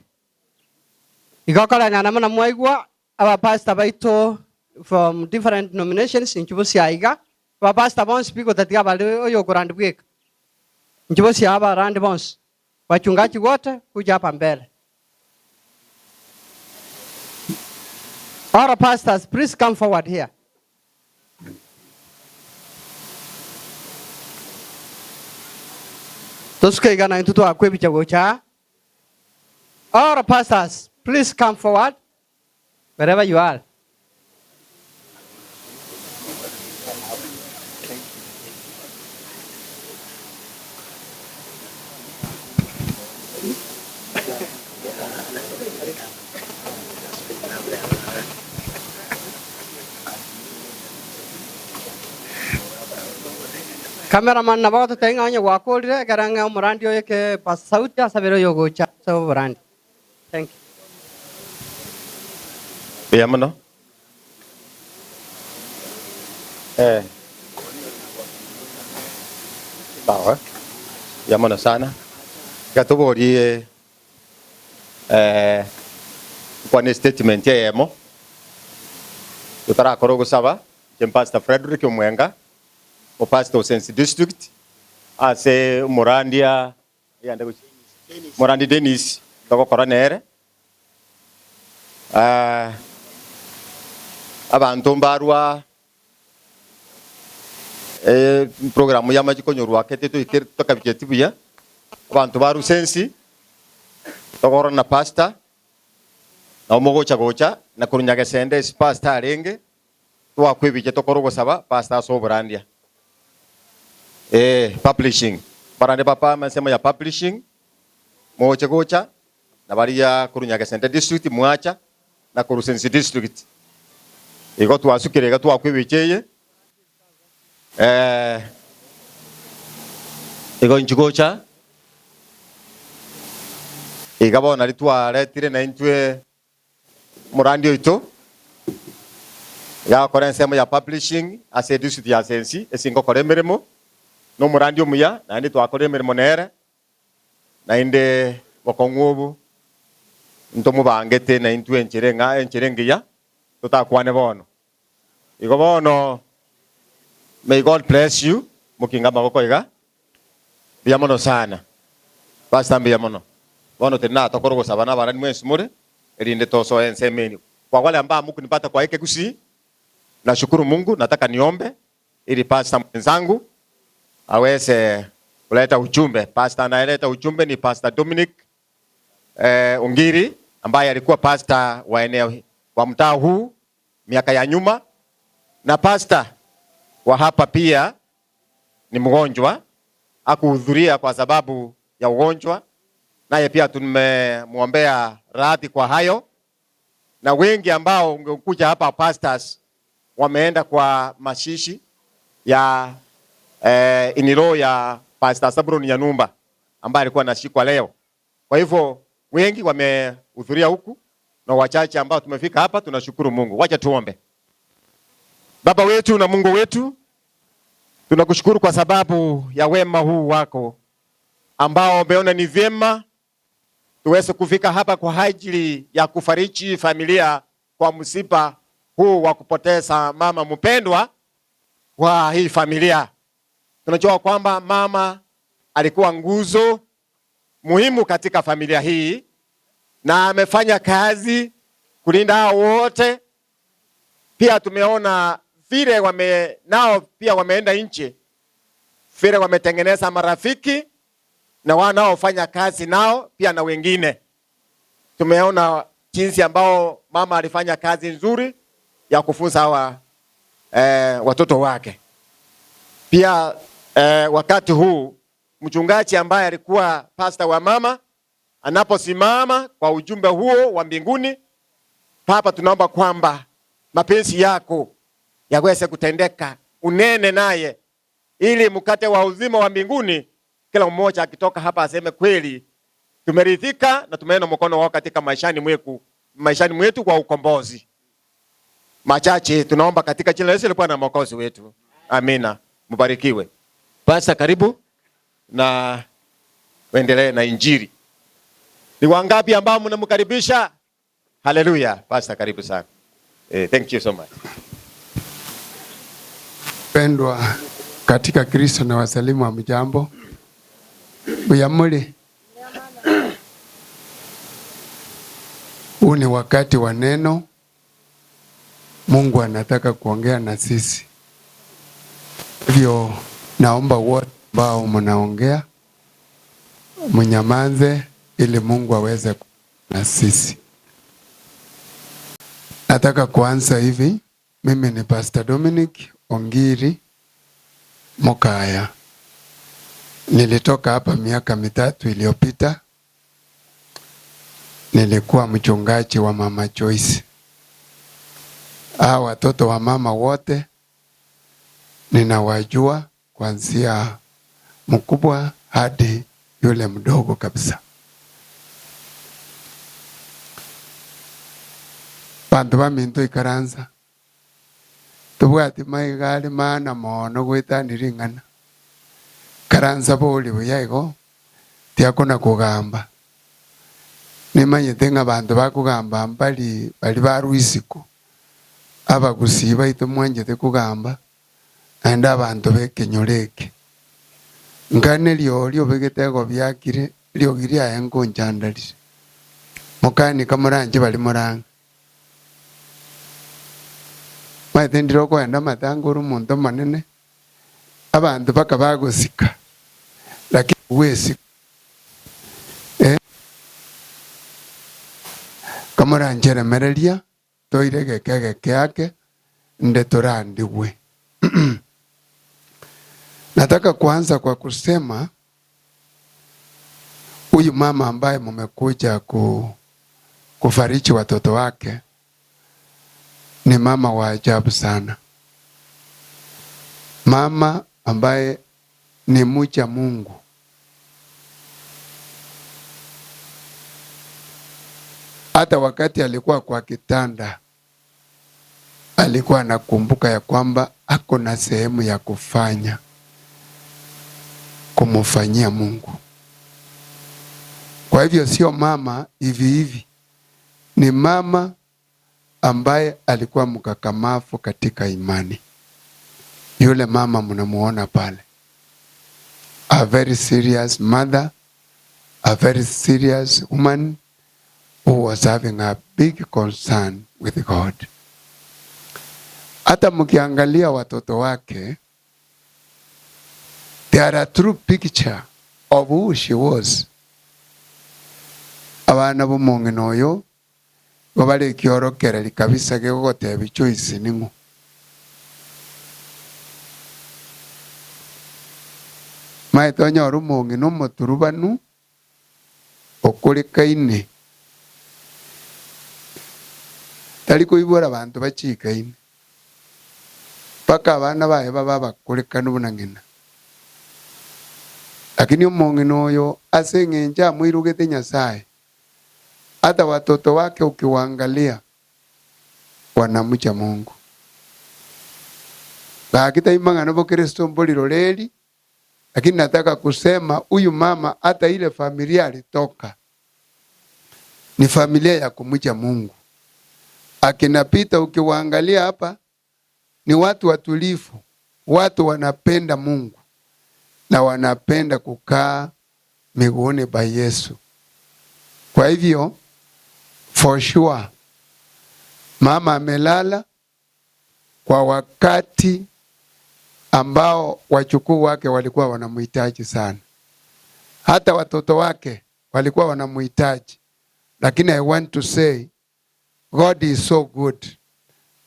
Igo koreng'ana buna mwaigwa abapastor baito from different denominations inchuo bosia aiga, abapastor bonsi pi gotatiga bare oyokorandi bweka, inchuo bosia abarandi bonsi, wachungaji wote kuja hapa mbele. All pastors please come forward here. Tosuke iga naintwe twakwa ebicha gocha aa. All pastors please come forward wherever you are. Cameraman nabo agototebia ng'a onye gwakorire ekero ng'a omorandi oyo eke Pastor Sauti asabere oyogocha ase oborandi. Thank you. Mbuya mono. Eh. Sawa. Mbuya mono sana. Iga toborie eh, nkwane statement eyemo totarakora ogosaba. Inche Pastor Fredrick Omwenga, Opastor o Sensi District ase omorandia Morandi Dennis togokora nere. Abanto mbarwa eprogramu y'amache konyorwa ake tetoikeri tokabicheti buya, abanto barwa Sensi togokora na pastor, nabo mogocha gocha na korwa Nyagesende ase pastor arenge. Twakwa ebicha tokore ogosaba pastor ase oborandia. Ee, publishing. Barande papa ensemo ya publishing, moche gocha, na baria korwa Nyagesente district mwacha, na korwa Sensi district. Igo twasukire iga twakwa ebicha eye. Eh, igo inchi gocha, Iga bono nario twaretire naintwe omorandi oito, iga agokora ensemo ya publishing ase edistrict ya Sensi ase ngokora emeremo, na omorandi omuya naende twakorire emeremo nere, naende bokong'u obo ntomobangete naintwe enchera eng'a enchera engiya totakwane bono. Igo bono may God bless you mokinge amaboko iga mbuya mono sana pastor mbuya mono bono teri natokora ogosaba na abarani mwensi more erinde tosoe ensemo eri kwa wale ambao hamukunipata kwa ekegusii nashukuru Mungu nataka niombe ili pastor mwenzangu aweze kuleta ujumbe pastor anayeleta ujumbe ni pastor Dominic eh, Ongiri ambaye alikuwa pastor wa eneo wa mtaa huu miaka ya nyuma, na pasta wa hapa pia ni mgonjwa, akuhudhuria kwa sababu ya ugonjwa, naye pia tumemwombea radhi kwa hayo. Na wengi ambao ungekuja hapa pastors wameenda kwa mashishi ya eh, inilo ya Pastor Sabron Nyanumba ambaye alikuwa anashikwa leo. Kwa hivyo wengi wamehudhuria huku na wachache ambao tumefika hapa, tunashukuru Mungu. Wacha tuombe. Baba wetu na Mungu wetu, tunakushukuru kwa sababu ya wema huu wako ambao umeona ni vyema tuweze kufika hapa kwa ajili ya kufariji familia kwa msiba huu wa kupoteza mama mpendwa wa hii familia. Tunajua kwamba mama alikuwa nguzo muhimu katika familia hii na amefanya kazi kulinda hao wote. Pia tumeona vile wame, nao pia wameenda nje, vile wametengeneza marafiki na wanaofanya kazi nao pia na wengine. Tumeona jinsi ambao mama alifanya kazi nzuri ya kufunza hawa eh, watoto wake. Pia eh, wakati huu mchungaji ambaye alikuwa pasta wa mama anaposimama kwa ujumbe huo wa mbinguni, Baba, tunaomba kwamba mapenzi yako yaweze kutendeka, unene naye ili mkate wa uzima wa mbinguni kila mmoja akitoka hapa aseme kweli tumeridhika na tumeona mkono wako katika maishani mwetu, maishani mwetu kwa ukombozi. Machache tunaomba katika jina la Yesu Bwana mwokozi wetu, amina. Mbarikiwe. Pastor, karibu na uendelee na injili. Ni wangapi ambao mnamkaribisha? Haleluya. Pastor, karibu sana. Eh, thank you so much. Pendwa katika Kristo na wasalimu wa mjambo Buyamuli. Huu ni wakati wa neno. Mungu anataka kuongea na sisi, hivyo naomba wote ambao mnaongea mnyamanze, ili Mungu aweze na sisi. Nataka kuanza hivi. Mimi ni Pastor Dominic Ongiri Mokaya. Nilitoka hapa miaka mitatu iliyopita. Nilikuwa mchungaji wa Mama Joyce. Hawa watoto wa mama wote ninawajua kuanzia mkubwa hadi yule mdogo kabisa. Bantu baminto ikaransa tobwati maiga are maana mono goetani ring'ana karansa bori buya igo tiakona kogamba nimanyete ng'a banto bakogamba mbari bari barwa isiko abagusii baito mwanchete kogamba naende abanto ba ekenyoro eke nkane riori obegete egobiakire riogi riaye nkonchandarire mokanika moranche bari morang'e maete ndire okoenda amatanga ore omonto omonene abanto mpaka bagosika lakini bwesika eh, kamorancheremereria toire egeke egeke ake nde torandigwe. Nataka kuanza kwa kusema huyu mama ambaye mumekuja kufariji watoto wake ni mama wa ajabu sana, mama ambaye ni mcha Mungu. Hata wakati alikuwa kwa kitanda alikuwa anakumbuka ya kwamba ako na sehemu ya kufanya kumufanyia Mungu. Kwa hivyo sio mama hivi hivi, ni mama ambaye alikuwa mkakamavu katika imani. Yule mama mnamuona pale, a very serious mother, a very serious woman who was having a big concern with God. Hata mkiangalia watoto wake, they are a true picture of who she was. Abana b'omong'ina oyo igo bare ekiorokereri kabisa gegogotebia Joyce ning'o. Maete onyore omong'ina omoturubanu okorekaine, tari koibora abanto bachikaine, mpaka abana baye babe abakorekanu buna ng'ina. Lakini omong'ina oyo ase eng'encho amoirogete Nyasae, hata watoto wake ukiwaangalia wanamcha Mungu. Gaki tai mang'ana bokristo mbori roreri, lakini nataka kusema huyu mama hata ile familia alitoka ni familia ya kumcha Mungu. Akina Peter ukiwaangalia hapa ni watu watulivu, watu wanapenda Mungu na wanapenda kukaa miguuni pa Yesu. Kwa hivyo for sure mama amelala kwa wakati ambao wachukuu wake walikuwa wanamhitaji sana, hata watoto wake walikuwa wanamhitaji, lakini I want to say God is so good,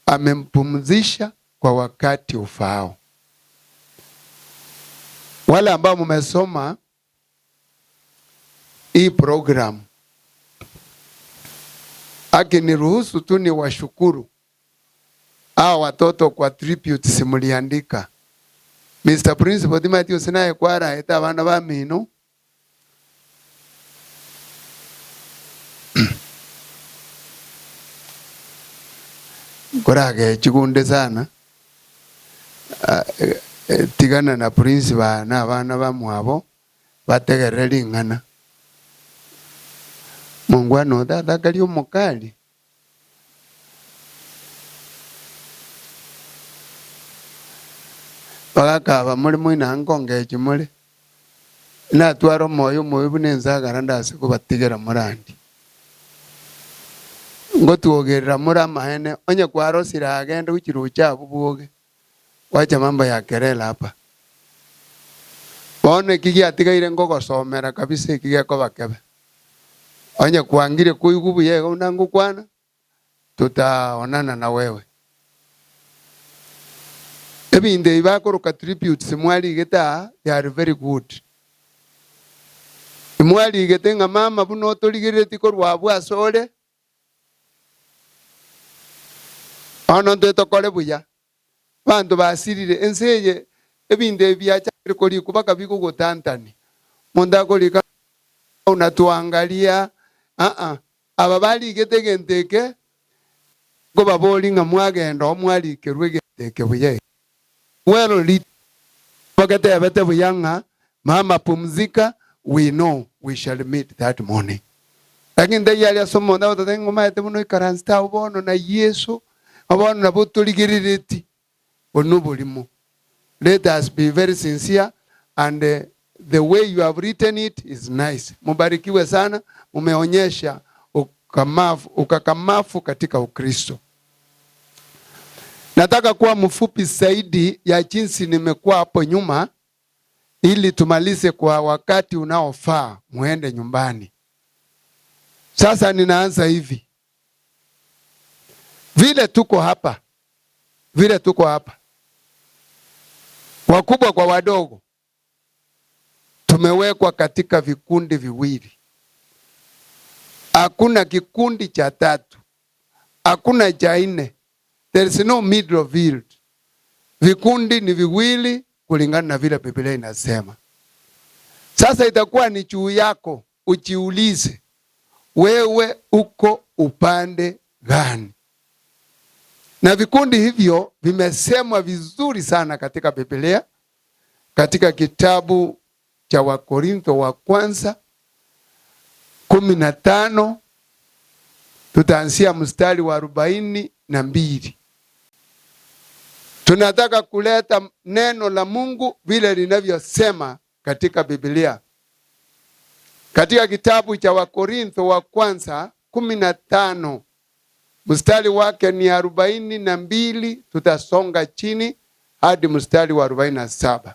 amempumzisha kwa wakati ufaao. Wale ambao mmesoma hii program, akiniruhusu tu ni washukuru hawa watoto kwa tribute simuliandika. Mr. Principal Timothy sinaye kwaraete abana ba mino nkorage sana tigana na principal na abana bamwabo bategerere ring'ana mongwana tata kari omokali bagakaba more moina nkongechi more natwara omoyo omoyo buna ensagara ndase kobatigera morandi ngotwogerera more amaene onye kwarosire agende gochirocha abwo bwoge wacha mambo ya kerela hapa bono eki giatigaire ngogosomera kabisa eki gekoba kebe onye kwangire koigwa buya iga buna ngokwana tutaonana na wewe ebinto ebi bakoroka tributes mwarigete aa they are very good mwarigete ng'a mama buna otorigerereti korwa abwo ase ore bono ntwe tokore buya banto basirire ense eye ebinto ebi biachakire korikwa mpaka bigogotantania monto akorika unatuangalia aa aba barigete egento eke nkobabori ng'a mwagenda oo mwarikerwa egento eke buya iga. Well written bagetebete buya ng'a mama pumzika we know we shall meet that morning. Lakini ntaiyo aria ase omonto agototebia ng'a omanyete buna oikaransete abwo bono na Yeso, bono nabo torigerereti, obwo noborimo. Let us be very sincere and the way you have written it is nice. Mubarikiwe sana, mumeonyesha ukamafu, ukakamafu katika Ukristo. Nataka kuwa mfupi zaidi ya jinsi nimekuwa hapo nyuma ili tumalize kwa wakati unaofaa muende nyumbani. Sasa ninaanza hivi. Vile tuko hapa, vile tuko hapa, wakubwa kwa wadogo, tumewekwa katika vikundi viwili. Hakuna kikundi cha tatu, hakuna cha nne. There is no middle field. Vikundi ni viwili kulingana na vile Biblia inasema. Sasa itakuwa ni juu yako ujiulize, Wewe uko upande gani? Na vikundi hivyo vimesemwa vizuri sana katika Biblia, katika kitabu cha Wakorintho wa kwanza 15 tutaanzia mstari wa 42. Tunataka kuleta neno la Mungu vile linavyosema katika Biblia. Katika kitabu cha Wakorintho wa kwanza 15 mstari wake ni 42, tutasonga chini hadi mstari wa 47.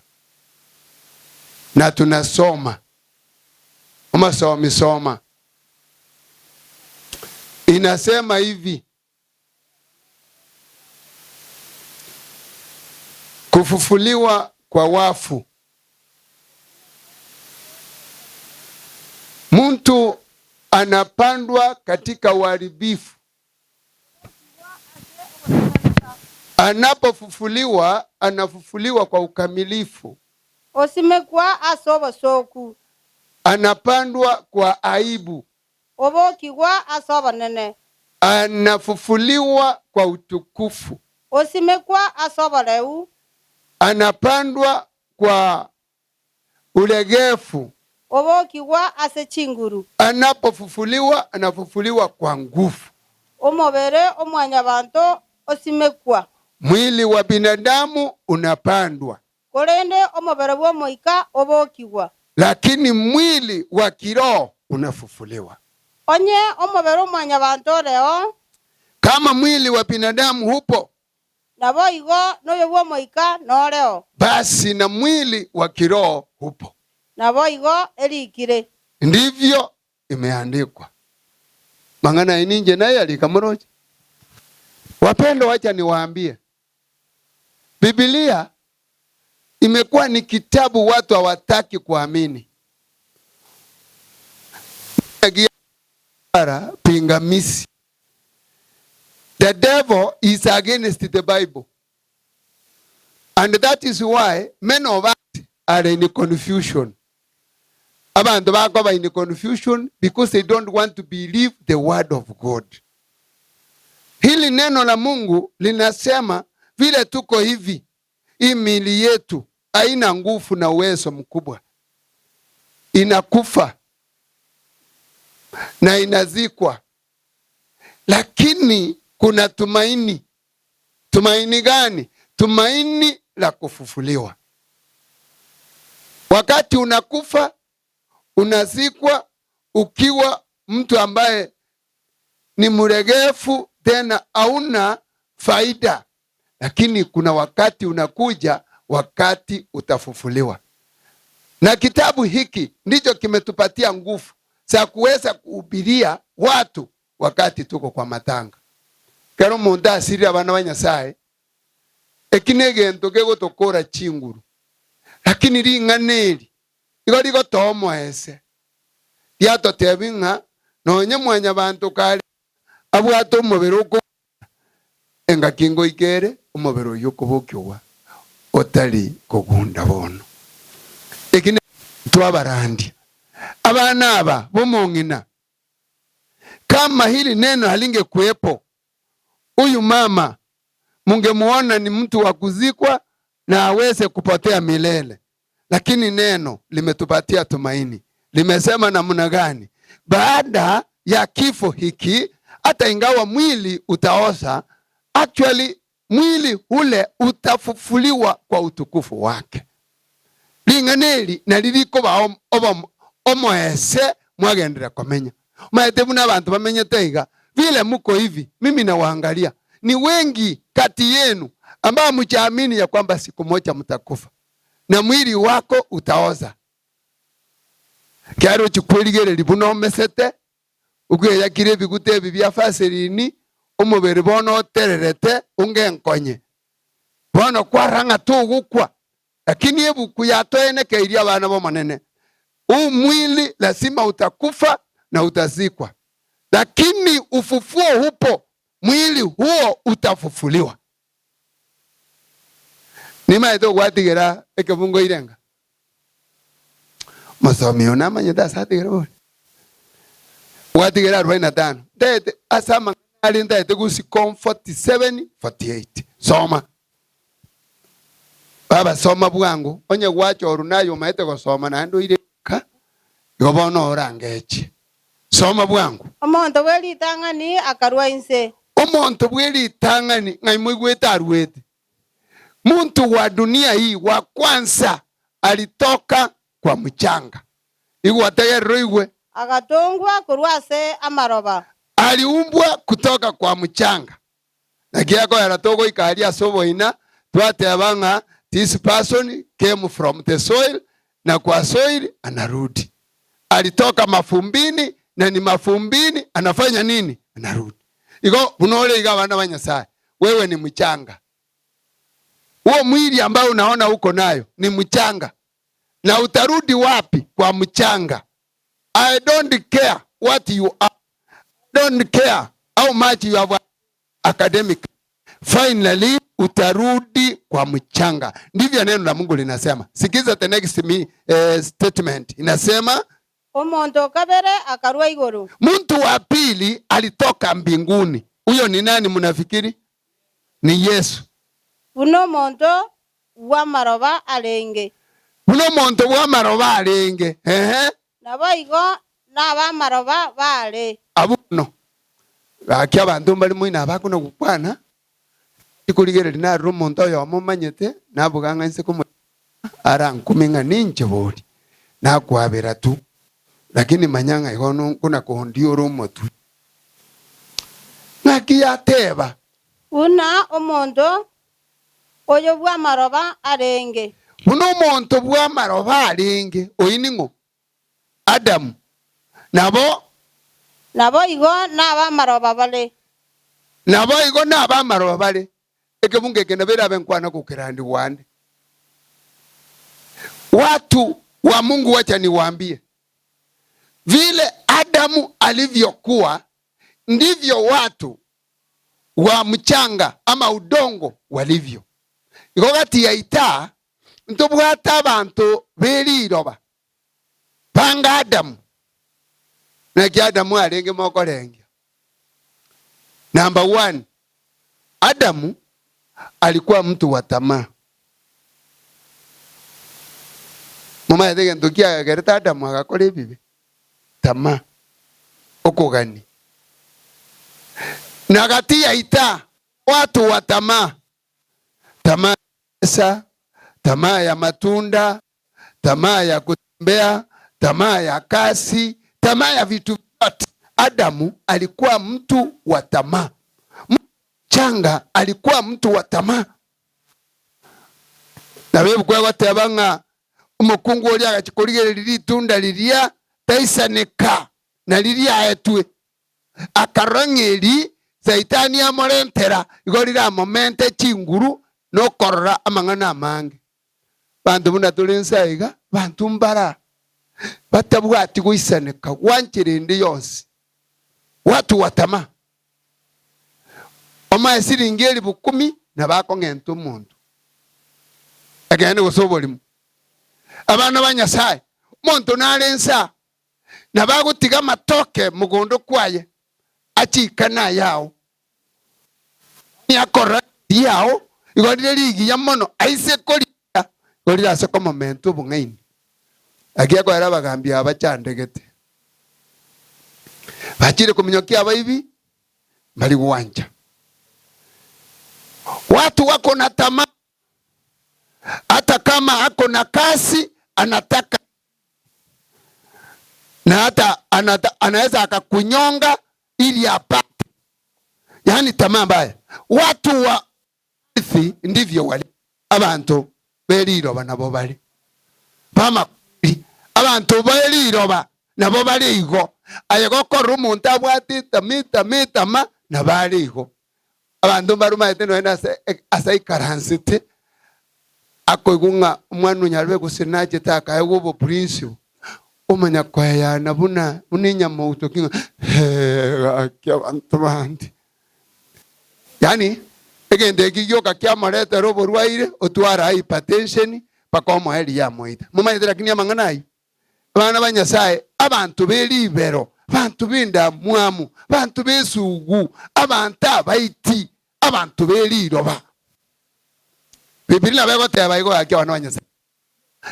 Na tunasoma umasomi soma, inasema hivi: kufufuliwa kwa wafu. Mtu anapandwa katika uharibifu, anapofufuliwa anafufuliwa kwa ukamilifu. Osimekwa ase obosoku. Anapandwa kwa aibu, Obokigwa ase obonene. Anafufuliwa kwa utukufu. Osimekwa ase oboreu. Anapandwa kwa ulegefu. Obokigwa ase chinguru. Anapofufuliwa anafufuliwa kwa nguvu. Omobere omwanyabanto osimekwa. Mwili wa binadamu unapandwa, Korende omobere bw'omoika obokigwa. lakini mwili wa kiroho unafufuliwa. Onye omobere omwanyabanto oreo, Kama mwili wa binadamu hupo, nabo igo noyo bw'omoika noreo. basi na mwili wa kiroho hupo. Nabo igo erikire. Ndivyo imeandikwa. Mang'ana ininje naye alikamroja. Wapendwa, wacha niwaambie, Biblia imekuwa ni kitabu watu hawataki kuamini. Pingamizi. The devil is against the Bible. And that is why many of us are in confusion. Abantu bakoba in confusion because they don't want to believe the word of God. Hili neno la Mungu linasema vile tuko hivi, hii miili yetu haina nguvu na uwezo mkubwa, inakufa na inazikwa, lakini kuna tumaini. Tumaini gani? Tumaini la kufufuliwa. Wakati unakufa unazikwa ukiwa mtu ambaye ni mregefu, tena hauna faida, lakini kuna wakati unakuja, wakati utafufuliwa. Na kitabu hiki ndicho kimetupatia nguvu za kuweza kuhubiria watu wakati tuko kwa matanga. Kero omonto asirire abana ba Nyasaye, eki negento kegotokora chinguru, lakini ring'ana eri igo rigotoa omoese, riatotebi ng'a nonye mwanyabanto kare abwate omobere oko engaki ngoika ere omobere oywo okobokigwa otari kogunda bono. Eki twabarandia abana aba bomong'ina, kama hili neno halingekuwepo, huyu mama mungemuona ni mtu wa kuzikwa na aweze kupotea milele, lakini neno limetupatia tumaini. Limesema namna gani? Baada ya kifo hiki, hata ingawa mwili utaoza, actually mwili ule utafufuliwa kwa utukufu wake. Ring'ana eri nari rikoba omoese mwagenderera komenya. Maete buna abantu bamenyete iga vile muko hivi, mimi nawaangalia ni wengi kati yenu ambao mchaamini ya kwamba siku moja mtakufa na mwili wako utaoza. Kiaro chikwerigereri buna omesete ukweyakire ebiguta ebi bia vaseline omobere bono otererete ungenkonye bono kwarang'a togokwa, lakini ebuku yatoenekeirie abana bomonene, huu mwili lazima utakufa na utazikwa, lakini ufufuo hupo, mwili huo utafufuliwa. Nimaete ogwatigera ekebungo irenga mosomi one amanyete ase atigera bori. Gwatigera arobaini na tano. Ntaete ase amang'ana aria ntaete gosika 47, 48. Soma. Baba soma bwango, onye gwachorwa naye omaete gosoma naende oire ka, igo bono orangeche. Soma bwango. Omonto bwe ritang'ani akarua inse. Omonto bwe ritang'ani ng'ai moigwete aruete? Muntu wa dunia hii wa kwanza alitoka kwa mchanga. Igwategerera oigwe. Agatongwa korwa ase amaroba. Aliumbwa kutoka kwa mchanga. Naki akoera togoika aria ase oboina, twateba ng'a this person came from the soil na kwa soil anarudi. Alitoka mafumbini na ni mafumbini anafanya nini? Anarudi. Igo buna ore iga abana ba Nyasaye, wewe ni mchanga. Huo mwili ambao unaona uko nayo ni mchanga. Na utarudi wapi? Kwa mchanga. I don't care what you are. I don't care how much you have academic. Finally utarudi kwa mchanga. Ndivyo neno la Mungu linasema. Sikiza the next me, statement. Inasema Omonto o kabere akarua igoro. Muntu wa pili alitoka mbinguni. Huyo ni nani mnafikiri? Ni Yesu. Buna omonto bw'amaroba arenge. Buna omonto bw'amaroba arenge. Ehe. Naboigo nab'amaroba baare. Abwo bono, gaki abanto mbare moino abakona gokwana, tikorigereria narure omonto oyomo omanyete, naboga ng'a inse komochia arankume ng'a ninche bori, nakwabera tu, lakini manya ng'a igo nkona kondiora omotwe. Ng'aki yateba? Buna omonto oyo bw'amaroba arenge. Buna omonto bw'amaroba arenge, oyio ning'o? Adamu. Nabo. Naboigo nab'amaroba bare. Naboigo nab'amaroba bare. Ekebungo eke nabo erabe nkwana gokerandigwa ande. Watu wa Mungu wacha niwaambie, vile Adamu alivyokuwa ndivyo watu wa mchanga ama udongo walivyo. Igo gati yaita ntobwate abanto be riroba banga Adamu. Naki Adamu arenge mokorengia? Number one, Adamu alikuwa mtu wa tamaa. Momanyete egento kiagerete Adamu agakora ebibe? Tamaa, okogania. Na gati yaita watu wa tamaa, tamaa ya pesa, tamaa ya matunda, tamaa ya kutembea, tamaa ya kazi, tamaa ya vitu vyote. Adamu alikuwa mtu wa tamaa. Mchanga alikuwa mtu wa tamaa. Nabo ebuku egoteba ng'a omokungu oria agachia korigereria ritunda riria taisaneka na riria aetwe, akarora ng'a eri Saitani amorentera igo riramomente chinguru na okorora amang'ana amange. Banto buna tore inse aiga, banto mbara batabwati goisaneka gwanchera ende yonsi. Watu wa tamaa. Omoe siringi elifu kumi nabo akong'enta omonto. Ekeene gose oborimo. Abana ba Nyasae, omonto nare inse aa, nabo agotiga amatoke mogondo kwaye, achikane ayao. Yaani akorora riao igo rire rigiya mono aise korigia igo rire ase komomenta obong'aini. Naki akoera abagambi aba bachandegete. Bachire kominyokia abaibi mbari gwancha. Watu wako na tamaa hata kama ako na kazi anataka na hata anata, anaweza akakunyonga ili apate. Yaani tamaa mbaya. Watu wa ardhi ndivyo wali abanto beriroba nabo bare bamakuri abanto beriroba nabo bare igo aye gokorora omonto abwate etama etama etama nabo are igo abanto mbarumaete nonya nase ase aikaransete Akoigwa ng'a omwana onyarebe gose nachete akaegwa oboprinsio, omanya koeyana buna buna enyamoutoki ng'a hee gaki abanto bande. Yaani egento eki gioka kiamoretera oborwaire, otwara hypertension mpaka omoerio yamoita. Momanyete lakini amang'ana ayio? Abana ba Nyasaye, abanto be ribero. banto b'endamwamu, banto b'esugu, abanto abaiti, abanto be riroba. Biblia nabo egoteba igo gaki abana ba Nyasae.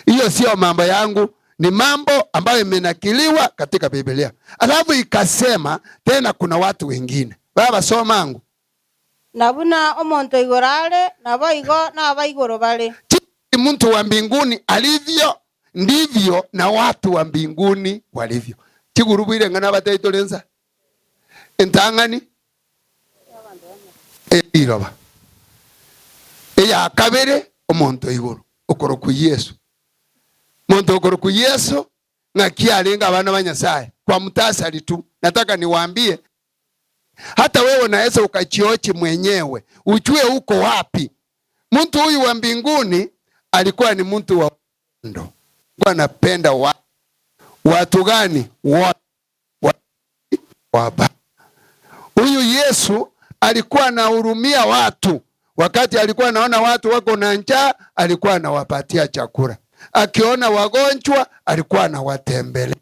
Hiyo sio mambo yangu, ni mambo ambayo imenakiliwa katika Biblia. Alafu ikasema tena kuna watu wengine. Baba soma angu. Na buna omonto igoro are, naboigo nabaigoro bare. Mtu wa mbinguni alivyo ndivyo na watu wa mbinguni walivyo. Chigurubu ire ng'ana abatebie tore nsa entang'ani eriroba eya kabere omonto igoro okorokwa Yesu. Monto okorokwa Yesu ng'aki arenge abana ba Nyasaye kwa mutasari tu nataka niwaambie Hata wewe unaweza ukachiochi mwenyewe ujue uko wapi. Mtu huyu wa mbinguni alikuwa ni mtu wa upendo, alikuwa anapenda wa, watu gani? Wa, wa, wa, huyu Yesu alikuwa anahurumia watu. Wakati alikuwa anaona watu wako na njaa, alikuwa anawapatia chakula. Akiona wagonjwa, alikuwa anawatembelea.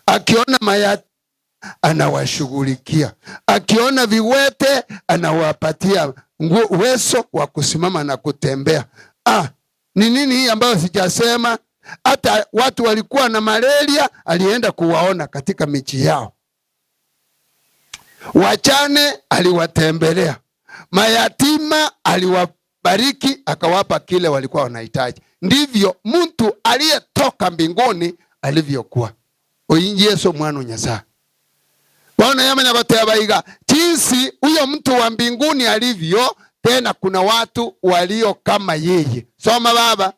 Akiona mayatima anawashughulikia. Akiona viwete anawapatia uwezo wa kusimama na kutembea. Ah, ni nini hii ambayo sijasema? Hata watu walikuwa na malaria alienda kuwaona katika miji yao. Wachane aliwatembelea, mayatima aliwabariki, akawapa kile walikuwa wanahitaji. Ndivyo mtu aliyetoka mbinguni alivyokuwa. Oyu Yesu mwana wa Nyasaye. Bono yamanya goteba iga, jinsi huyo mtu wa mbinguni alivyo, tena kuna watu walio kama yeye. Soma baba.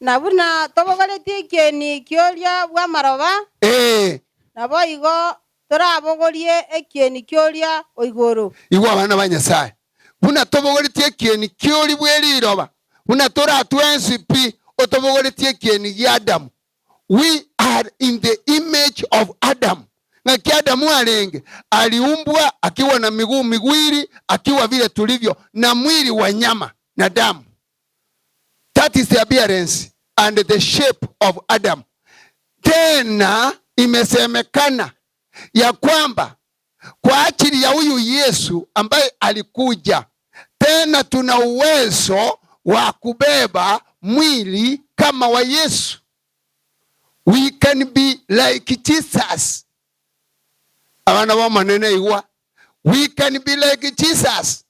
Na buna tobogoretie ekieni ki'oria bw'amaroba, Ee. naboigo torabogorie ekieni ki'oria o igoro. Igwa abana ba Nyasae, buna tobogoretie ekieni ki'oria bwe riroba, buna toratwe ensi pi, otobogoretie ekieni gi'Adamu. We are in the image of Adam. Ng'aki Adamu arenge? Aliumbwa akiwa na miguu migwiri, akiwa vile tulivyo, na mwili wa nyama na damu. That is the appearance and the shape of Adam. Tena imesemekana ya kwamba kwa ajili ya huyu Yesu ambaye alikuja, tena tuna uwezo wa kubeba mwili kama wa Yesu. We can be like Jesus. Abana b'Omonene igwa, we can be like Jesus.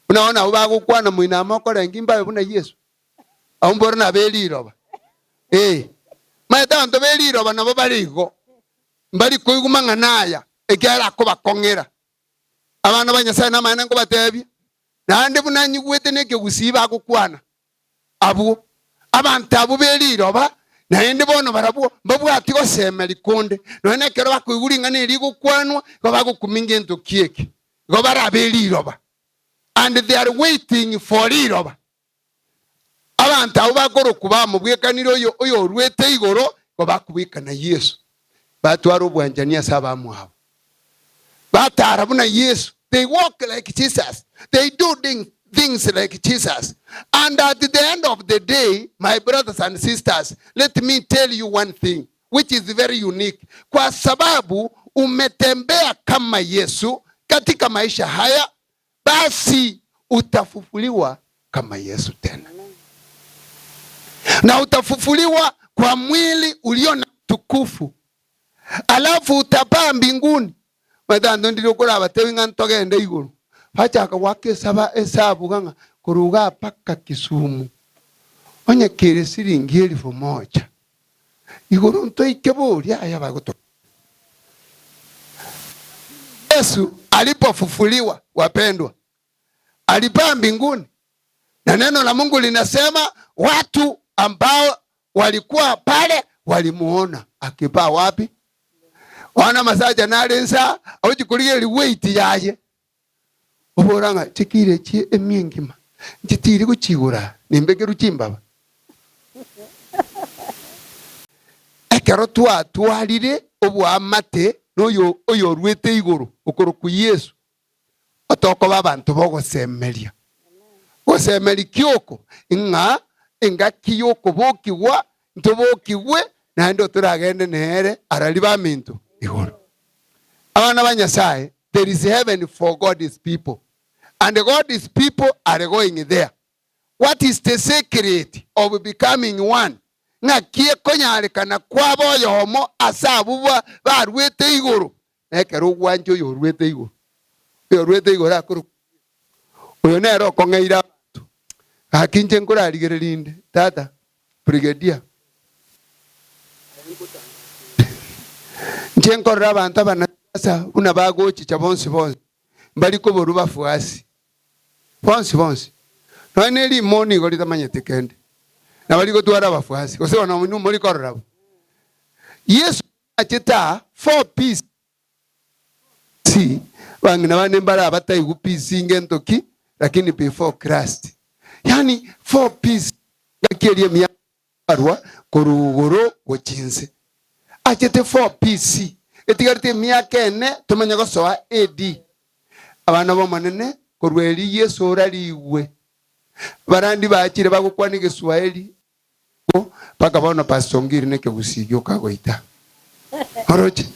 Buna bono abwo bagokwana moino amo okorenga imbabe buna Yesu. Abwo mboro nabe riroba. Eh. Maete abanto be riroba nabo bare igo. Mbari koigwa mang'ana aya, ekiagera akobakong'era. Abana ba Nyasae namaene nkobatebia, naende buna nyigwete nekegusii bagokwana, abwo abanto abwo be riroba, naende bono barabwo mbabwati gosemeria konde, nonya nekero bakoigwa ring'ana eri rigokwanwa, igo bagokumia ngento ki eke, igo bare abe riroba, and they are waiting for riroba. Abanto abwo bakorokwa bamobwekanire oyo oyoruete igoro, igo bakobwekana Yeso, batwara obwanchani ase abamwabo. Batara buna Yeso, they walk like Jesus, they do things like Jesus. And at the end of the day, my brothers and sisters, let me tell you one thing which is very unique. Kwa sababu umetembea kama Yesu katika maisha haya, basi utafufuliwa kama Yesu tena, na utafufuliwa kwa mwili ulio na tukufu, alafu utapaa mbinguni. Omanyete ndiri okorabatebi ng'a ntogende igoro, bachaka goaka esaba esabu ng'a korwa igaa mpaka Kisumu onye kere siringi elifu moja igoro ntoike boria aya bagotoka. Yesu alipofufuliwa, wapendwa, alipaa mbinguni, na neno la Mungu linasema watu ambao walikuwa pale walimuona akipaa wapi? Wana masacha nare nsa ochi korigereria weight yaye obora ng'a chikiro echi emia engima nchitiri gochigora nimbekerwe chimbaba. Ekero twatwarire oboamate noyo oyoruete igoro okorokwa Yesu, otokoba abanto bogosemeria. Gosemeria ki oko? Ng'a engaki y'okobokigwa ntobokigwe, naende otoragende nere arari baminto. Abana ba Nyasaye, there is heaven for God's people and God's people are going there. What is the secret of becoming one? Ng'aki ekonyarekana kwaba oyomo ase abwo barwete igoro? Na ekero ogwancha oyorwete igoro, oyorwete igoro akorokwa Yeso. Oyo nere okong'eira abanto. Gaki inche nkorarigereria inde, tata, brigadier, inche nkorora abanto abanasiasa buna bagochicha bonsi bonsi, mbari koborwa bafuasi. Bonsi bonsi. Nonya ne rimoni nigo ritamanyeti kende, nabo rigotwara abafuasi, gose bono inwe mori korora bo. Yeso achete aa 4 PC, bang'ina bande mbare abataigwa PC ngento ki, lakini before Christ. Yaani 4 PC ngaki eria emiaka arwa korwa igoro gochia inse. Achete 4 PC, etigarete emiaka ene tomanye gosoa AD. Abana b'Omonene, korwa erio Yeso orarigwe. Abarandi bachire bagokwana egeswaeri, mpaka bono Pastor Ongiri nekegusii gioka agoita. Oroche?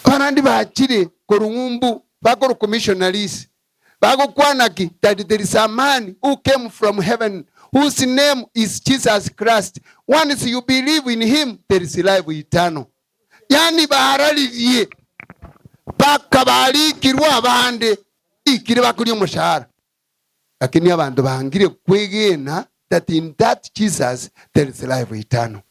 Abarandi bachire korwa ng'umbu bakorokwa missionaries, bagokwana ki? That there is a man who came from heaven whose name is Jesus Christ. Once you believe in him, there is life eternal. Yaani bararirie mpaka barikirwe abande barikire bakoria omoshahara. Lakini abanto bangire kwegena that in that Jesus there is life eternal.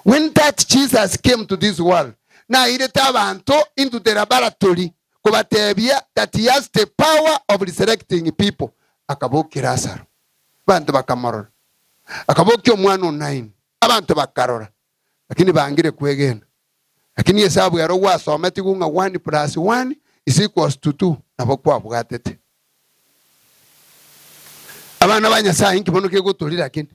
When that Jesus came to this world, nairete abanto into the laboratory kobatebia that he has the power of resurrecting people. Akabokia Lazaro, abanto bakamorora. Akabokia omwana o Naini, abanto bakarora. Lakini bangire kwegena. Lakini esabu ero gwasometigwe ng'a one plus one is equals to two nabo kwabwatete. Abana ba Nyasaye inki bono kegotoria lakini?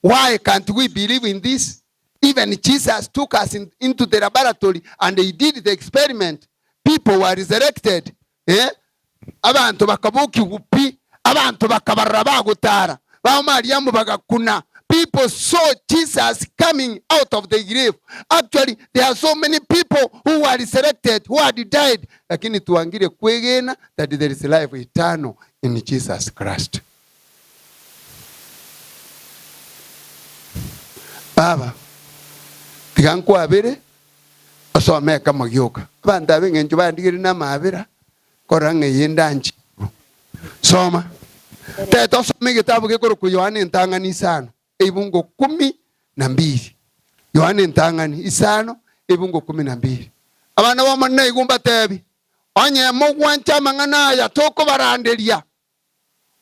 Why can't we believe in this? Even Jesus took us in, into the laboratory and he did the experiment. People were resurrected. Eh? Abanto bakabokigwa pi, abanto bakabarora bagotara, ba Mariamu bagakuna. People saw Jesus coming out of the grave. Actually, there are so many people who were resurrected, who had died. Lakini twangire kwegena that there is life eternal in Jesus Christ. Baba, tiga nkwabere osome ekemo gioka. Abanto aba eng'encho bandigerie namaabera, korora ng'a eye ndanchirwe. Soma. Tete osome egetabu gekorokwa Yohana Entang'ani isano, eibungo kumi na mbili. Yohana Entang'ani isano, eibungo kumi na mbili. Abana b'Omonene naigwe mbatebi, onye mogwancha amang'ana aya tokobaranderia,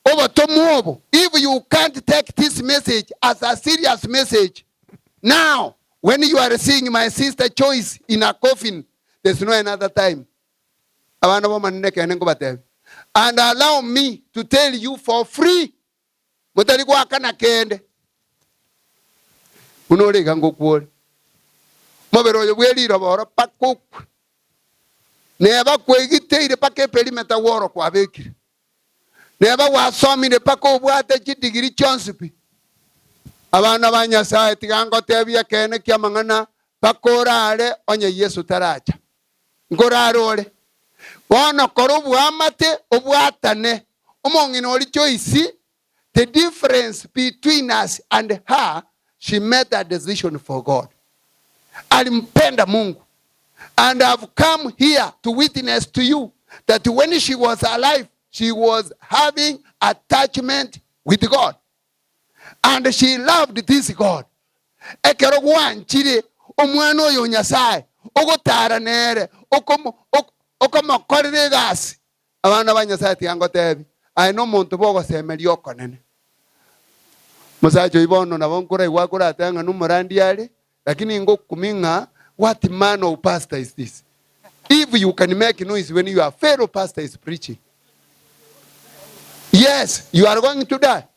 obotomwa obo, if you can't take this message as a serious message, now when you are seeing my sister Joyce in a coffin, there's no another time. Abana b'Omonene ekeene nkobatebia, and allow me to tell you for free, motari goakana kende. Buna ore iga ngokwa ore. Omobere oyo bwe riroba oro mpaka okwe. Neba kwegiteire mpaka eperimeta gworo kwabekire. Neba gwasomire mpaka obwate chidigiri chionsi pi. Abana ba Nyasaye tiga ngotebie ekeene ki'amang'ana mpaka orare onye Yeso taracha. Nkorare ore. Bono kora oboamate obwatane. Omong'ina oria Joyce, the difference between us and her, she made a decision for God. Alimpenda Mungu. And I've come here to witness to you that when she was alive, she was having attachment with God. And she loved this God. Ekero gwanchire omwana oyo o Nyasae, ogotara nere, okomokorera egasi, abana ba Nyasae tiga ngotebi, aye nomonto bw'ogosemeria okonene. Omosacha oyio bono nabo nkoraigwe akoratebe ng'a nomorandi are, lakini ngokumia ng'a what man of pastor is this? If you can make noise when your fellow pastor is preaching. Yes, you are going to die.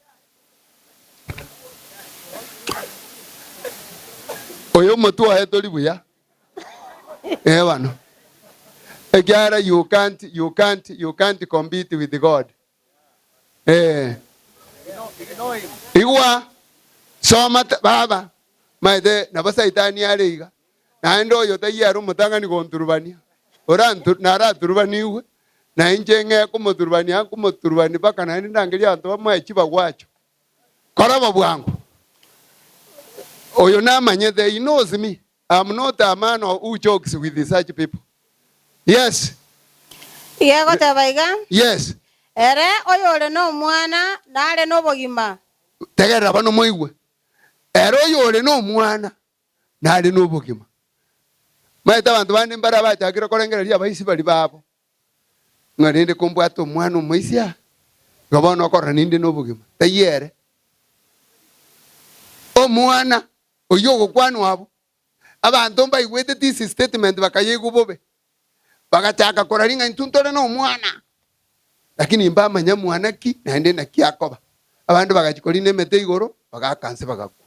Oyo omotwe oye tori buya. Eh bano. Ekiagera you can't, you can't, you can't compete with God. Eh. Igwa, soma baba, maete nabo saitani are iga. Naende oyo taiyo ere omotang'ani gonturubania. Orantu naraturubanigwe, na inche ng'ee komoturubania nkomoturubani mpaka naende ndangerie abanto bamoe chibagwacho. Kora bo bwango. Oyo namanyete, he knows me. I'm not a man who jokes with such people. Yes. Iga egoteba iga, Yes. Ere oyore nomwana nare nobogima. Tegerera bono moigwe. Ere oyore nomwana nare nobogima. Maete abanto bande mbare abachakire korengereria abaisi baria babo, ng'a rende kombwate omwana omoisia, igo bono okorora ninde nobogima. Taiyo ere. Omwana oyio ogokwanwa abwo, abanto mbaigwete this statement bakayeigwa bobe, bagachaka koraria ng'a intwe ntore nomwana, lakini mbamanya mwana ki naende naki akoba. Abande bagachia korina emete igoro, bagaaka nse bagakwa.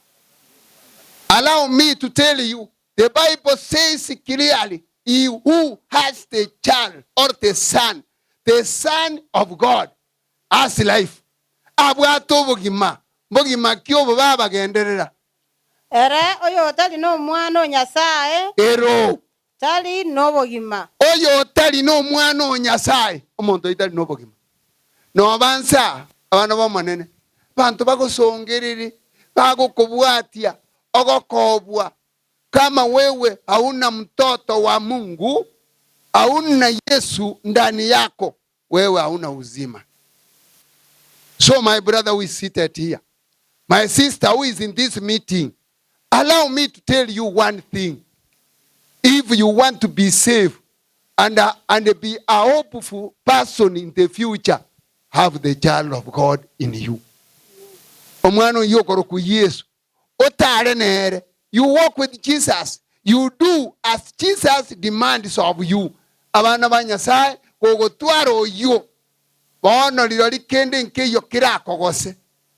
Allow me to tell you, the Bible says clearly, he who has the child or the son, the son of God, has life. Abwate obogima, mbogima ki obo babagenderera? Ere oyotari n'Omwana o Nyasae. Ero. Tari nobogima. Oyotari n'Omwana o Nyasae, omonto oyio tari nobogima. Noba nsa, abana b'Omonene, abanto bagosongerere, bagokobwatia, ogokobwa, kama wewe hauna mtoto wa Mungu, hauna Yesu ndani yako, wewe hauna uzima. So my brother who is seated here, my sister who is in this meeting, allow me to tell you one thing. If you want to be safe and, uh, and be a hopeful person in the future, have the child of God in you. Omwana oyio okorokwa Yesu, otare nere. You walk with Jesus, you do as Jesus demands of you. Abana ba Nyasae, gogotwara oyio, bono rirori kende nkeiyo kerakogose.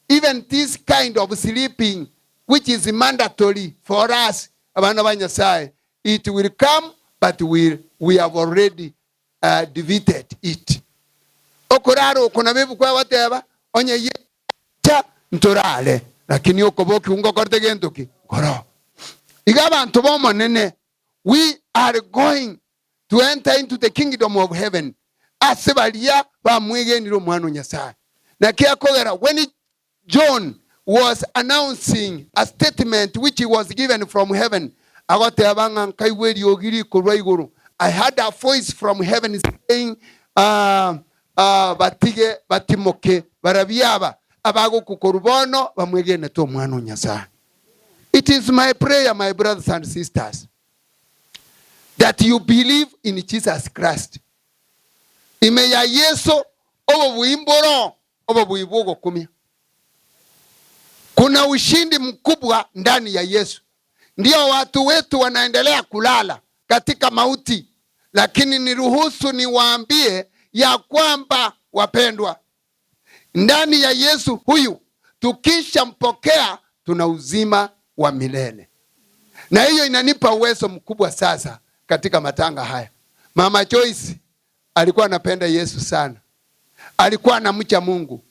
Even this kind of sleeping which is mandatory for us, abana ba Nyasae, it will come but we, we have already uh, defeated it. Okorara oko nabo ebuku egoteba, onye Yesu ntorare, lakini okobokigwa ngokorete gento ki? Nkoro. Iga abanto b'Omonene, we are going to enter into the kingdom of heaven ase baria bamwegenire Omwana o Nyasae. Naki akogera when John was announcing a statement which he was given from heaven, agoteba ng'a nkaigwa eriogi rikorwa igoro, I heard a voice from heaven saying, uh, uh, batige batimoke barabwo aba abagokwa korwa bono bamwegenete Omwana o Nyasae. It is my prayer, my brothers and sisters, that you believe in Jesus Christ. Ime ya Yeso obobui mboro obobui bw'ogokumia. Kuna ushindi mkubwa ndani ya Yesu. Ndio watu wetu wanaendelea kulala katika mauti, lakini niruhusu niwaambie ya kwamba wapendwa, ndani ya Yesu huyu tukishampokea tuna uzima wa milele, na hiyo inanipa uwezo mkubwa sasa katika matanga haya. Mama Joyce alikuwa anapenda Yesu sana, alikuwa anamcha Mungu,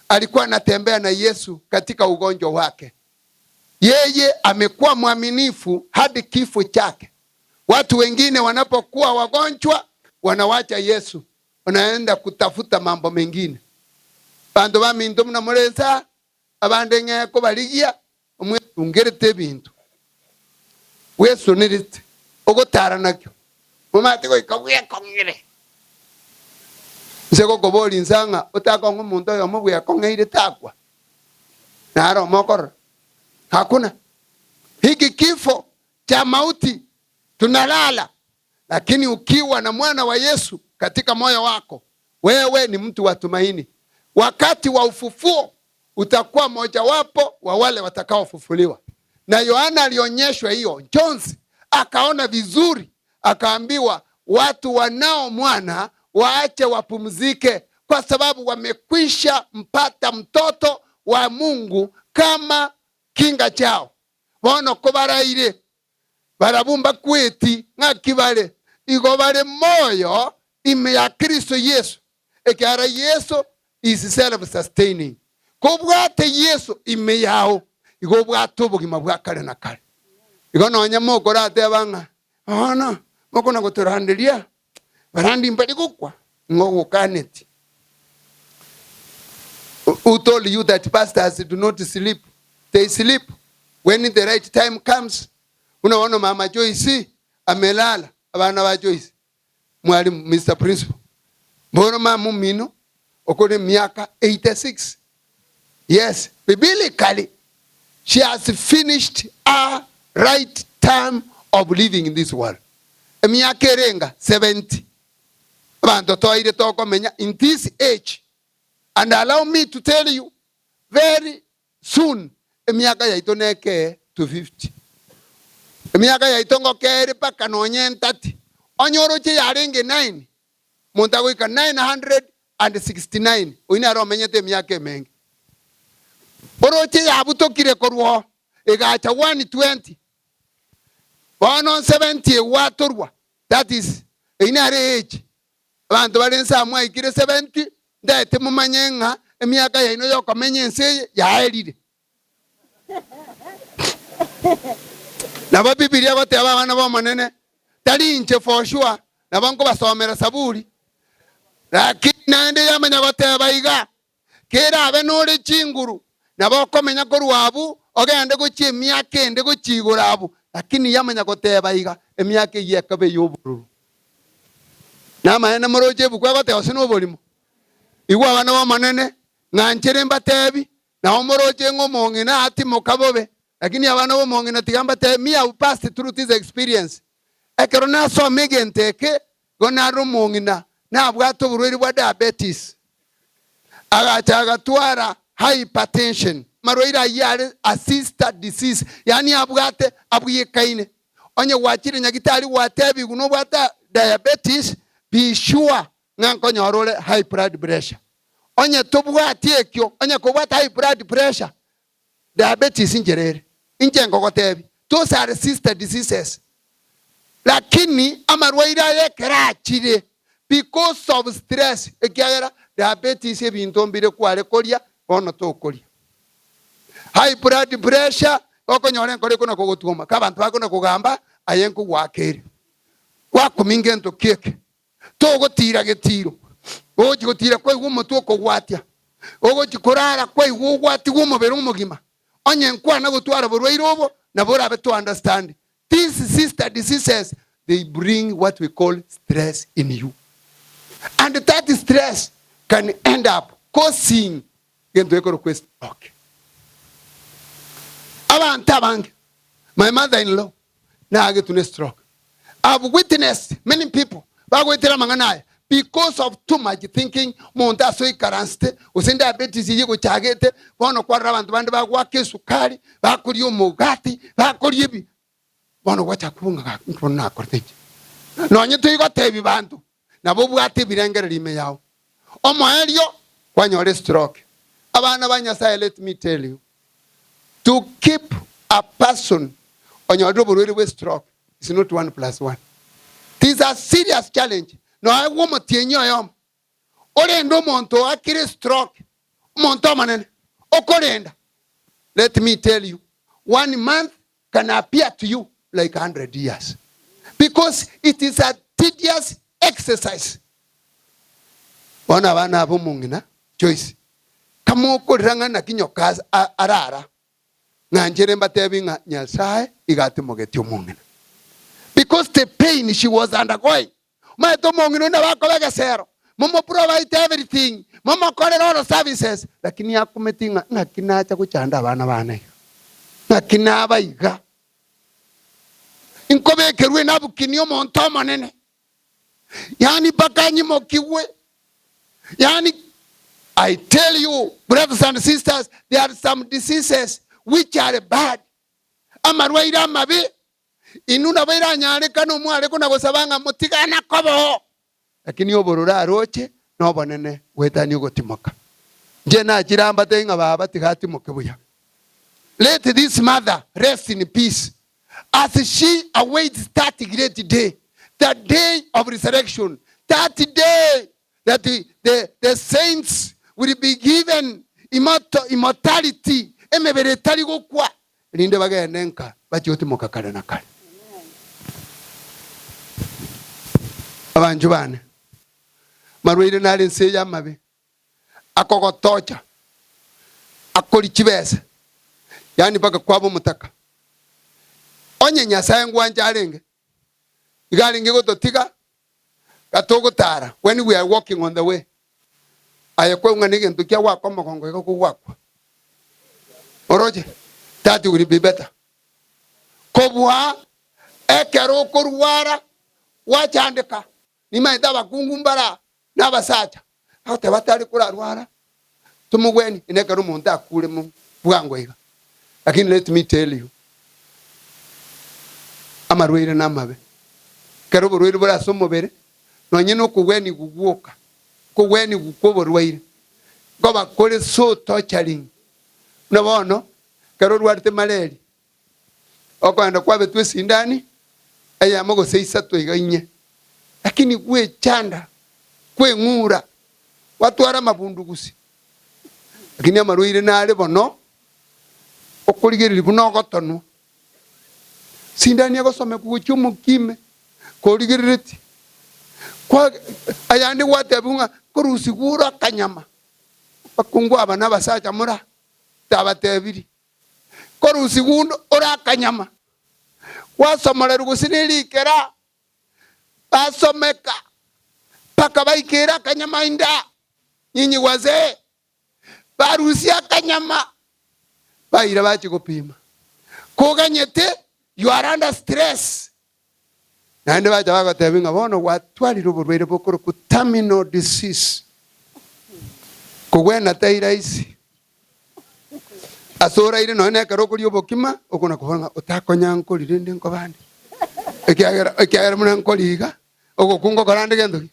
alikuwa anatembea na Yesu katika ugonjwa wake. Yeye amekuwa mwaminifu hadi kifo chake. Watu wengine wanapokuwa wagonjwa wanawacha Yesu, wanaenda kutafuta mambo mengine. Bandu baminto muna muresa abande ng'eko barigia omwetungerete ebinto bwesonerete ogotara nakio momate goika bwekong'ire nse gokobori nsa ng'a otakong'a omonto oyomo bwekong'eire takwa naro omokorora hakuna hiki kifo cha mauti tunalala lakini ukiwa na mwana wa Yesu katika moyo wako wewe ni mtu wa tumaini. Wakati wa ufufuo utakuwa mojawapo wa wale watakaofufuliwa. Na Yohana alionyeshwa hiyo Jones, akaona vizuri, akaambiwa watu wanao mwana waache wapumzike, kwa sababu wamekwisha mpata mtoto wa Mungu kama kinga chao. Bono kobaraire barabwo mbakweti ng'aki bare, igo bare moyo ime ya Kristo Yeso, ekiagera Yeso is self sustaining. Kobwate Yeso ime yao, igo obwate obogima bwa kare na kare. Igo nonye mokorateba ng'a bono mokona gotoranderia. Barandi mbari gokwa, ng'a ogokaneti. Who told you that pastors do not sleep? They sleep when the right time comes. Buna bono mama Joyce amelala, abana ba Joyce, mwalimu Mr. Principal. Bono mama omino okore emiaka 86. Yes, biblically she has finished her right term of living in this world. Emiaka erenga 70. Abanto toire tokomenya in this age and allow me to tell you very soon emiaka yaito nekee to 50. Emiaka yaito ngokee ere mpaka nonye entati. Onye oroche yarenge 9 Monto agoika 969, oyio nere omenyete emiaka emenge. Oroche yabutokire korwa oo, egacha 120, bono 70 egwatorwa, that is, eyio nere age. Abanto bare inse aa mwaikire 70, ntaete momanye ng'a emiaka yaino yokomenya ense eye yaerire. Nabo Bibilia egoteba abana b'Omonene, tari inche for sure, nabo nkobasomera Saburi, lakini naende yamanya goteba iga, Kerabe nore chinguru, nabo okomenya korwa abwo ogende gochia emiaka ende gochia igoro abwo, lakini yamanya goteba iga, emiaka eyio ekaba ey'obororo. Namaene moroche ebuku egoteba gose noborimo? Igwa abana b'Omonene, ng'anchere mbatebi, Nao moroche ng'a omong'ina atimoka bobe, lakini abana b'omong'ina tiga mbatebie, me have passed through this experience. Ekero nasoma egento eke, igo nare omong'ina nabwate oborwaire bwa diabetes, agacha agatwara hypertension, amarwaire ayio are a sister disease, yaani abwate abwekaine. Onye gwachire nyagitari gwatebigwa nobwate diabetes, be sure ng'a nkonyora ore high blood pressure. Onye tobwati ekio, onye kobwate high blood pressure, diabetes inchera ere. Inche nkogotebia, those are sister diseases. Lakini amarwaire aya ekero achire because of stress, ekiagera diabetes ebinto mbire kware koria bono tokoria. High blood pressure, okonyora enkoro ekona kogotwoma, ka abanto bakona kogamba aye nkogoaka ere. Gwakumia ngento ki eke? Togotiira getiiro, ogochia gotiira kwaigwa omotwe okogwatia, ogochia korara kwaigwa ogwatigwa omobere omogima. Onye nkwana gotwara borwaire obo, nabo orabe to understand these sister diseases they bring what we call stress in you and that stress can end up causing gento gekorokwa estroke. Abanto abange, my mother in law nagetwe ne stroke. I've witnessed many people bagoetera amang'ana aya because of too much thinking, monto ase oikaransete gose diabetes eyio egochagete, bono kwarora abanto bande bagoaka esukari, bakoria omogati, bakoria ebi, bono gwachaka kobua ng'a gaki inki bono nakorete inche? Nonye toigotebia banto, nabo obwate ebirengererio ime yao. Omoerio kwanyora estroke. Abana ba Nyasaye let me tell you, To keep a person onyorire oborwaire bwe stroke is not one plus one. It is a serious challenge. Noegwe omotienyi oyomo orende omonto oakire stroke, omonto omonene okorenda. Let me tell you, one month can appear to you like 100 years because it is a tedious exercise. Bono abana aba omong'ina Joyce, kamokorera ng'a naki nyoka arara, ng'a nchere mbatebi ng'a Nyasaye iga atimogetie omong'ina. Because the pain she was undergoing, omanyete omong'ina oyio nabo akoba egesero, momo provide everything, momokorere all services, lakini akumeti ng'a ng'aki nacha gochanda abana bane iga, ng'aki naba iga, nkobekerwa enabukini omonto omonene. Yaani mpaka nyimokigwe. Yaani I tell you brothers and sisters there are some diseases which are bad. Amarwaire amabe inwe nabo eranyarekane omware kona gosaba ng'a motigana koba oo. Lakini obororo aroche nobonene goetania ogotimoka. Inche nachire aa mbatebie ng'a baba tiga atimoke buya. Let this mother rest in peace As she awaits that great day, the day of resurrection, that day that the, the, the saints will be given immortal, immortality, emebere etari gokwa, erinde bagende nka bachie gotimoka kare na kare. Abanchwa bane. Marwaire nare ense eye amabe, akogotocha, akoria chibesa, yaani mpaka kwaba omotaka. Onye Nyasae ngwancha arenge, iga arenge gototiga gatogotara, when we are walking on the way, aye kwaigwa ng'a negento kia gwaka omogongo iga kogwakwa. Oroche? That will be better. Kobua ekero okorwara gwachandeka, Nimaete abakungu mbara na abasacha bagoteba tari korarwara tomogwenie ine ekero omonto akure mo bwango iga. Lakini let me tell you amarwaire namabe. Ekero oborwaire bore ase omobere nonye na okogwenigwa gwoka, okogwenigwa kwa oborwaire nkoba kore so torturing. Buna bono ekero orwarete malaria Okogenda kwabetwe esindani eyemo gose isato iga inye, lakini gwechanda, kweng'ura, gwatwara amabundugusi. Lakini amarwaire nare bono, okorigereria buna ogotonwa. Sindani egosomekwa gochia omokime, korigereretie, kwa ayande gwatebiwa ng'a korusigwa ore akanyama, abakungu aba na abasacha mora tabatebirie. Korusigwa onde ore akanyama, gwasomorerwa gose nerikera, basomeka mpaka baikere akanyama inda, nyinyi wazee, barusia akanyama, baira bachia gopima. Koganyete you are under stress. Naende bacha bagotebia ng'a bono gwatwarire oborwaire bokorokwa terminal disease. Kogwena tai rahisi. Ase oraire nonya na ekero okoria obokima, okona kobora ng'a otakonya nkori rende nkobande. Ekiagera ekiagera buna nkoria iga, ogokwa ngokora ande gento ki?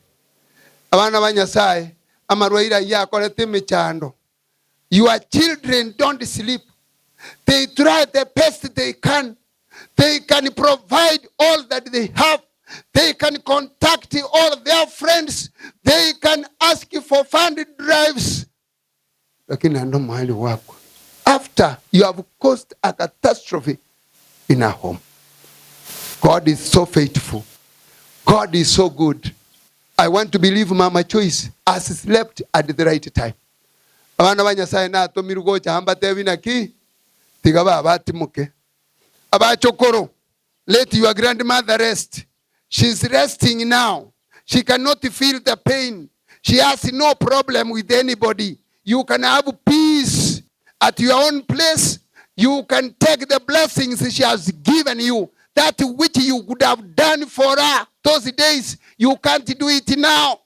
Abana ba Nyasaye, amarwaire ayio akorete emechando. Your children don't sleep, they try the best they can They can provide all that they have. They can contact all their friends. They can ask for fund drives. Lakini naende omoerio gwakwa after you have caused a catastrophe in a home. God is so faithful. God is so good. I want to believe Mama Joyce has slept at the right time. Abana ba Nyasaye natomirwe gocha aa mbatebi naki? Tiga babatimoke. Abachokoro, let your grandmother rest. She's resting now. She cannot feel the pain. She has no problem with anybody. You can have peace at your own place. You can take the blessings she has given you. That which you could have done for her those days, you can't do it now.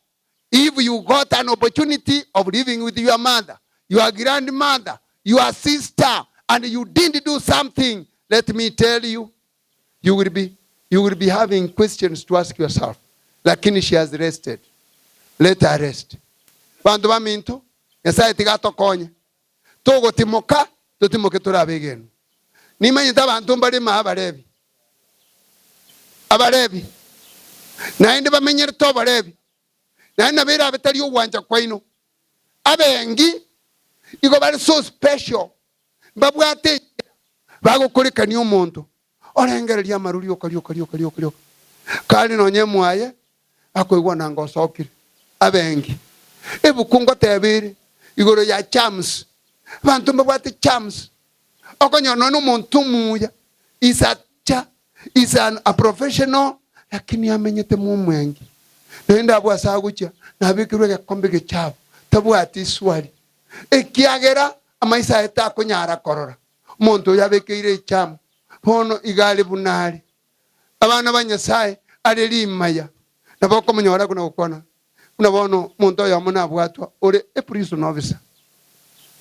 If you got an opportunity of living with your mother, your grandmother, your sister, and you didn't do something, let me tell you, you will be, you will be having questions to ask yourself. Lakini she has rested. Let her rest. Banto baminto, Nyasaye tiga atokonye. Togotimoka, totimoke tore abegenwa. Nimanyete abanto mbare ime abarebi, abarebi, naende bamenyerete oborebi, naende nabo erabe tari ogwancha kwaino. Abengi igo bare so special, mbabwate enchera bagokorekania omonto. Orengereria amaru rioka rioka rioka rioka rioka, kare nonya emwaye akoigwa nanga osokire. Abengi ebuku ngoteba ere igoro ya charms, abanto mbabwate charms, okonyora nonya na omonto omuya is a teacher, is an a professional, lakini amenyete mwa omwengi, naende abwo ase agochia nabekerwe egekombe egechafu, tabwati swali, ekiagera amaiso aye takonyara korora. Omonto oyo abekeire echamu, bono iga are buna are. Abana ba Nyasae are rimaya, nabo okomonyora buna gokwana, buna bono omonto oyomo nabwatwa ore a prison officer.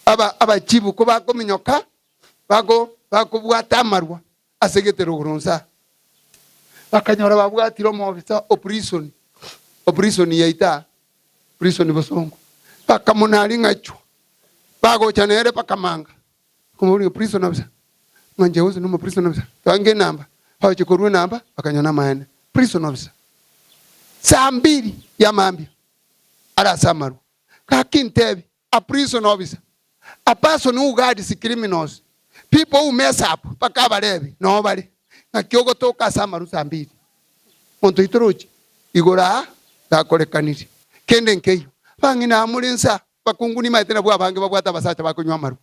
Aba abachibu kobakominyoka, bako bakobwata amarwa ase egeterogoro nsa, bakanyora babwatire omoofisa o prison, o prison yaito aa, prison bosongo, bakamonaria ng'a chwa, bagocha nere bakamanga. Omoboria prison officer, ng'a inche gose nomo prison officer, twange enamba, bagochia korua enamba, bakanyora namaene, prison officer. Saa mbiri ya mambia, are ase amarwa. Gaki ntebi, a prison officer, a person who guards criminals, people who mess up, mpaka abarebi noo bare, ng'aki ogotoka ase amarwa saa mbiri? Monto oito roche, igoro aa gakorekanire. Kende nkeiyo. Abang'ina aa more nsa, abakungu nimaete nabwo abange babwate abasacha bakonywa amarwa.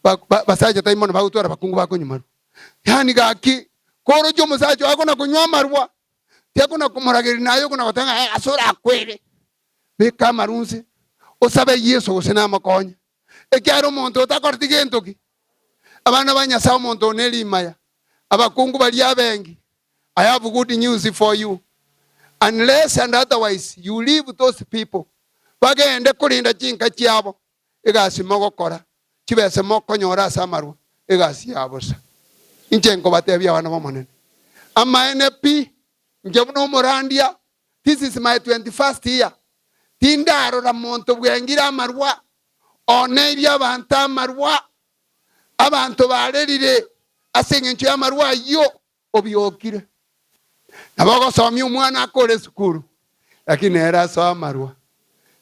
Ba, ba, basacha tai mono bagotwara abakungu bakonywa amarwa. Yaani gaki, koroche omosacha oo akona konywa amarwa, tiakona komoragereria naye okona goteba ng'a eh, ase orakwere. Beka amarwa nse, osabe Yeso gose namokonye. Ekiagera omonto otakoreti gento ki? Abana ba Nyasae omonto one rimaya, abakungu baria abengi, I have good news for you, unless and otherwise you leave those people bagende korinda chinka chiabo, egasi mogokora, chibesa mokonyora ase amarwa, egasi ya bosa. Inche nkobatebia abana b'Omonene, amaene pi, inche buna omorandia, this is my 21st year, tindarora monto bwengire amarwa, oneirie abanto amarwa, abanto barerire ase engencho y'amarwa ayio obiokire. Nabo ogosomia omwana akore esukuru, lakini nere asoe amarwa.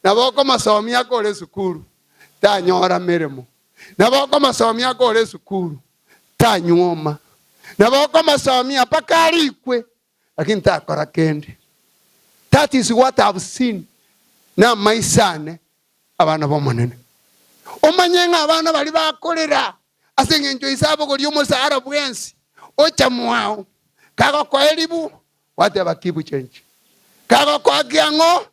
Nabo okomosomia akore esukuru, tanyora meremo. Nabo okomosomia akore esukuru, tanyuoma. Nabo okomosomia mpaka arikwe, lakini takora kende. That is what I've seen namaiso ane abana b'Omonene. Omanye ng'a abana baria bakorera ase engencho ise abogorie omosara bwensi ocha mwao, kagokoa eribu, gwateba keep change. Kagokoa kiang'o,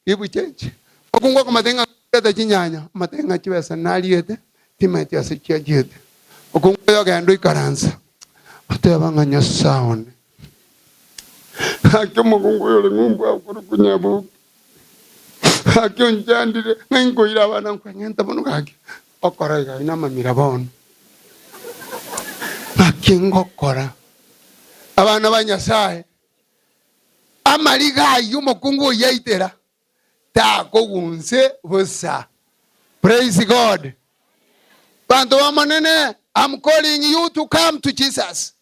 keep change. Okungu okomotebia ng'a reta chinyanya, omotebie ng'a chibesa nariete, timanyeti ase chiachiete. Okungu oyo ogenda oikaransa, oteba ng'a Nyasae one, gaki omokungu oyo ore ng'umbu akorokwa Nyaboke. Gaki onchandire, ng'a inkoira abana nkweng'enta bono gaki, okora iga aye namamira bono. Naki ngokora? Abana ba Nyasae, amariga ayio omokungu oyio aitera, takogunse bosa. Praise God. Banto b'Omonene, I'm calling you to come to Jesus.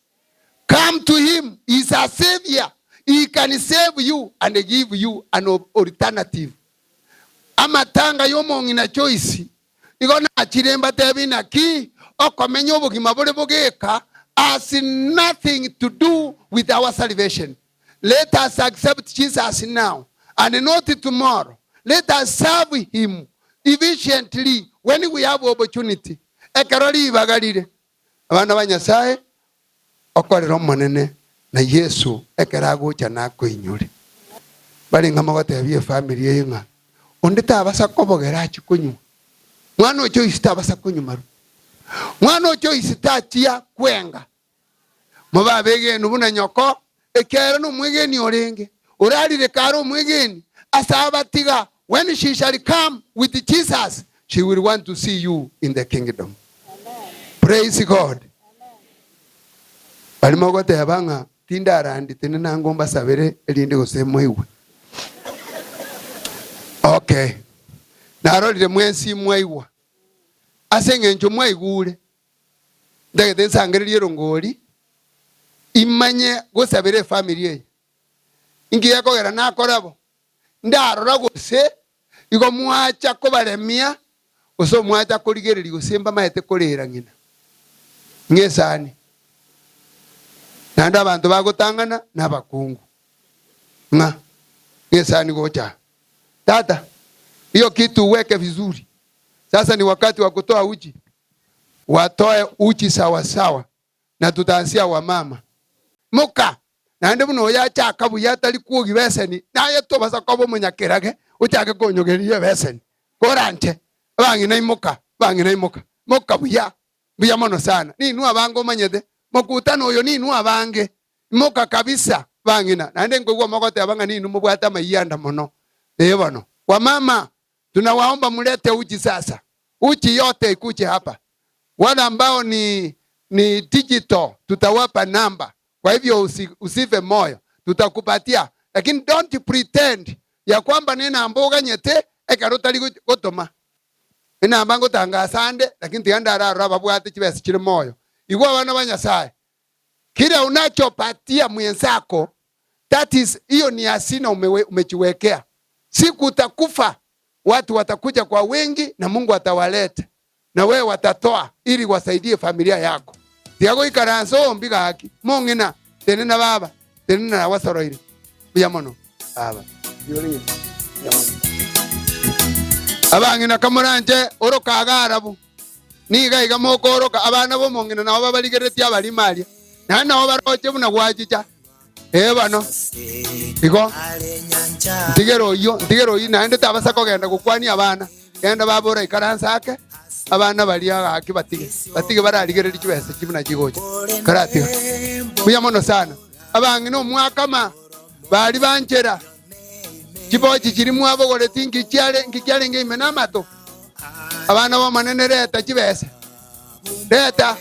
Come to him, he is a saviour, he can save you and give you an alternative. Amatanga y'omong'ina Joyce igo nachire mbatebi naki okomenya obogima bore bogeka has nothing to do with our salvation. Let us accept Jesus now and not tomorrow. Let us serve him efficiently when we have opportunity. Ekero ribaga rire. Abana ba Nyasae, okorera Omonene na Yeso ekero agocha nakoinyore. Barenge mogotebia efamiri eye ng'a onde tabasa kobogera achie konywa. Mwana o Joyce tabasa konywa marwa. Mwana o Joyce tachia kwenga. Mobe abegenu buna nyoko, ekiagera nomwegeni orenge, orarire kare omwegeni, ase abatiga, when she shall come with Jesus, she will want to see you in the kingdom. Praise God. Baria mogoteba ng'a tindarandi tenena ngo mbasabere erinde gose moigwe. Okay. Narorire mwensi mwaigwa. Ase eng'encho mwaigure, Ntagete nsangererie erongori, imanye gosabera efamiri eye. Inki gekogera nakora bo? Ndarora gose igo mwacha kobaremia, gose omwacha korigereria gose mbamaete korera ng'ina ng'esani. Naende abanto bagotang'ana nabakungu ng'a ng'esani gocha aa. Tata, hiyo kitu uweke vizuri. Sasa ni wakati wa kutoa uji. Watoe uchi sawasawa na tutaanzia wamama. Moka, naende buna oyo achaka buya atari kwogia beseni, naye tobasa koba omonyakerage ochake konyogeria ebeseni. Koranche, abang'ina imoka, abang'ina imoka, moka buya, mbuya mono sana. Ninwe abange omanyete, mokutano oyo ninwe abange, imoka kabisa bang'ina. Naende nkoigwa mogoteba ng'a ninwe mobwate amayianda mono. Ee bono, wamama, Tunawaomba mlete uji sasa, uji yote ikuje hapa. Wale ambao ni, ni digital tutawapa namba, kwa hivyo usi, usife moyo, tutakupatia, lakini don't pretend ya kwamba nenamba oganyete ekero otari gotoma enamba ngotangasa ande, lakini tiga ndararore ababwate chibesa chire moyo. Igwa abana ba Nyasaye, kile unachopatia mwenzako that is hiyo ni hazina umewe, umejiwekea. Siku utakufa watu watakuja kwa wingi na Mungu atawaleta na wewe watatoa ili wasaidie familia yako. Tiga goikaransa ombi gaki mong'ina tenena baba tenena nawasoroire mbuya mono baba. Mbuya mono. Abang'ina kamoranche oroka iga arabu, nigo iga mokooroka abana b'omong'ina nabo babarigereretie abarimo aria, naende nabo baroche buna gwachicha. Ee bono, igo, ntigere oyio, ntigere oyio, naende tabasa kogenda gokwania abana. Genda babora ikaransa ake, abana baria gaki batige, batige bararigererie chibesa echi buna chigocha. Karatiga. Buya mono sana. Abang'ina omwakama baria banchera chibochi chiria mwabogoreti inki chiare inki kiarenge ime namato. Abana b'Omonene reta chibesa. Reta.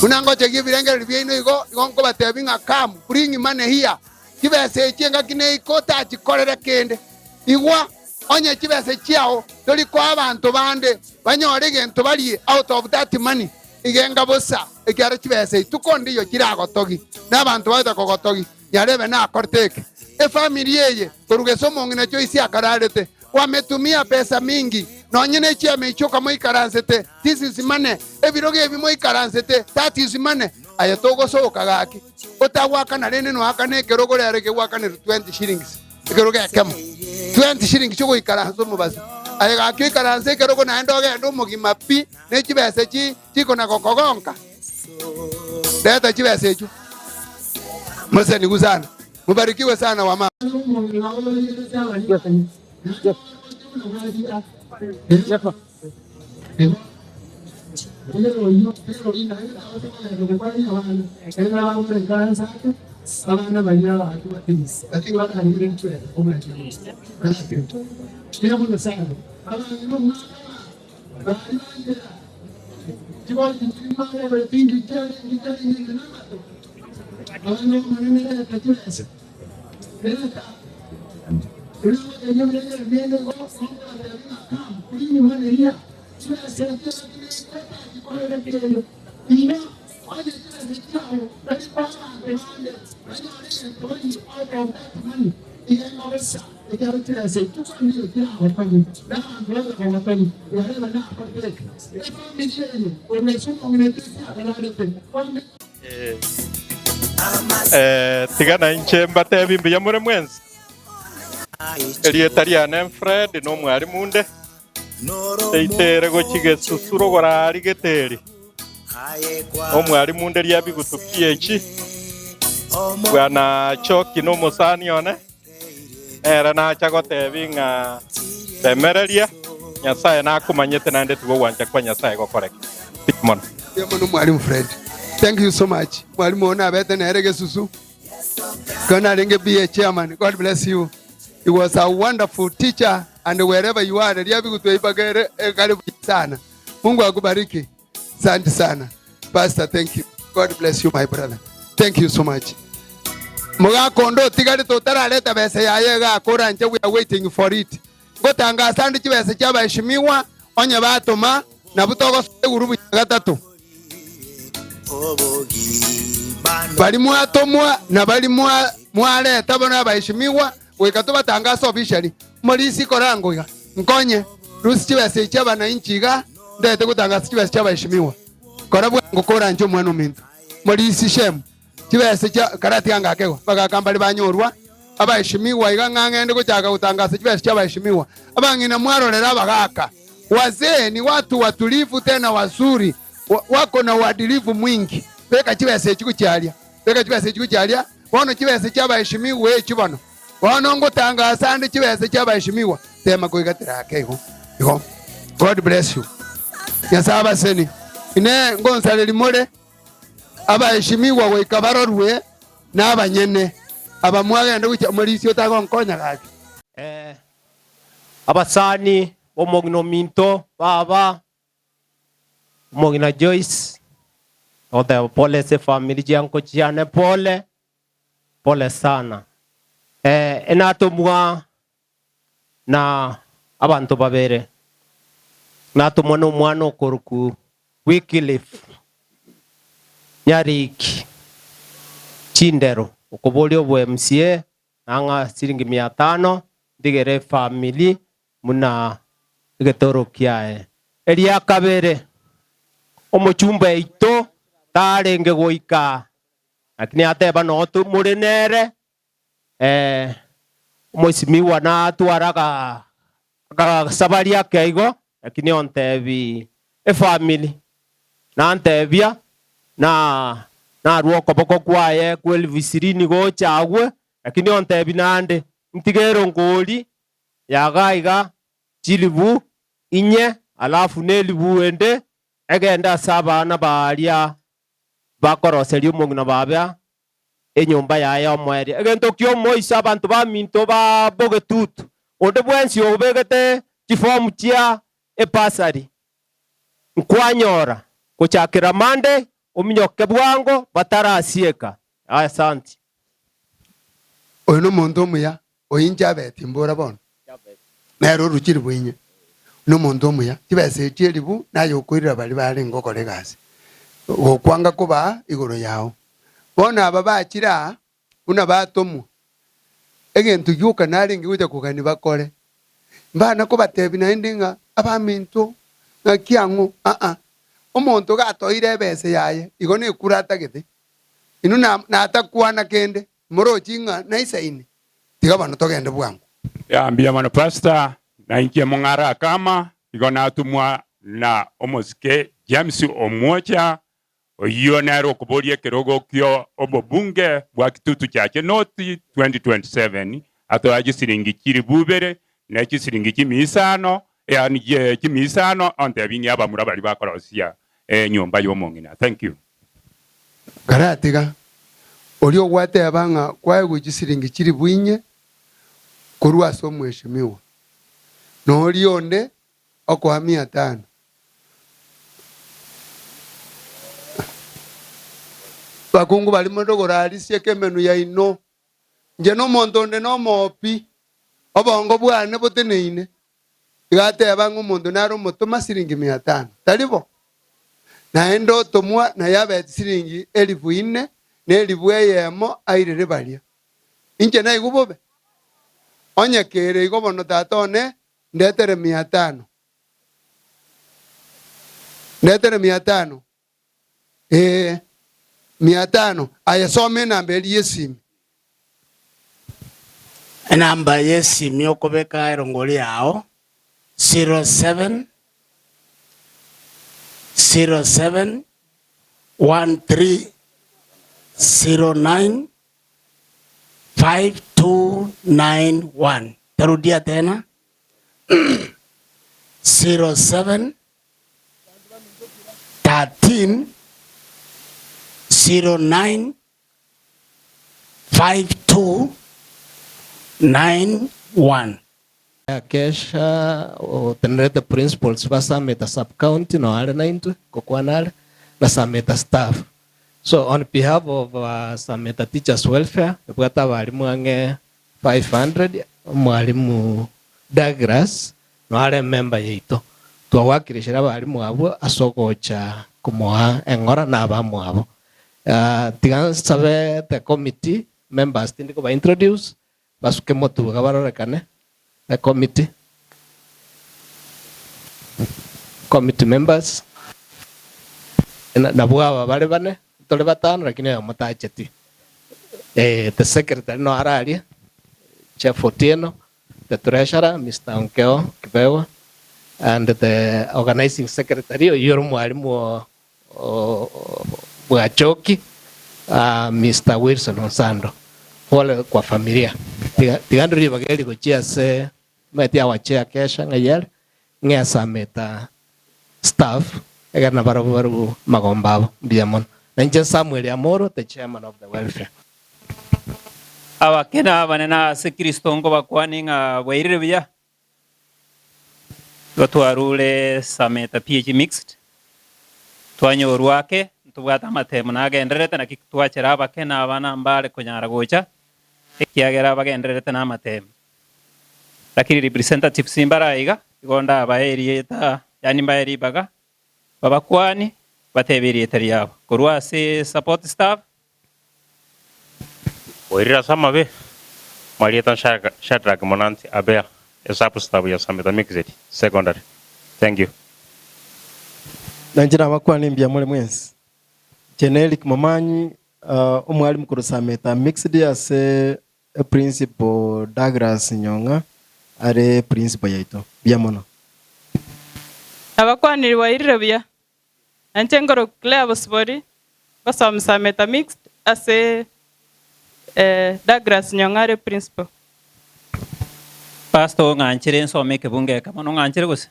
Buna ngochegia ebirengererio biaino igo, igo nkobatebia ng'a come, bring money here. Chibesa echi engaki neiko otachikorere kende. Igwa, onye chibesa chiao tori koa abanto bande banyore egento barie out of that money, igenga bosa, ekiagera chibesa ituko ndiyo chiragotogi, na abanto bagocha kogotogi, nyarebe nakorete eke. Efamiri eye korwa gese omong'ina Joyce akararete, wametumia pesa mingi, nonye ne chiama echio okamoikaransete, this is money, ebirogo ebi moikaransete, that is money. Aye togosoka gaki. Otagwakana rende noakane ekerogo rero ekegwakanerwa 20 shillings ekerogo ekemo 20 shillings chi'ogoikaransa omobaso. Aye gaki oikaranse ekerogo naende ogende omogima pi ne chibesa chi chikona gokogonka. Reta chibesa echio. Mosenigu sana. Mubarikiwe sana wamama. Eh, tiga nainche mbatebi mbuya more mwensi. Erieta riane Fred na omwalimu nde. Teitere gochia gesusuro gorari geteri. Omwalimu nde ria bigutu ki'echi. Bwana Choki na omosani one. Nere nacha gotebi ng'a remereria, Nyasae nakomanyete naende tiga ogwancha kwa Nyasae gokoreke. Mbuya mono. Mbuya mono mwalimu Fred. Thank you so much. Mwalimu ono nabete nere gesusu. Ekero narenge BA chairman. God bless you. He was a wonderful teacher and wherever you are, riria bigutwa mpaka ere ekare buya sana. Mungu akubariki. Asante sana. Pastor, thank you. God bless you my brother. Thank you so much. Mogaka onde otigarete otarareta besa yaye iga akoranche we are waiting for it. Ngotangasa ande chibesa chia abaheshimiwa onye batoma nabwo togosoa egurubu ya gatato. Bari mwatomwa na bari mwareta bono abaheshimiwa goika tobatangase officially. Morisi korango iga nkonye rusi chibesa echi abanainchi iga ndete gotangasa chibesa chia abaheshimiwa. Kora bwango koranche omwana ominto. Morisi shame. Chibesa chia karatiga ngakegwa bagaka mbare banyorwa abaheshimiwa iga ng'a ng'ende gochaka gotangasa chibesa chia abaheshimiwa. Abang'ina mwarorera abagaka. Wazee ni watu watulivu tena wazuri wako na uadilifu mwingi. Beka chibesa echi gochia aria. Beka chibesa echi gochia aria. Bono chibesa chia abaheshimiwa echi bono. Bono ngotangasa ande chibesa chia abaheshimiwa. Tema koigatera ake igo. Igo. God bless you. Nyasae abaseni. Inee ngonsareri more? Abaheshimiwa goika barorwe nabanyene, aba mwagende gochia omorisia otagonkonya gaki. Ee, abasani b'omong'ina ominto baba, omong'ina Joyce, togoteba pole ase efamiri chiango chiane pole, pole sana. Enatomwa na abanto babere, natomwa nomwana okorokwa Wycliffe Nyariki Chindero, okoboria obo MCA nang'a siringi mia tano ndigere efamiri buna egetoro kiaye. Eria kabere, omochumba oito tarenge goika, lakini ateba noo more nere, Omosimiwa natwaraga Agasabari ake igo, lakini ontebi efamiri, nantebia na narue okoboko kwaye kw'elifu ishirini gocha agwo, lakini ontebi naende ntige erongori yaga iga chilifu inye alafu nelifu ende egende ase abana baria bakoroseria omong'ina babea enyomba yaye omoerio. Egento ki'omoiso abanto baminto ba bogetutu, onde bwensi obegete chifomu chia ebasari, nkwanyora gochakera Monday ominyoke bwango batarasieka. Asanti. Oyo nomonto omuya, oyo inche abeti mbora bono, nere oruchiri bwinye, nomonto omuya, chibesa echi elifu naye okoirera baria barenge gokora egasi, gokwanga kobaa igoro yao. Bono aba bachire aa, buna batomwa, egento gioka narenge gocha kogania bakore, mbana kobatebia naende ng'a abaminto, ng'aki ang'o, aa, omonto gatoire ebesa yaye, igo nekura atagete, inwe natakwana kende, morochi ng'a naisaine, tiga bono togende bwango. Yaa mbuya mono pastor, na inche mong'are akama, igo natumwa na omosike James Omwocha Oyio nere okoboria ekerogo kio obobunge bwa Kitutu Chache North 2027 atoe chisiringi chilifu ibere ne chisiringi chimia isano yaani chimia isano ontebie ng'a abamura baria bakorosia enyomba y'omong'ina. Thank you. Karatiga, oria ogwateba ng'a kwaegwe chisiringi chilifu inye korwa ase omweshimiwa, na oria onde okoa mia tano. Bakungu baria mondo gorarisieke emenwa yaino, inche nomonto onde nomoopi, obongo bwane boteneine. Iga ateba ng'a omonto nare omotoma siringi mia tano, tari bo? Naende otomwa naye abe chisiringi elifu ine na elifu eyemo airere baria. Inche naigwe bobe? Onye kere igo bono tata one Ndetere mia tano. Ndetere mia tano. Ee, mia tano. Aye soma enamba eria y'esimi. Enamba y'esimi okobeka erongori yao, 07 07 13 09 5291. Tarudia tena, 07 13 09 5291. Akesha otenerete principals ba Sameta sub county no are naintwe gokwana are na Sameta staff. So on behalf of Sameta teachers welfare ebwate abalimu ang'e 500 omwalimu Douglas no are emember yaito twawakilishire abalimu abwo ase ogocha komoa eng'ora na abamwabo. Tiga nsabe the committee members tindi koba introduce Basuke motuga barorekane the committee, committee members, nabwo aba bare bane, tore batano lakini oyomo tacheti. Eh, the secretary no araria, Jeff Otieno, the treasurer Mister Onkeo Kibewa, and the organizing secretary oyio ore omwalimu o Bwachoki, Mister Wilson Onsando. Pole kwa familia. Tiga ndore ribaga eri gochia ase omanyete our chair kesha ng'ai are, ng'e asameta staff egere nabarabwo barue amagombo abo. Mbuya mono. Na inche Samuel Amoro the chairman of the welfare. Abakene abanene ase Kristo nkobakwanie ng'a bwairire buya. Igo twarure Sameta PH Mixed, twanyorwa ake, ntobwate amatemo nagendererete naki twachera abake na abana mbare konyara gocha, ekiagera bagendererete na amatemo. Lakini representatives mbare aiga, igo ndabae erieta yaani mbae ribaga, babakwanie, batebe erieta riabo. Korwa ase support staff. Oirire ase amabe, Marieta Shadrack Monanti Abea, Esub-staff ya Sameta Mixed Secondary. Thank you. Nainche nabakwane mbuya more mwensi. Inche ne Eric Momanyi, omwalimu korwa Sameta Mixed ase Principal Douglas Nyong'a. Are principal yaito. Mbuya mono. Nabakwaniri bwairire buya, na inche nkorokwa Claire Bosibori, ngosoma Sameta Mixed ase Douglas Nyong'o are principal. Pastor ong'anchere nsome ekebungo eke mono ong'anchere gose?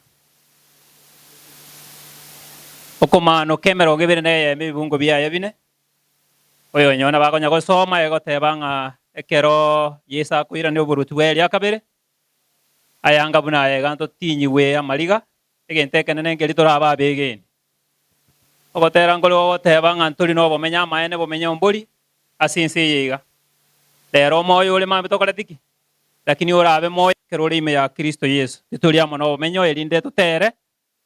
Okomaanoka emerongo ebere na eyemo ebibungo biaye bine, oyonye nabo akonya gosoma egoteba ng'a ekero Yeso akoirania oboruoti bwaye eria kabere, Ayanga buna aya iga ntotinyigwe amariga, egento ekenene nkeria torabe abegeni. Ogotera nkore gogoteba ng'a ntori nobomenyo amaene bomenyo mbori ase ense eye iga. Rero omoyo ore mambia tokoreti ki? Lakini orabe moyo ekero ore ime ya Kristo Yeso. Titori amo nobomenyo erinde totere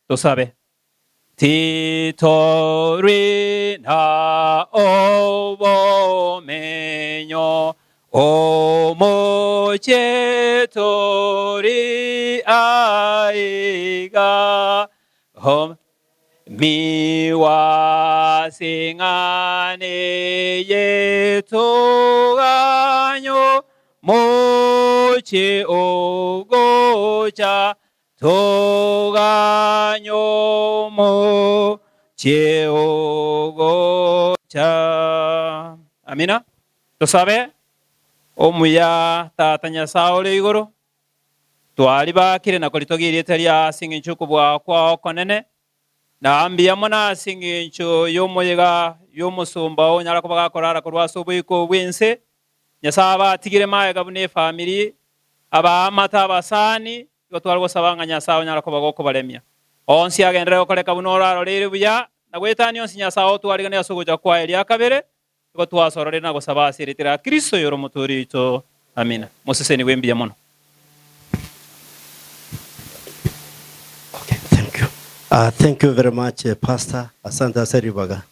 tosabe. Titori na obomenyo omochie tori aiga, Miwa sing'ane yetuganyo mochie ogocha Togany'omochie ogocha. Amina. Tosabe. Omuya Tata Nyasae ore igoro, twaribakire na koritogia erieta riao ase engencho y'okobua kwao okonene, na mbuya mono ase engencho y'omoyega y'omosomba oo onyare koba gakorara korwa ase oboiko bw'ense. Nyasae abatigire magega buna efamiri, abaamate, abasani, igo tware gosaba ng'a Nyasae onyare koba gokobaremia. Onsi agenderere gokoreka buna oraroreire buya, na goetania onsi Nyasae otwariganie ase ogocha kwaye ria kabere, igo twasororire na gosaba ase erieta ria Kristo oyore Omotoori oito. Amina. Mosesenigwe mbuya mono. Uh, thank you very much, uh, Pastor. Asante ase ribaga.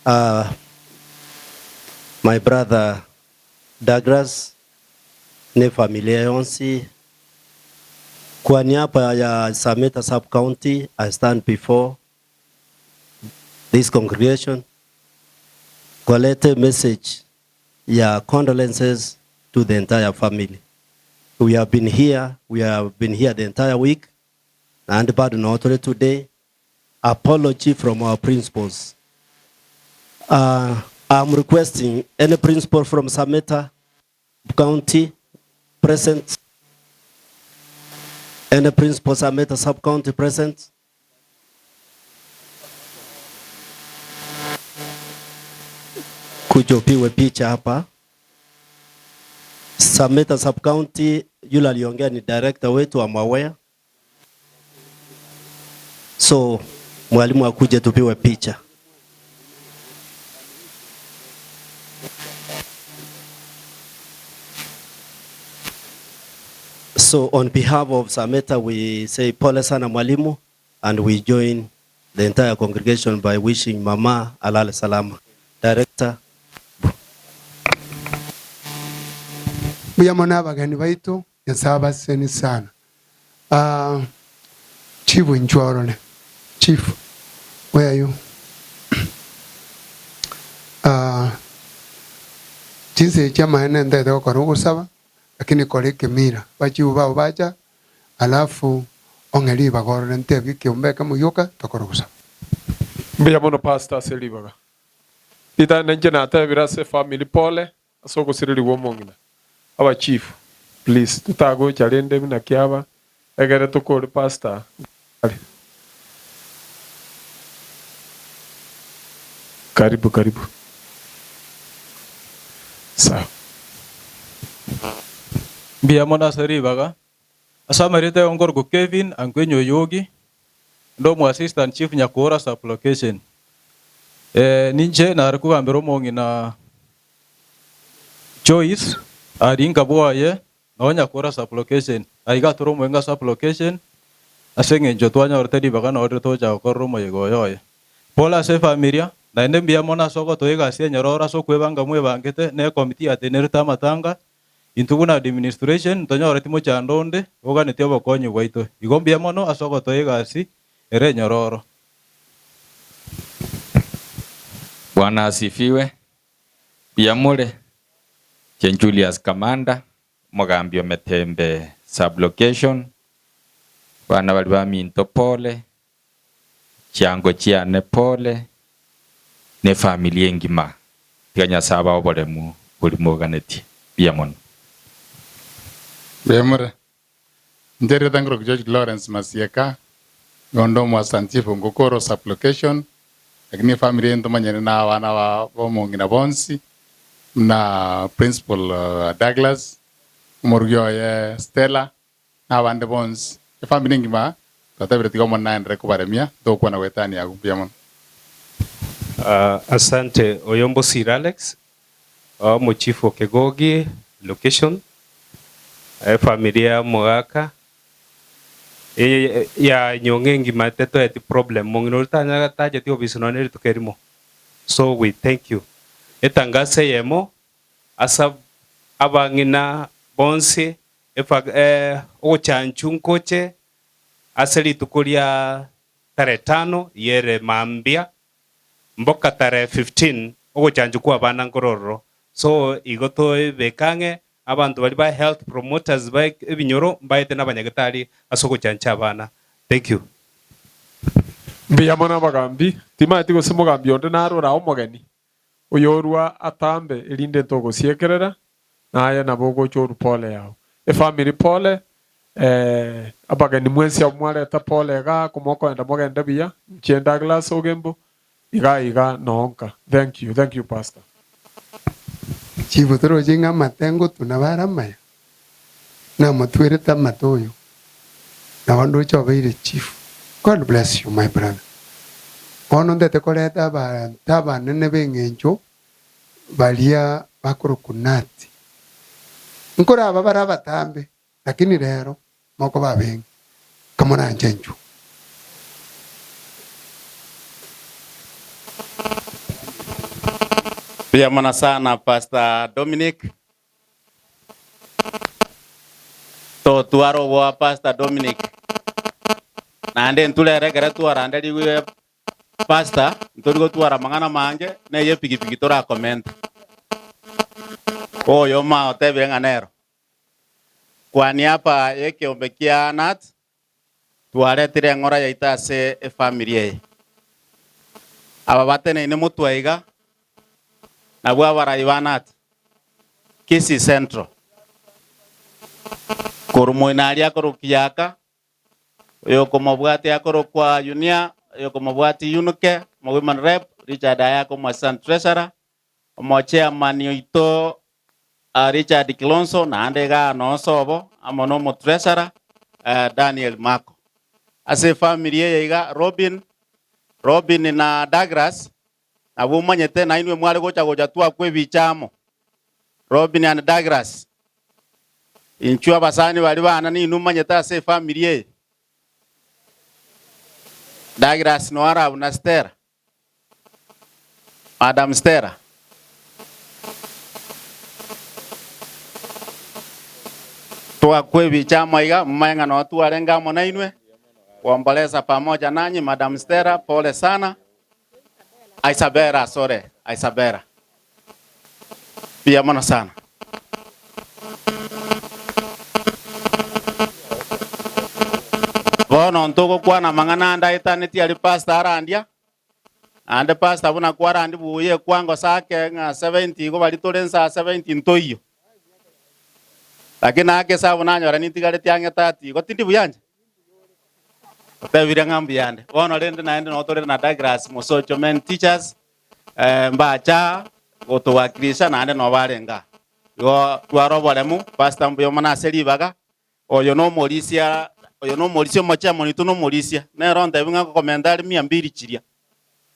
Uh, my brother Douglas ne familia yonsi kwa niaba ya Sameta Sub County I stand before this congregation kolete message ya condolences to the entire family. We have been here, we have been here the entire week naende bado noo tore today Apology from our principals. Uh, I'm requesting any principal from Sameta County present. Any principal Sameta Sub-County present. Kuja upigwe picha hapa. Sameta Sub-County, yule aliongea ni director wetu, I'm aware. So mwalimu akuje tupiwe picha. So on behalf of Sameta we say pole sana mwalimu and we join the entire congregation by wishing mama alale salama. Director. Mbuya mono abageni baito, Nyasae abasesenie sana. Aah chief inchuo orore chief where are you aah chinsa echi amaene ntagete gokora ogosaba lakini kora ekemira bachifu bao bacha alafu ong'e ribaga orore ntebie ekeombe ekemo gioka tokore ogosaba. Mbuya mono pastor ase ribaga. Ritang'ani nainche natebire ase efamily pole Ase ogosirerigwa omong'ina. Aba chief please totagocha rende buna kiaba egere tokore pastor are. Karibu karibu. Sawa. Mbuya mono ase ribaga. Ase amarieta aye nkorokwa Kevin Angwenyi Oyugi, inde omo assistant chief Nyakoora sub location. Ninche nare kogambera omong'ina Joyce aria inka bwaye noo Nyakoora sub location. Aiga tore omoenga sub location ase eng'encho twanyorete ribaga noo rire togocha gokorera omoyega oyo oye. Pole ase efamilia, naende mbuya mono ase ogotoa egasi enyororo ase okwebanga mwebangete ne ekomiti yatenerete amatanga. Intwe buna administration ntonyoreti mochando onde oganetie obokonyi bwaito. Igo mbuya mono ase ogotoa egasi ere enyororo. Bwana asifiwe, mbuya more, inche Julius Kamanda, omogambi o Metembe Sub location, Abana baria baminto pole, chiango chiane pole, na efamiri engima. Tiga Nyasae abae oboremu boria moganetie. Mbuya mono. Mbuya more. Inche rieta nkorokwa George Lawrence Masieka, nigo onde omoasantifu ngokora osupplication, lakini efamiri eye ntomanyene na abana ba omong'ina bonsi, buna principal Douglas, omorugi oye Stella, na abande bonsi. Efamiri engima twatebire tiga Omonene aenderere kobaremia, ntogokwana goetania agwo. Mbuya mono. Asante. Oyo Mbosire Alex, omochifu o Kegogi location, efamiri ya omogaka ya nyong'e engima tetoeti problem, mong'ina oria tanya tacheti ofisi nonya rituko erimo, so we thank you. Etangazo eyemo ase abang'ina bonsi ogochanchwa nkoche ase rituko ria tarehe tano yere mambia mboka tarehe 15 ogochanchwa kwa abana nkorororo so igo toebeke ang'e abanto baria ba health promoters ba ebinyoro mbaete nabanyagetari ase ogochancha abana thank you. Mbuya mono abagambi, timanyeti gose mogambi onde narore aa omogeni, oyorua atambe erinde ntogosiekerera, na aye nabo ogocha orue pole yao. Efamiri pole, eh, abageni mwensi abwo mwareta pole igaa komokoenda mogende buya, inche Douglas Ogembo, igaa iga nonka. Thank you, thank you pastor. Chief toroche ng'a amate ngotwa nabo are amaya? Namotwerete amate oyo nabo ndoche obeire chief. God bless you my brother. Bono ntete koreta abanto abanene b'eng'encho baria bakorokwa Nati. Nkoraba bare abatambe lakini rero mokoba abeng'e kamoranche inchuo. Mbuya mono sana Pastor Dominic. Totware oboa Pastor Dominic. Naende intwe rero ekero twaranderigwe Pastor, ntori gotwara amang'ana amange, na eye epigipigi torakomenta. Oyomo otebire ng'a nero. Kwa niaba y'ekeombe kia Nat, twaretire eng'ora yaito ase efamiri eye. Aba bateneine motwe aiga, nabwo abarai ba Nat, Kisii Central. Korwa moino aria akorwa Kiaka, Oyokomobwatia akorokwa Yunia, oyokomobwatia Yunuke, omowomen rep, Richard Ayaka omoassistant treasurer, omochairman oito Richard Kilonzo naende igaa nonsi obo amo na omotreasurer Daniel Mako. Ase efamiri eye iga Robin, Robin na Douglas nabwo omanyete nainwe mware gocha gocha twakwa ebicha amo. Robin and Douglas, inchwe abasani baria bana ninwe omanyete ase efamiri eye. Douglas noe arabwo na Stella. Madam Stella. Twakwa ebicha amo iga, momanye ng'a noo twarenge amo nainwe, kuomboleza pamoja nanyi, Madam Stella, pole sana. Isabella, sorry, Isabella. Mbuya mono sana. Bono ntogokwana amang'ana ande aetaneti aria pastor arandia, naende pastor buna kwarandia buya ekwango sake ng'a 70 igo baria tore nsa 70 ntoiyo. Lakini ake esabu nanyora nintigareti ang'e 30 igo tindi buya inche? Otebire ng'a mbuya ande. Bono rende naende noo tore na Douglas Mosocho men teachers, Mbacha gotowakilisha naende noo barenge aa. Igo tware oboremu, Pastor mbuya mono ase ribaga, oyo nomorisia, oyo nomorisia omochie oito nomorisia, nere ontebie ng'a ngokomenta are mia mbiri chiria,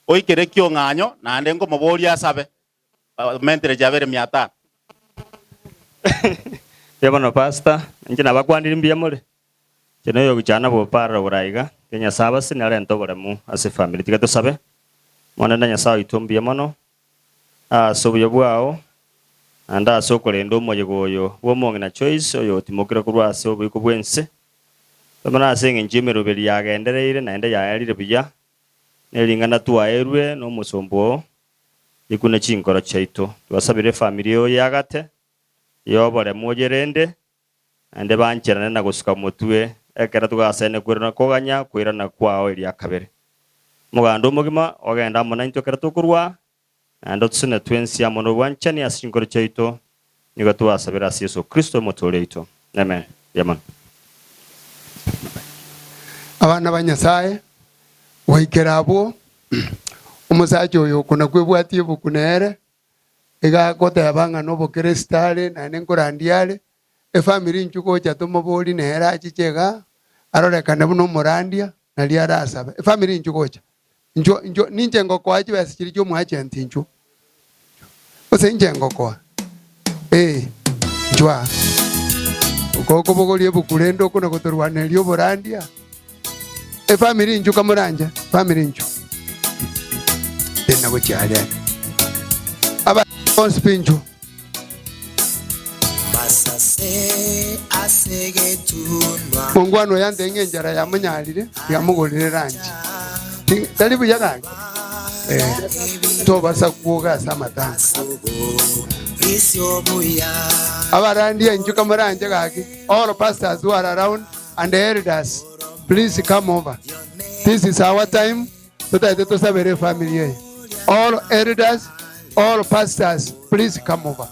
oikere kiong'anyo naende nkomoboria asabe, omentere chiabere mia tano. Mbuya mono Pastor, inche nabakwanire mbuya more? Inche noyo ogochana bw'oparora bore aiga, tiga Nyasae abasesenie arente oboremu ase efamiri. Tiga tosabe. Omonene Nyasae oito mbuya mono ase obuya bwao, naende ase okorenda omoyega oyo bw'omong'ina Joyce oyotimokire korwa ase oboiko bw'ense. Tomanye ase engencho y'emeroberi yagendereire naende yaerire buya, ne ring'ana twaeirwe nomosomba oo, rikune chinkoro chiaito. Twasabire efamiri eye oyeagate, y'oboremu oyerende. Naende bancherane na gosuka motwe, ekero togasaine koirana koganya koirana kwao eria kabere. Omoganda omogima ogende amo naintwe ekero tokorua, naende otusene twensi amo nobwanchani ase chinkoro chiaito, nigo twasabire ase Yeso Kristo Omotooria oito. Amen. Mbuya mono. Abana ba Nyasae, goikera abwo, omosacha oyo okona kwebwatia ebuku nere, iga agoteba ng'a nobokeresito are, naende nkorandia are, Efamiri inchuo gocha tomoborie nere achiche igaa, arorekane buna omorandia, nario arasabe. Efamiri inchuo gocha, inchuo inchuo ninche ngokoa chibesa chiria chia omoagent inchuo. Gose inche ngokoa, eh, inchuo aa. Okobogoria ebuku rende okona gotorwaneria oborandia. Efamiri inchuo kamoranche, famiri inchuo. Tena gochia aria. Aba bonsi pi inchuo. Mongwana oyo ante ng'a enchara yamonyarire, yamogorire ranchi. Tari buya gaki? Eh, tobasa kwoga ase amatanga. Abarandia inchuo kamoranche gaki, all pastors who are around and the elders, please come over. This is our time. Totaete tosabere efamily eye. All elders, all pastors, please come over.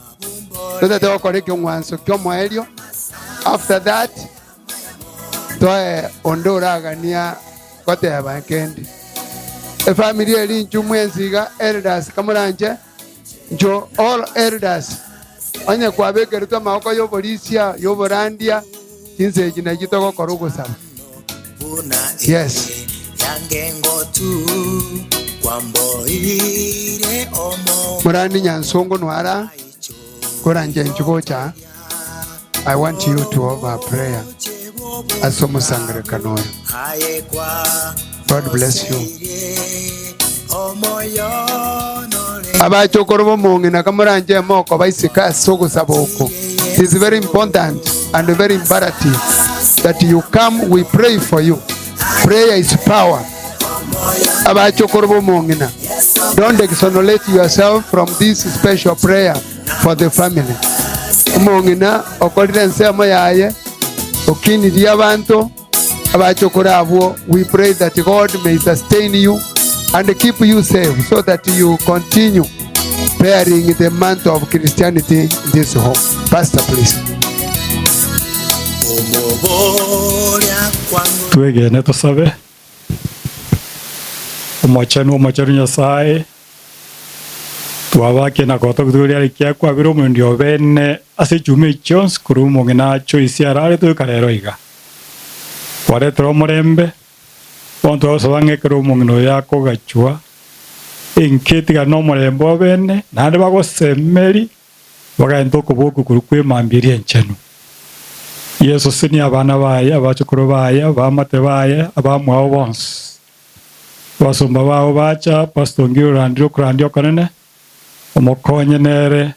Totaete gokora ekeng'wanso ki'omoerio. After that, toe onde oragania goteba kende. Efamily eri inchu mwensi iga elders kamoranche, ncho all elders onye kwabekeretwe amaboko y'oborisia, y'oborandia, chinsa echi nachio togokora ogosaba. Yes. Morandi Nyansongo nwara koranche inchu gocha I want you to offer a prayer ase omosangerekano oyo. God bless you. Abachokoro b'omong'ina kamoranche emokoba isiko ase ogosaba oko. It is very important and very imperative that you come we pray for you. Prayer is power. Abachokoro b'omong'ina, don't exonerate yourself from this special prayer for the family. Omong'ina okorire ensemo yaye, okinirie abanto, abachokoro abwo, we pray that God may sustain you and keep you safe so that you continue bearing the mantle of Christianity in this home. Pastor, please. Twegene tosabe. Omochenu, Omochenu Nyasae, twabakia na gotoka riria rikia kwabire omoendi obene ase echuma echi chionsi korwa omong'ina Joyce ararete goika rero iga. Kwaretire omorembe, bono twagosaba ng'a ekero omong'ina oyo akogachwa, enka etigane nomorembe obene, naende bagosemeri Bagenta okoboko korwa kw'emambia eria enchenu. Yeso senia abana baye, abachokoro baye, abaamate baye, abamwabo bonsi. Abasomba bao bacha, Pastor Ongiro orandire okorandia okonene, omokonye nere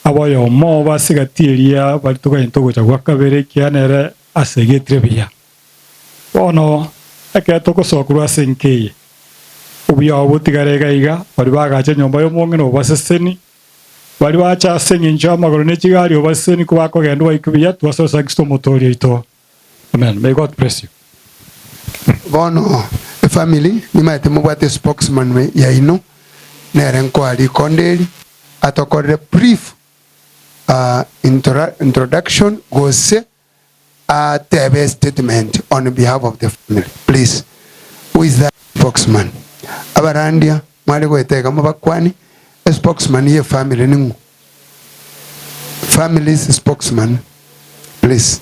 abe oyomo obo ase egati eria baria toganyete ogocha gwa kabere ekiagera nere asegetire buya. Bono ekero togosoa korwa ase enka eye, obuya obo botigare iga iga, baria bagacha enyomba y'omong'ina obaseseni, Baria bacha ase engencho y'amagoro ne chigari obaseseni kobakogenda obaikwe buya twasoe Kristo Omotooria oito. Amen. May God bless you. Bono efamily nimaete mobwate spokesman yaino nere nkoa rikondo eri atokorere brief introduction gose atebe estatement on behalf of the family please who is that spokesman abarandia mware goeta iga mobakwani espokesman ye family ning'o family's spokesman please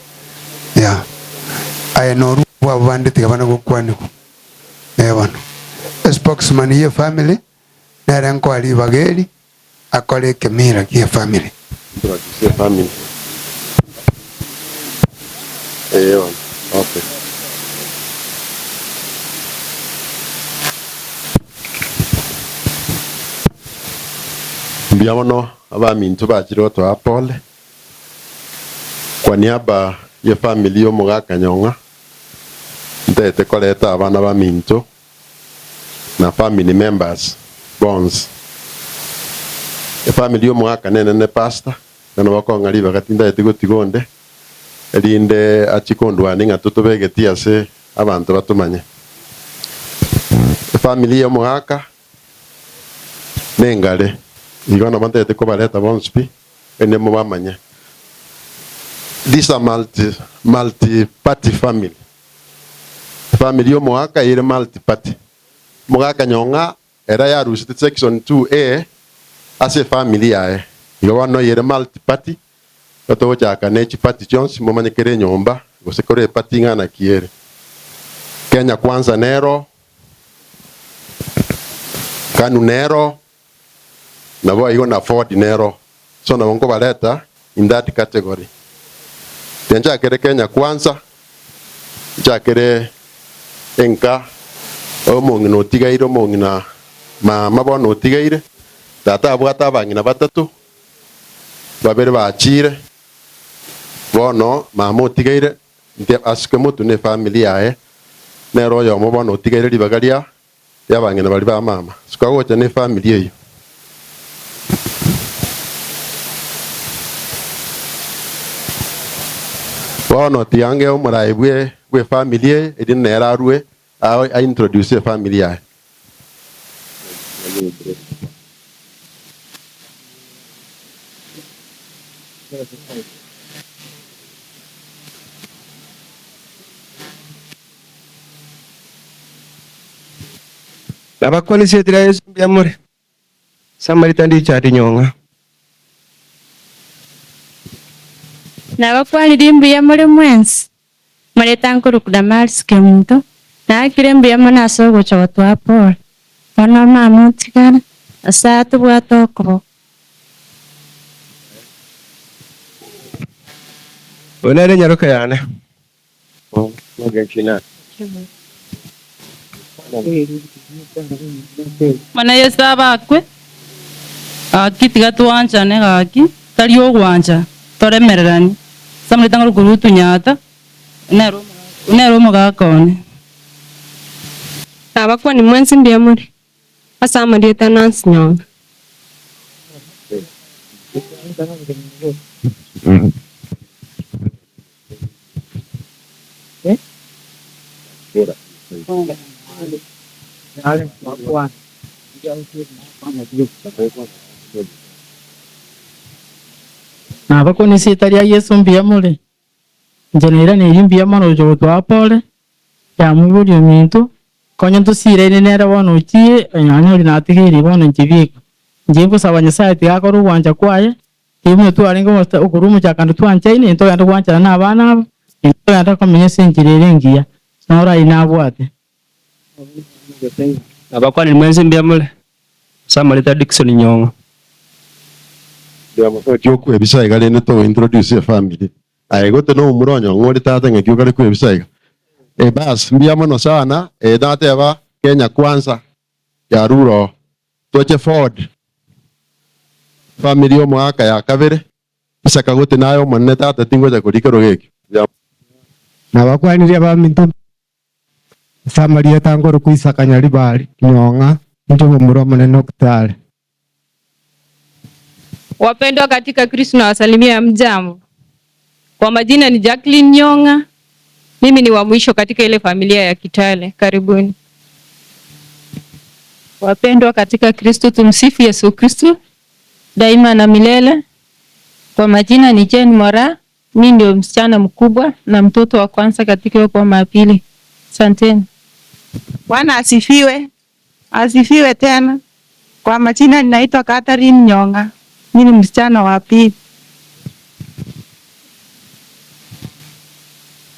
yeah aye noru bwabo bande tiga bana gokwanigwa eh bono espokesman ye family nere nkoa ribaga eri akore ekemira gi'efamiri. Introduce family. Eh, bono. Okay. Mbuya mono abaminto bachire gotoa pole kwa niaba ye family y'omogaka Nyong'a ntagete koreta abana baminto na family members bonsi. Efamily y'omogaka nenene pastor, bono bakong'a ribaga tintageti gotiga onde. Erinde achie kondwania ng'a totobegeti ase abanto batomanye. Efamiri y'omogaka nengare, igo nabo ntagete kobareta bonsi pi, erinde mobamanye. This a multi, multi party family. Efamiri y'omogaka ere multi party. Omogaka nyong'a Ere yarusete section 2A ase efamiri yaye. Igo bono ere multi party, igo togochaka ne chiparty chionsi momanye kera enyomba gose kore eparty ing'ana ki ere. Kenya Kwanza nero, Kanu nero, naboigo na Ford nero. So nabo nkobareta in that category. Tiga nchakere Kenya Kwanza, nchakere enka omong'ina otigaire omong'ina mama bono otigaire, tata abwate abang'ina batato, babere bachire, bono mama otigaire nte asuke motwe na efamiri yaye, nere oyomo bono otigaire ribaga ria ri'abang'ina baria ba mama. Suka gocha nefamiri eyio. Bono tiga omorai bwe bw'efamiri eye erinde nere arue a introduce efamiri yaye. Nabakwanisia etira Yeso mbuya more? Samaritan Richard Nyong'a. Nabakwanirie mbuya more mwensi? Moreta nkorokwa Damaris Kemunto, naakire mbuya mono ase ogocha gotoa pole. Bono mama otigare, Nyasae atobwate okoboko. Oyo nere enyaroka yane. Mana Yeso abakwe, gaki tiga twanchane gaki, tari ogwancha, toremereranie. Ase amarieta ng'a korwa Rutu Nyaata, nere nere omogaka one. Nabakwani mwensi mbuya more, ase amarieta Nancy Nyong'a. Nabakwana esieta ria Yeso mbuya more, inche nairaneirie mbuya mono gocha gotwaa pore, yamoiboria ominto, konya ntosiraine nere bono ochire, onye oria natigeirie bono inche bieka. Inche ngosaba Nyasaye tiga akore ogwancha kwaye, Timwe twarenge okorwa omochakano twanchaine, intogenda gwanchana nabana aba, intogenda komenya ase enchera ere engiya, noro ayio nabwate. Nabakwanire mwensi mbuya more, ase amarieta Dickson Nyong'o. Naki okwebisa iga rende to introduce efamily aye gote no omura onyong'o ore tata ng'aki okare kwebisa iga eh bas mbuya mono sana eh nateba Kenya kwanza yarure oo Toche forward family y'omogaka ya kabere Isaka goti naye omonene tata tingocha koria kerogo ekio. Nabakwanirie abaminto ase amarieta nkorokwa Isaka Nyaribari Nyong'a, inche omomura omonene o Kitale. Wapendwa katika Kristo nawasalimia hamjambo. Kwa majina ni Jacqueline Nyong'a, mimi ni wa mwisho katika ile familia ya Kitale. Karibuni. Wapendwa katika Kristo, tumsifu Yesu Kristo daima na milele. Kwa majina ni Jane Mora, mi ndio msichana mkubwa na mtoto wa kwanza katika hiyo boma ya pili. Asanteni. Bwana asifiwe. Asifiwe tena. Kwa majina ninaitwa Catherine Nyong'a. Mimi ni msichana wa pili.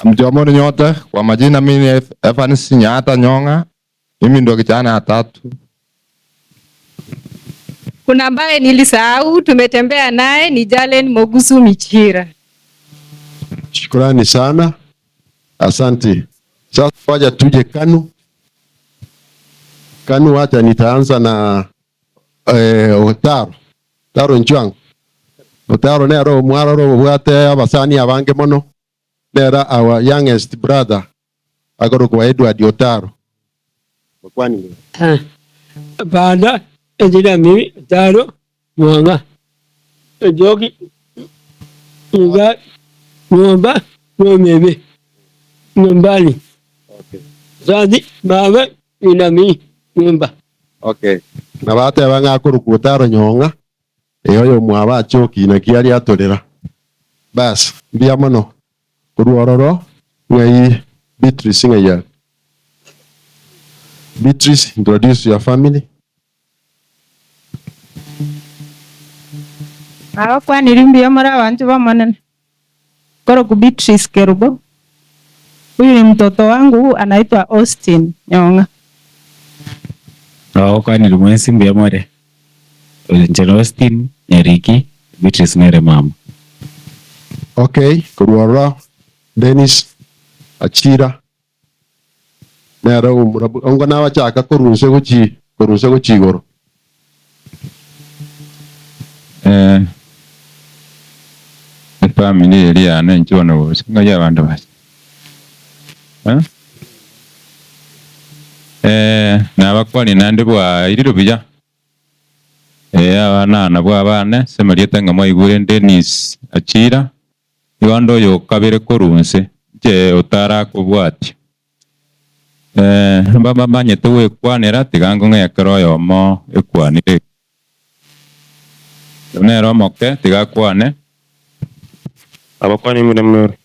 Mjamoni nyote, kwa majina mimi ni Evans Nyaata Nyong'a, mimi ndio kijana ya tatu. Kuna ambaye nilisahau, tumetembea naye ni Jalen Mogusu Michira. Shukrani sana, asante. Sasa waja tuje KANU. KANU wacha nitaanza na Otaro. Otaro Nchwango. Otaro nero omwaroro obwate abasani abange mono. Nera our youngest brother akorokwa Edward Otaro. Bakwani. Banda ejira mimi Otaro Mwanga Njoki Nyumba Nyumba. Nomebe nyumbani. Mzazi, baba, ng'ina mi nyumba. Okay. Na bateba ng'a akorokwa otaro nyong'a, ee oyomwabo ache okina ki aria atorera. Bas, mbuya mono. Korwa ororo ng'ai Beatrice ng'ai are? Beatrice, introduce your family. Nabakwanirie mbuya more abanchwa b'Omonene. Korokwa Beatrice Kerubo. Huyu ni mtoto wangu anaitwa Austin Nyong'a. Nabakwanirie mwensi mbuya more. Inche na Austin Nyariki, Beatrice nere mama. Okay, korwa ororo Dennis Achira Nere omura ongo nabachaka korwa inse gochia korwa inse gochia igoro. Eh, efamiri eria yane inche bono gose ng'ai abanto bache? Eh? Eh, nabakwanie naende bwairire buya, eh, abana aba nabwo abane, ase amarieta ng'a mwaigure Dennis Achira. Nigo ande oyo okabere korwa inse, inche otarakobwatia. Eh, mbamanyete gwekwanera, tiga nkong'e ekero oyomo ekwanire. Oyo nere omoke, tiga akwane. Abakwani mbuya more.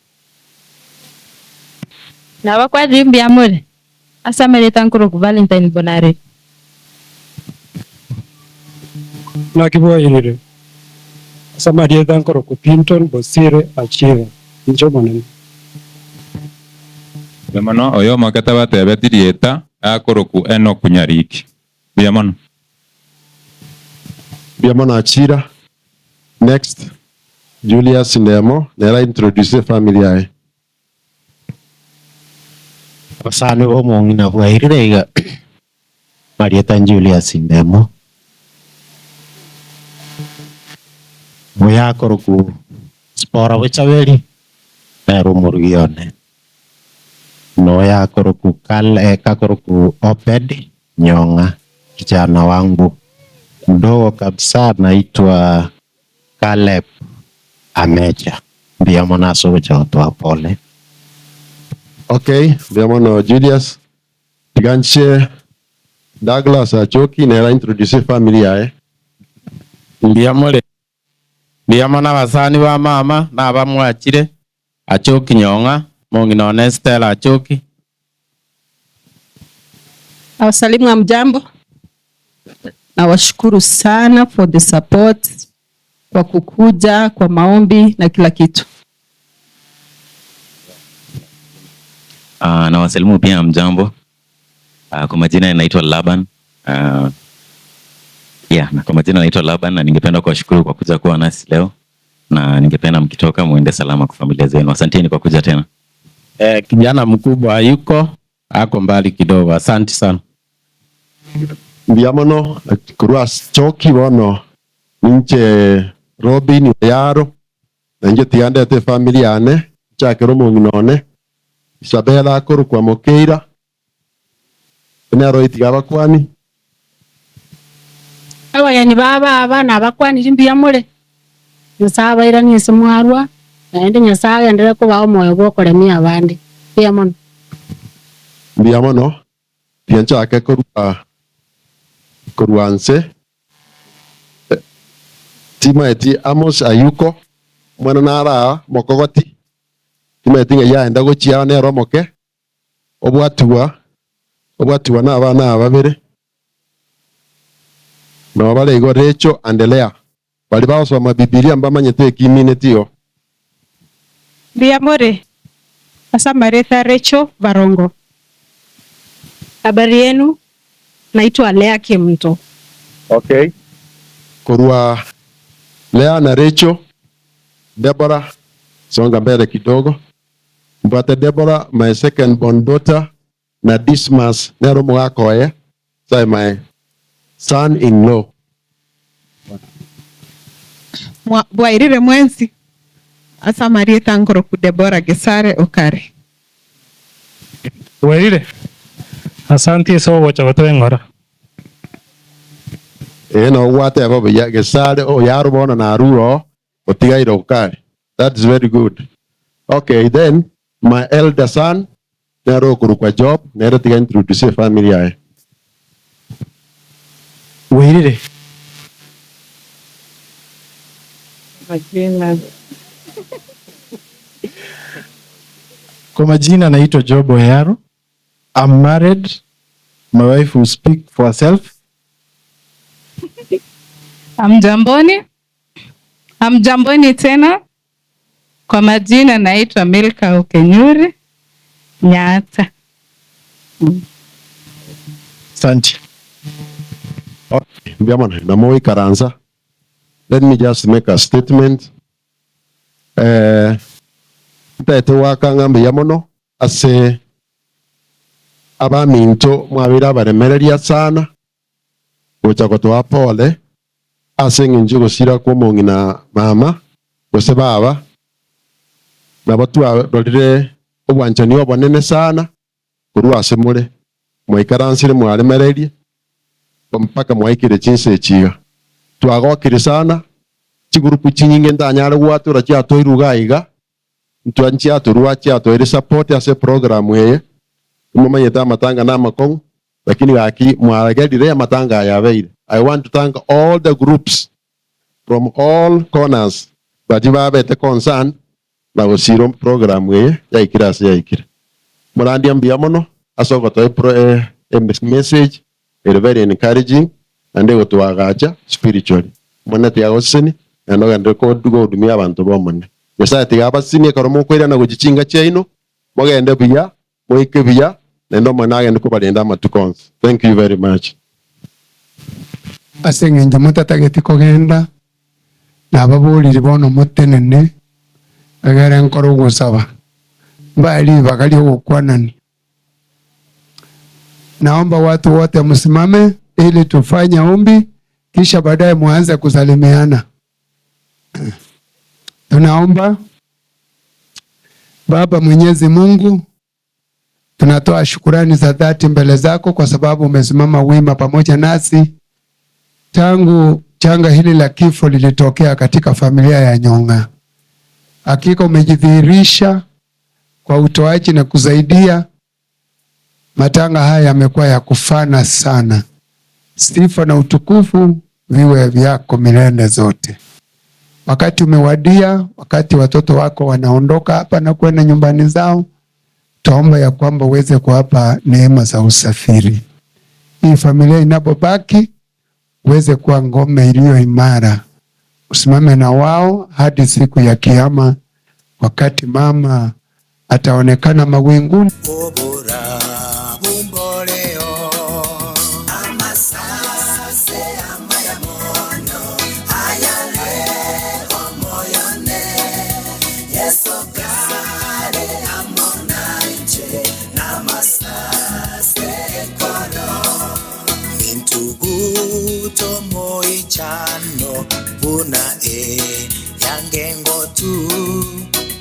Nabakwanire mbuya more, ase amarieta nkorokwa Valentine Bonareri. Naki bwairire? Ase amarieta nkorokwa Pinton Bosire Achire, inche omonene. Mbuya mono, oyo omoke tabatebeti rieta akorokwa Enoku Nyariki. Mbuya mono. Mbuya mono Achira. Next, Julius Ndemo nere a introduce efamily yaye. Abasani b'omong'ina bwairire iga, Marieta Julius Ndemo, oyakorokwa Sipora Bochaberi, nere omorugi one, na oyakorokwa Kale kakorokwa Obed Nyong'a, kijana wangu mdogo kabisa anaitwa Caleb Amecha. Mbuya mono ase ogocha gotoa pole. Okay, mbuya mono Julius. Tiga nche Douglas Achoki nere a introduce efamily yaye. Mbuya more. Mbuya mono abasani ba mama na abamwachire, Achoki Nyong'a, mong'ina one Stella Achoki. Nawasalimu hamjambo, nawashukuru sana for the support, kwa kukuja kwa maombi na kila kitu. Uh, nawasalimu pia hamjambo. Kwa majina naitwa Laban. Yeah, na kwa majina naitwa Laban na ningependa kuwashukuru kwa kuja kuwa nasi leo na ningependa mkitoka muende salama kwa familia zenu. Asanteni kwa kuja tena. Eh, kijana mkubwa hayuko, ako mbali kidogo. Asante sana. Mbuya mono korwa ase choki bono ninche Robin Oyaro na inche tiga ndete efamiri yane nchakere omong'ina one Isabella akorokwa Mokeira nere oitiga abakwani. Abageni ba baba nabakwanire mbuya more, Nyasae abairanie ase mwarwa, naende Nyasae agenderere kobaa omoyo bw'okoremia abande. Mbuya mono. Mbuya mono, tiga nchake korwa korwa nse. Timaeti Amos Ayuko, omwana nare aa mokogoti, timaeti ng'ai aenda gochia aa nere omoke, obwatigwa obwatigwa na abana aba babere, nabo bare igo Rachel and Leah, baria bagosoma Bibilia mbamanyete eki imineti igo. Mbuya more ase amareta Rachel Barongo. Habari yenu, naitwa Leah Kemunto. Okay. Korwa Leah na Rachel, Deborah, songa mbele kidogo. Mbwate Deborah, my second born daughter, na Dismas nere omogaka oye, sorry, my son in law. Bwairire mwensi ase amarieta nkoroku Deborah Gesare Okare. Bwairire? Asanti ase ogocha gotoa eng'ora. Ee nabo gwateba buya, Gesare oyarwe bono narure oo, otigaire Okare. That is very good. Okay, then my elder son nere okorokwa Job, nere tiga introduce efamily yaye. Bwairire. Majina. Kwa majina naitwa Job Oyaro. I'm married. My wife will speak for herself. Hamjamboni, hamjamboni tena. Kwa majina naitwa Milka Okenyuri Nyata. Asante. Okay, mbuya mono, namo ikaransa. Let me just make a statement. Eh, ntaete goaka ng'a mbuya mono ase abaminto mwabeire abaremereria sana gocha gotoa pole ase eng'encho y'ogosira kwa omong'ina mama gose baba, nabo twarorire obwanchani obonene sana korwa ase more, mwaikaransire mwaremererie mpaka mwaikire chinsa echi iga. Twagokire sana, chigurupu chinyinge ntanyare gwatora chiatoirwe iga iga, ntwa nchiatorwa chiatoire support ase program eye, momanyete amatanga na amakong'u, lakini gaki mwagerire amatanga aya abeire. I want to thank all the groups from all corners baria babete concerned na gosira program eye yaikire ase yaikire. Morandia mbuya mono ase ogotoa epro message ere very encouraging naende egotoagacha spiritually. Omonene tiga agosesenie naende ogenderere kohudumia abanto b'Omonene. Nyasaye tiga abasesenie ekero mokoirana gochia chinka chiaino, mogende buya, moike buya, naende Omonene agende kobarenda amatuko onsi. Thank you very much. Ase engencho motatageti kogenda, nababorire bono motenene, egere nkore ogosaba, mbae ribaga ri'ogokwanania. Naomba watu wote msimame ili tufanye ombi, kisha baadaye muanze kusalimiana. Tunaomba. Baba Mwenyezi Mungu, tunatoa shukurani za dhati mbele zako kwa sababu umesimama wima pamoja nasi tangu janga hili la kifo lilitokea katika familia ya Nyong'a. Hakika umejidhihirisha kwa utoaji na kusaidia. Matanga haya yamekuwa ya kufana sana. Sifa na utukufu viwe vyako milele zote. Wakati umewadia, wakati watoto wako wanaondoka hapa na kwenda nyumbani zao, twaomba ya kwamba uweze kuwapa neema za usafiri. Hii familia inapobaki, uweze kuwa ngome iliyo imara, usimame na wao hadi siku ya Kiyama, wakati mama ataonekana mawinguni. Intuguto moichano buna eyangengotu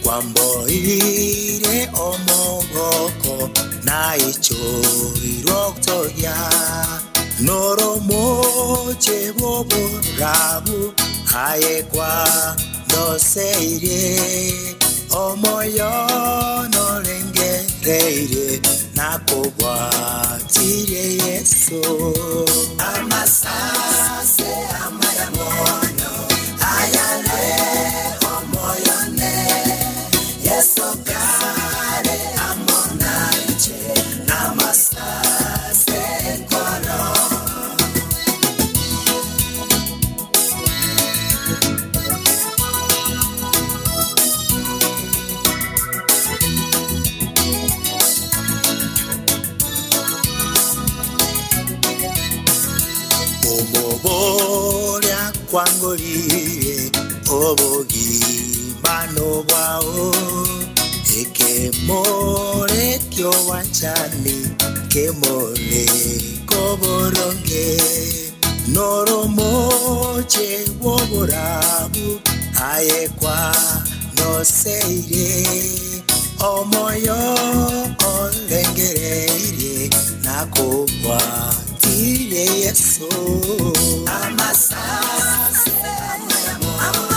kwamboire omogoko naichoirwotogia noromoche boborabu ayekwa ndoseire omoyo norengereire nakobwatirie Yesu. Amasase amayamono ayale omoyone Yesu kare amonaiche namasase koro. Omoboria kwangorire obogima bwao ekemore kiowanchani kemore koboronge noromoche woborabu ayekwa noseire omoyo orengereirie nakobwatirie Yesu. Amasase amayamono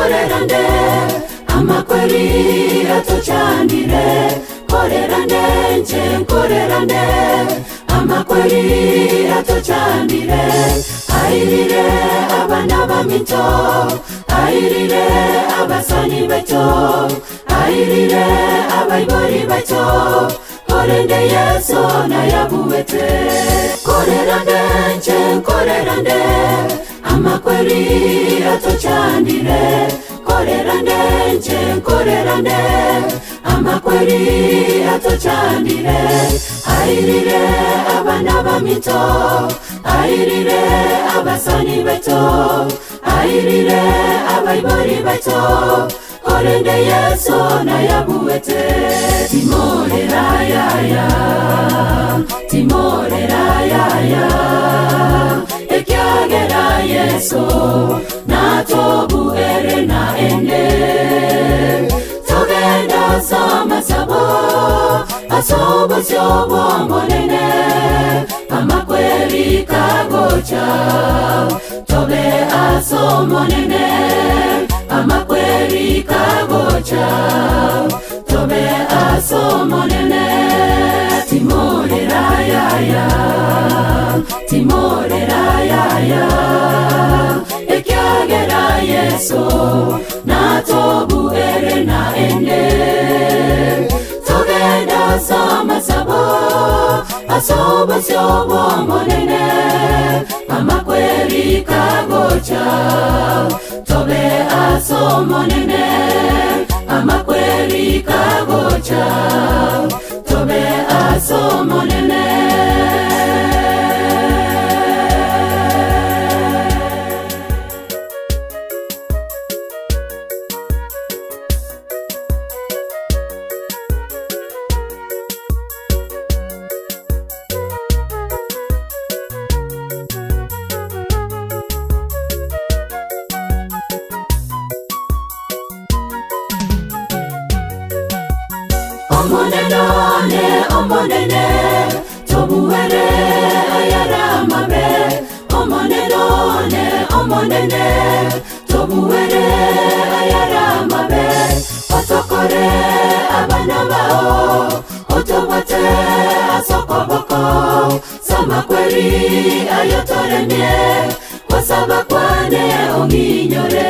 nkorerande, amakweri atochandire. Nkorerande nche nkorerande, amakweri atochandire. Airire abana baminto, airire abasani bato, airire abaibori bato. Korende Yesu nayabuwete. Korerande nche nkorerande, amakweri atochandire. Korerande nche nkorerande, amakweri atochandire. Airire abana baminto, airire abasani bato, airire abaibori bato. Korende Yesu nayabuwete. Timorera yaya, timorera yaya, ekiagera Yesu natobuere na ende. Togenda samasabo asobosyo bw'omonene, amakweri kagocha. Tobe asomonene, amakweri kagocha. Tobe asomonene. Timorera yaya, timorera yaya, ekiagera Yesu natobuere na ende. Togenda samasabo asobosyo bw'omonene, amakweri kagocha. Tobe asomonene, amakweri kagocha. Tobe asomonene. Omonene one, omonene, tobuere ayaramabe. Omonene one, omonene, tobuere ayaramabe. Otokore abana bao, otobwate asokoboko. Samakweri ayotoremie, kwasaba kwane ong'inyore.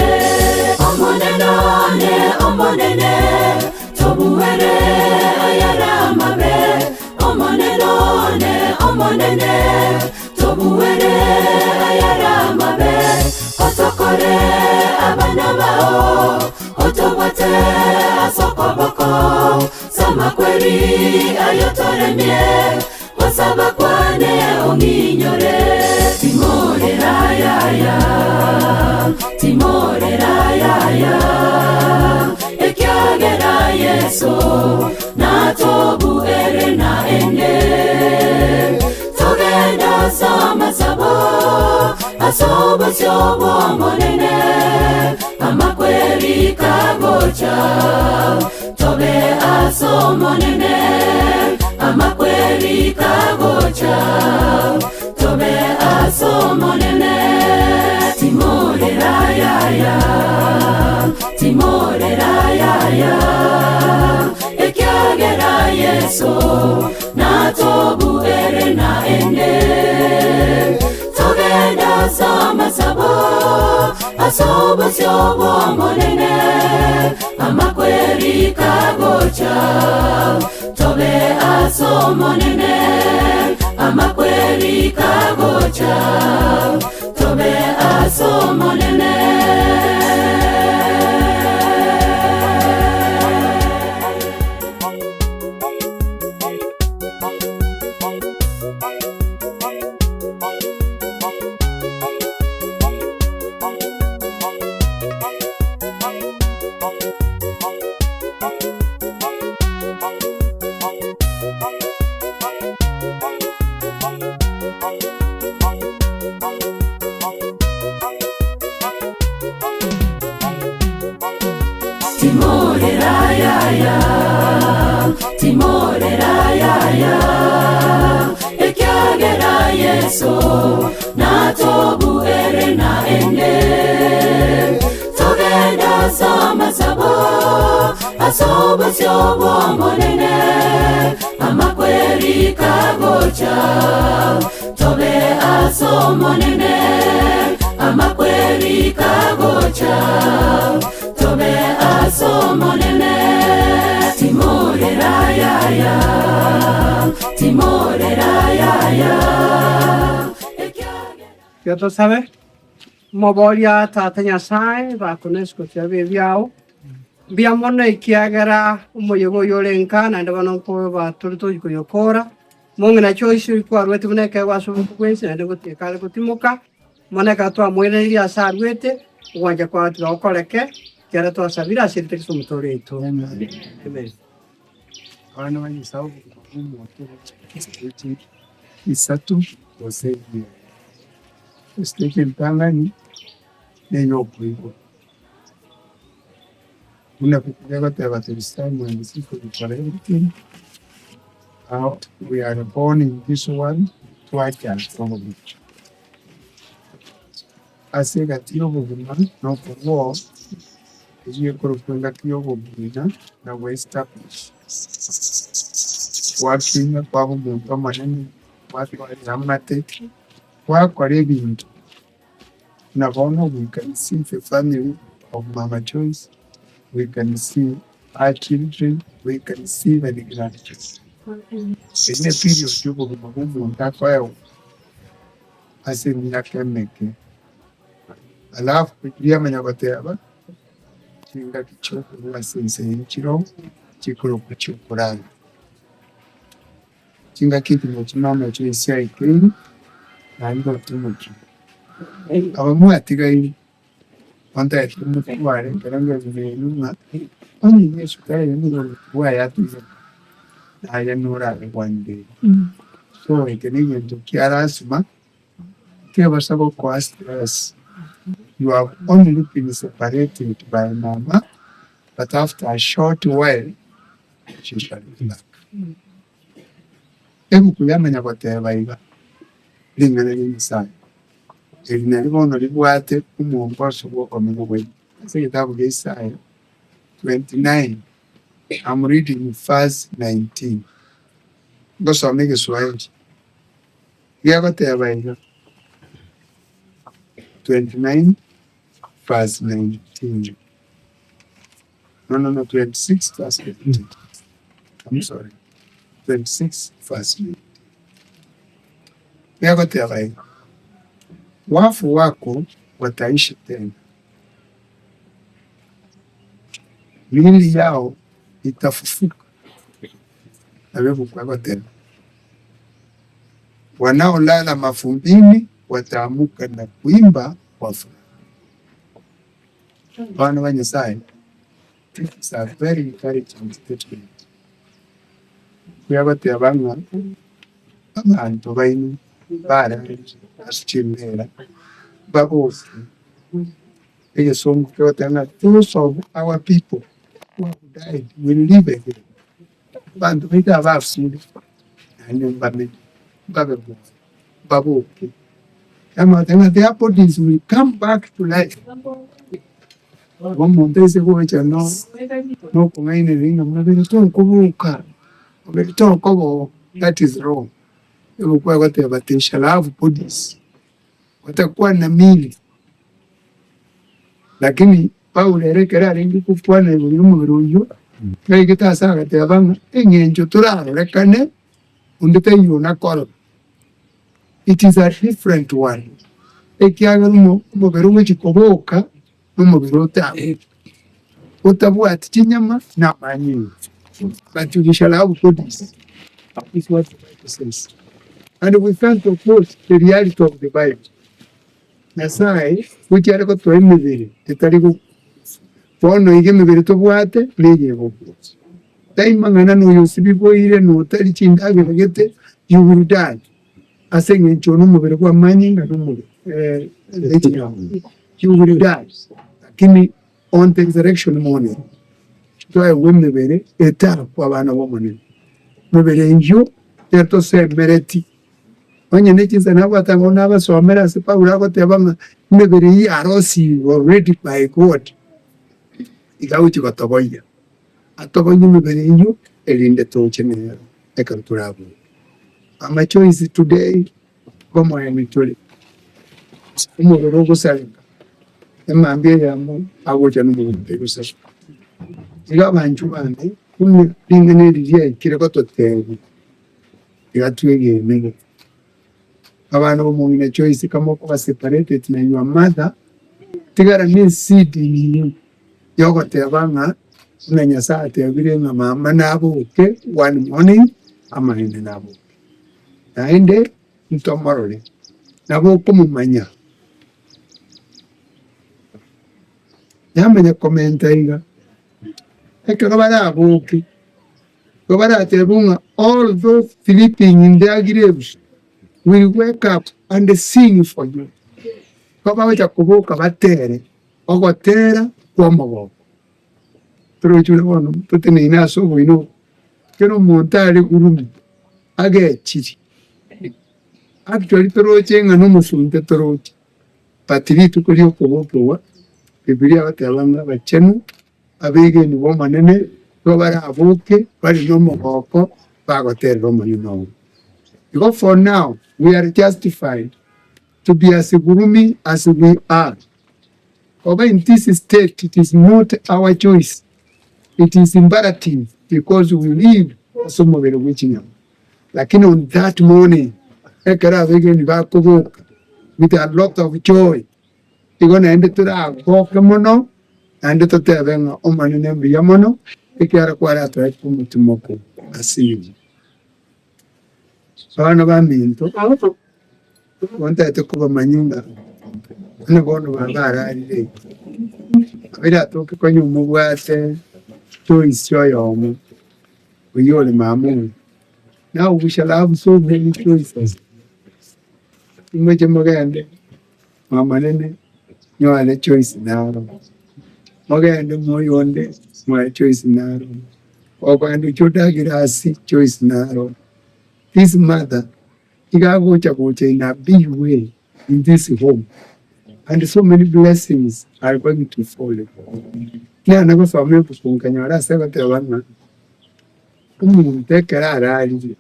Omonene one, omonene, tobuere ayaramabe. Omonene one, omonene, tobuere ayaramabe. Otokore abana bao, otobwate asokoboko. Samakweri ayotoremie, kwasaba kwane ong'inyore. Timorera yaya, timorera yaya, ekiagera Yesu natobuere na ende. Togenda samasabo asobosyo bw'omonene, amakweri kagocha. Tobe asomonene, amakweri kagocha. Tobe asomonene. Timorera yaya, timorera yaya, ekiagera Yesu natobuere na ende. Togenda samasabo asobosyo bw'omonene, amakweri kagocha. Tobe asomonene, amakweri kagocha. Tobe asomonene. Timorera yaya, timorera yaya, ekiagera Yesu natobuere na ende. Togenda Ase amasabo, ase obosio bw'Omonene, amakweri kagocha, tobe ase Omonene, amakweri kagocha, tobe ase Omonene. Timorera yaya, timorera yaya. Tiga tosabe. Moboria Tata Nyasae, bakuna isiko chiabo ebiao. Mbuya mono ekiagera omoyega oyo ore nka, naende bono nkoba tore tochi koyokora. Mong'ina Joyce oyio kwarwete buna ekeegwa ase obotuko bwensi naende gotiga are gotimoka, mono ekero twamoiraneria ase arwete, ogwancha kwao tiga gokoreke, ekiagera twasabire ase erieta ria Omotoori oito. Amen. Abana ba Nyasae obogima bw'omonto ogochia isato gose ibere. Esiteji entang'ani neyokoigwa, buna Bibilia egoteba there is time and season for everything, how we are born in this world twachaka obogima. Ase egati y'obogima na okorua eyio ekorokwa engaki y'obogima na goestablish, gwakinga kwaba omonto omonene, gwatwarire amate, gwakora ebinto. Buna bono we can see the family of mama Joyce, we can see her children, we can see even grandchildren. Eyio ne period y'obogima bw'omonto akoegwa. Ase emiaka emeke. Alafu Bibilia emanya goteba, Chingaki chi'okorua ase ense eye nchiroo chikorokwa chi'okorara. Chingaki echi nachio mama Joyce aikeire, naende otimokire. Aba mwatigaire, ontebie motware ekero ngerureirwe ng'a onye Yeso taiyo nigo bwaye atoigete, naye norabe one day. So eke negento kia lasima, tebasa gokoa stress, you have only been separated by mama but after a short while she shall be back. Ebuku yamanya goteba iga, ring'ana ria Nyasaye, eri nari bono ribwate omwongoso bw'okomenya gwaito. Ase egetabu gia Isaya 29, I'm reading verse 19. Ngosoma egeswahili, gegoteba iga, 29 verse 19, no no no 26 verse 19, I'm sorry, 26 verse 19, gegoteba iga, Wafu wako wataishi tena, miili yao itafufuka. Nabo ebuku egoteba, Wanaolala mavumbini wataamuka na kuimba kwa furaha. Abana ba Nyasaye, this is a very encouraging statement. Buya goteba ng'a abanto baino bararire ase chimbera baboke. Egesongo kegoteba ng'a those of our people who have died will live again. Abanto baito abafure naende mbamenye, mbabe moyo, mbaboke. Yamanya ng'a their bodies will come back to life. Igo omonto aise gocha no nokong'ainereria ng'a mobere tokoboka, mobere tokoba oo, that is wrong. Ebuku egoteba they shall have bodies, watakuwa na miili. Lakini Paulo ere ekero arenge gokwana igoro y'omobere oyio, naigete ase agateba ng'a eng'encho torarorekane onde taiyo onakorora. It is a different one, ekiagera omo omobere ogochia koboka na omobere otaboke, otabwati chinyama na amanyinga, but we shall have bodies, is what the bible says. And we can't oppose the reality of the bible. Nyasae gochia are gotoa emebere etari gokwa, bono iga emebere tobwate neye egokwa. Tai mang'ana noyo osibiboire na otari chindagera gete, you will die ase eng'encho one omobere bw'amanyinga na omobere echinyama, you will die. Lakini on the resurrection morning twaegwe emebere etarakwa abana b'Omonene, emebere eyio tetosemereti. Onye ne chinsa nabwate ang'o nabasomere ase Paulo agoteba ng'a emebere eyio yarosirwe already by God. Iga agochia gotoboyia, atoboyie emebere eyio erinde toche nero ekero toraboke. Mama Joyce today ngomoeni tore, omobere ogosareka, emambia eyemo agocha nomobere ogosareka. Iga abanchwa bane, buna ring'ana eri riaikire gototebia, tiga twegenere. Abana b'omong'ina Joyce kama okoba separated na your mother, tigara ne eseed in you yogoteba ng'a buna Nyasaye atebire ng'a mama naboke one morning, amaene naboke. Naende ntomorore, nabo okomomanya. Yamanya komenta iga, ekero baraboke, Igo baratebe ng'a all those sleeping in their graves will wake up and sing for you. Igo bagocha koboka batere ogotera kw'omogoko. Toroche buna bono toteneine ase oboina obo, kera omonto are gurumi agechiri. Actually toroche ng'a nomosunte toroche, but rituko ri'okobokigwa, Bibilia egoteba ng'a abachenu Abegeni b'Omonene nigo baraboke bare nomogooko bagoterera Omonene obo. Igo for now we are justified to be as gloomy as we are. Koba in this state it is not our choice, it is imperative because we live ase omobere bwe chinyama. Lakini on that morning ekero abegeni bakoboka with a lot of joy, Igo naende toragoke mono, naende totebe ng'a Omonene mbuya mono, ekiagera kwaratoete omotimoko ase inwe. Abana baminto, ngontaete kobamanyia ng'a buna bono baba ararire iga, abeire atoke konya omobwate Joyce oyomo, oyio ore mama oyo. Now we shall have so many choices. Imoche mogende. Omonene, nyware Joyce naro. Mogende moyonde mwae Joyce naro. Okoenda ochio Douglas Joyce naro. This mother iga agocha gocha in a big way in this home and so many blessings are going to follow. Nana gosoma ebuku nkanyora ase egoteba ng'a omonto ekero ararire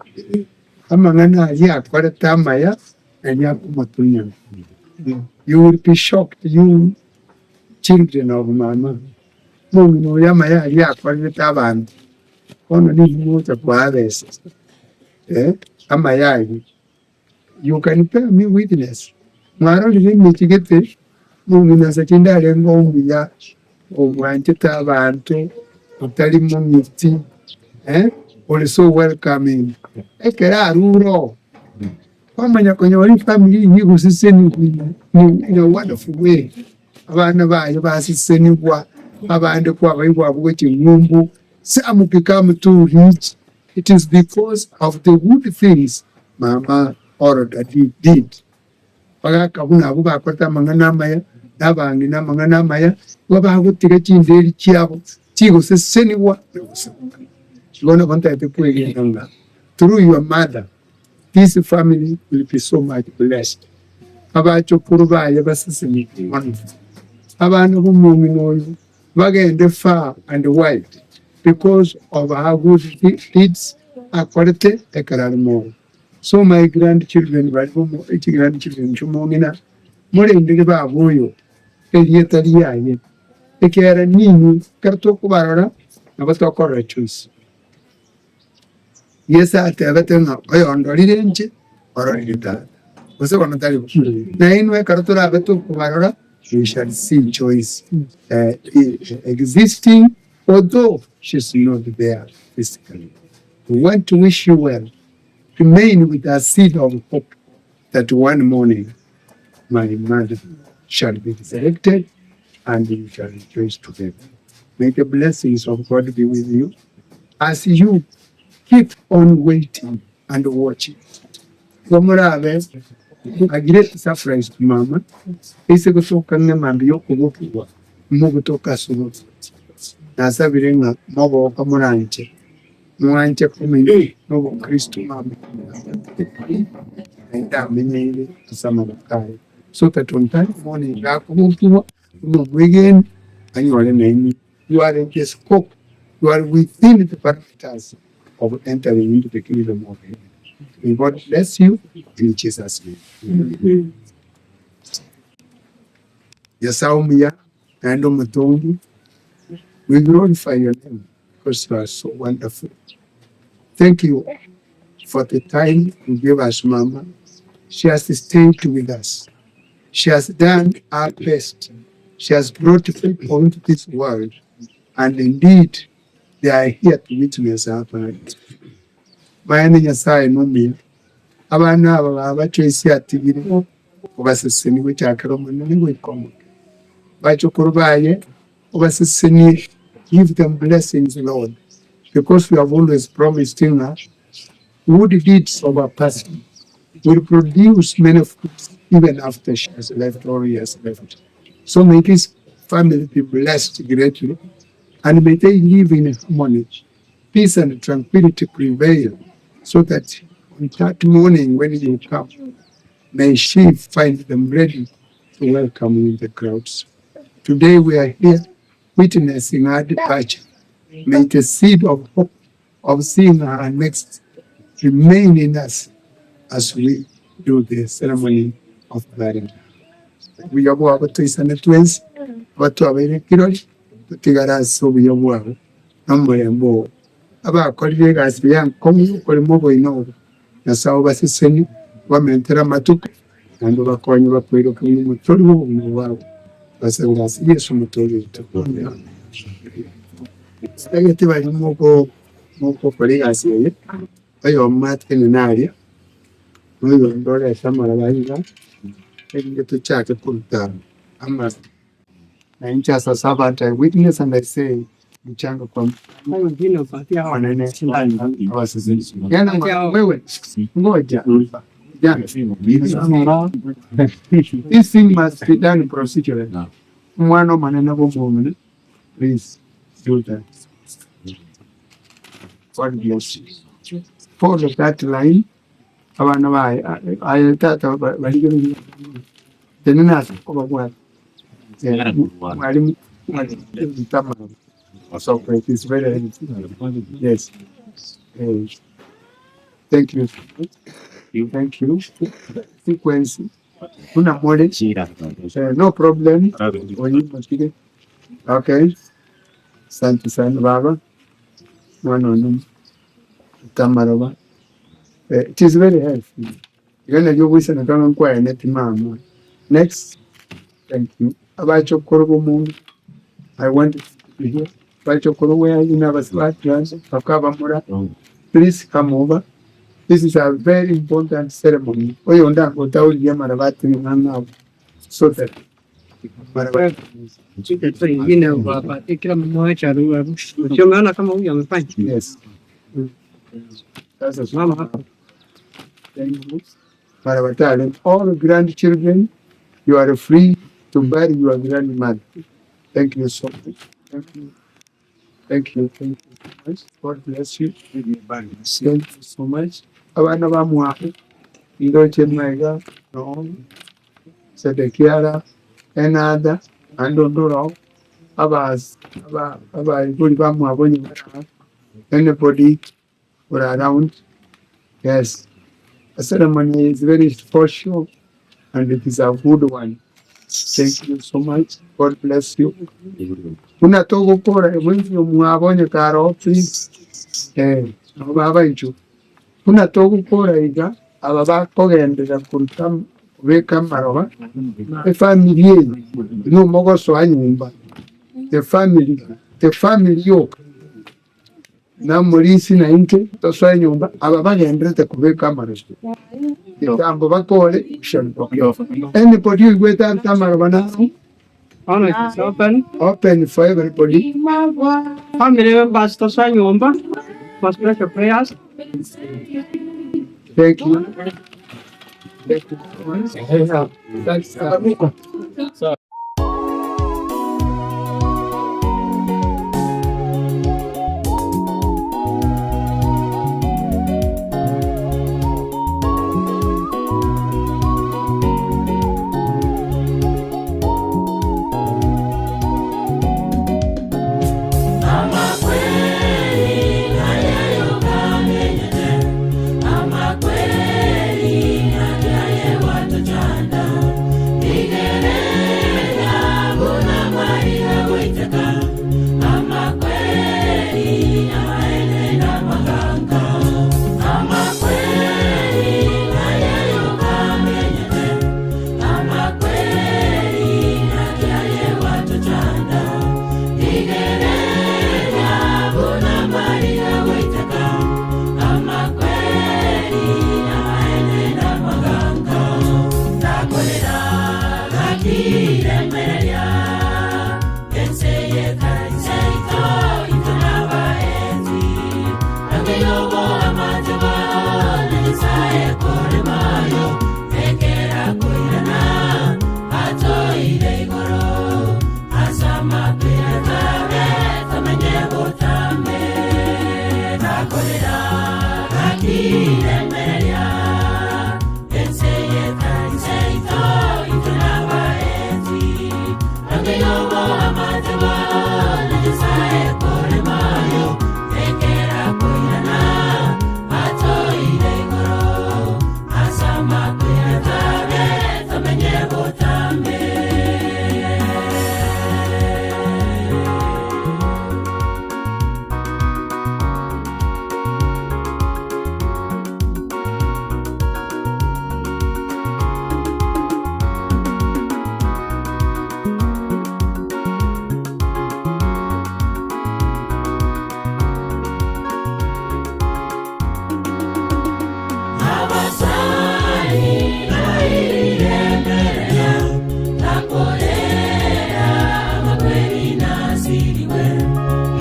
amang'ana aria akorete amaya Naende akomotunyana. You will be shocked you children of mama. Omong'ina oyo amaya aria akorerete abanto bono nigo mogocha koabesa eh, amaya aria. You can bear me witness, mwarorire emechie gete omong'ina ase kende arenge omuya, obwanchete abanto, otari mong'iti eh, ore so welcoming. Ekero arure oo. Kwamanya konyora efamiri eyio egosesenigwa in a wonderful way, abana baye basesenigwa, abande kwabaigwa abwo gochia ng'umbu, some become too rich, it is because of the good things mama or daddy did. Bagaka buna abwo bakorete amang'ana amaya, na abang'ina amang'ana amaya, igo bagotiga chinderi chiabo chigosesenigwa na gosesenigwa. Igo nabo ntagete kwegena ng'a through your mother This family will be so much blessed. Abachokoro baye basesenigwe mono. Abana b'omong'ina oyo bagende far and wide because of her good deeds akorete ekero are moyo. So my grandchildren baria bomo chigrandchildren chi'omong'ina morendere baba oyo erieta riaye ekiagera ninwe ekero tokobarora nabo tokorora choice. Yeso atebete ng'a oyondorire inche, ororire Tata. Gose bono tari bo? Na inwe ekero torabe tokobarora, we shall see Joyce existing although she's not there physically. We want to wish you well, remain with a seed of hope that one morning my mother shall be resurrected and we shall rejoice together. May the blessings of God be with you as you keep on waiting and watching. Igo morabe a great surprise to mama ase gotoka ng'a mambia y'okobokigwa mogotoka ase oboruoti. Nasabire ng'a mogoka moranche mwanche komenya nobokristo mama naende amenyeire ase amaboko aye so that on that morning gakobokigwa buna omwegeni anyore nainwe. You are in the scope, you are within the parameters of entering into the kingdom of heaven. May God bless you in Jesus name. Nyasae omuya naende omotongi, we glorify your name because you are so wonderful. Thank you for the time you gave us mama, she has stayed with us, she has done her best, she has brought people into this world and indeed they are here to witness her birth. Maene Nyasaye nomuya, abana aba baba Joyce atigire obasesenie gochakera omonene goika omoke. Bachokoro baye obasesenie, give them blessings Lord, because you have always promised ng'a good deeds of a person will produce many fruits even after she has left or he has left. So may this family be blessed greatly and may they live in harmony, peace and tranquility prevail so that on that morning when you come, may she find them ready to welcome you in the crowds. Today we are here witnessing her departure. May the seed of hope of seeing her next remain in us as we do the ceremony of burial. Obuya bwabo toisane twensi, abatwabeire kirori, totigare ase obuya bwabo na omorembe oo. Abakorire egasi ya nkong'u y'okorema oboina obo, Nyasae obasesenie, obamentere amatuko, naende obakonye bakoiroke buna omotori bw'obogima bwabo, basabire ase Yeso Omotoori oito. Amen. Tari tibari mogokora egasi eye, oyomo atenene aria, na oyonde orete amaraba iga, erinde tochake koruta amara. Na inche as a servant I witness and I say, mchanga kwa Omonene abasesenie. Genda wewe, ngoja. This thing must be done procedurally. Omwana omonene bw'omong'ina, please do that. God bless you. Follow that line. Abana baye, aye tata barigererie tenena ase okobabwata. Mwalimu, mwalimu, so it is very yes. Thank you. Thank you. Sequence. Buna more. No problem. Oyimokire. Okay. Asante sana baba. Mwana one tamaroba. It is very healthy. Iga nario ogoisaneka ng'a nkwaeneti mama. Next. Thank you. Abachokoro b'omonto. I want to be here. Abachokoro where you know abasubati bakabamura. Please come over. This is a very important ceremony. Oyonde agotauririe amaraba atiri ng'a ng'abo. So that amaraba Wengine wapatie kila mmoja sio maana kama huyu amefanya. Yes. Sasa Mama hapa. Marabatale, all grandchildren, you are free to bury your grandmother. Thank you so much. Thank you. Thank you. Thank you so much. God bless you. Thank you so much. Abana ba mwaho, Ndoche Maiga, no, Sedekiara, Enada, Andondoro, abas, aba, abaibori ba mwabo nyuma, anybody who are around. Yes. The ceremony is very special and it is a good one. Thank you so much. God bless you. Buna togokora ebwensi omwabonye karo please. Nabo baba inchu. Buna togokora iga aba bakogenderera koruta kobeka amaroba efamily eye nomogosoa nyomba. The family, the family yoka. Namorisi na inche tosoe nyomba aba bagenderete kobeka amaroba. Kitambo bakore anybody oigwete ante amaroba naro Ono it's open. Open for everybody. Family members tosoe nyomba for special prayers. Thank you. Thank you so much. Thanks. Bakiremereria, takorera amakweri nasiriwe.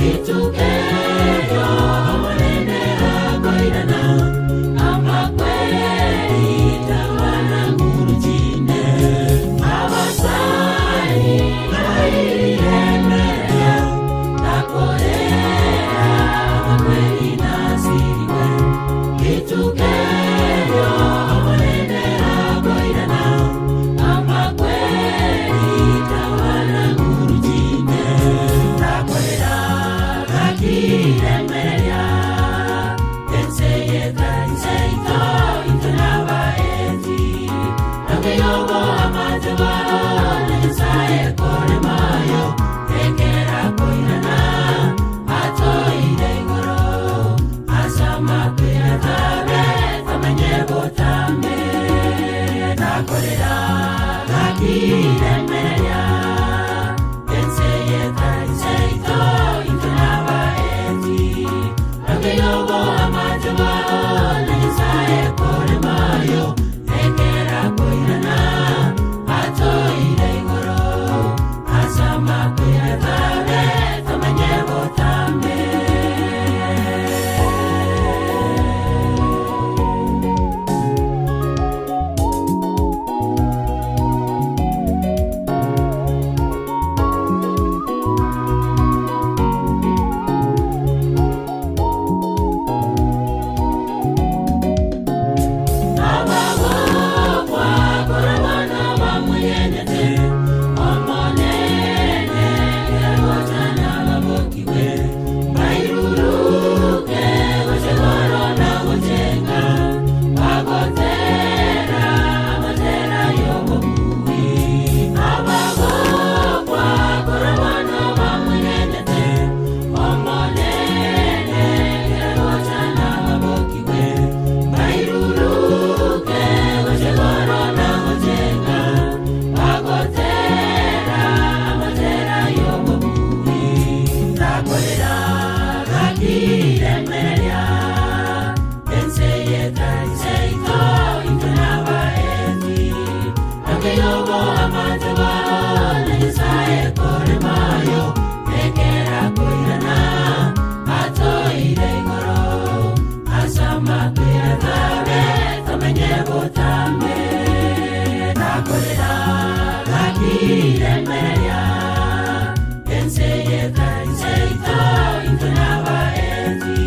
Itukeyo omonene akoirana, amakweri tawana ngurujine. Abasani bakiremereria, takorera amakweri nasiriwe. Itukeyo omonene akoirana, amakweri tawana ngurujine. Takorera bakiremereria, enseyeta inseito intonabaeti. Nakeyobo amatebaro na Nyasaye koremayo, ekera koirana, atoire igoro. Asama kwiratabe, tamenye botambe. Takorera bakiremereria, enseyeta inseito intonabaeti. Nakeyobo amatebaro na Nyasaye koremayo, ekera koirana, atoire igoro. Asama kwiratabe, tamenye botambe. Abagokwa korobana bamwenyenyete, omonene eragotana babokiwe. Bairuruke gochegorona gochenga, bagotera amatera y'obobui. Abagokwa korobana bamwenyenyete, omonene eragotana babokiwe. Bairuruke gochegorona gochenga, bagotera amatera y'obobui. Takorera bakiremereria, enseyeta inseito intonabaeti. Nakeyobo amatebaro na Nyasaye koremayo, ekera koirana, atoire igoro. Asama kwiratabe, tamenye botambe. Takorera bakiremereria, enseyeta inseito intonabaeti.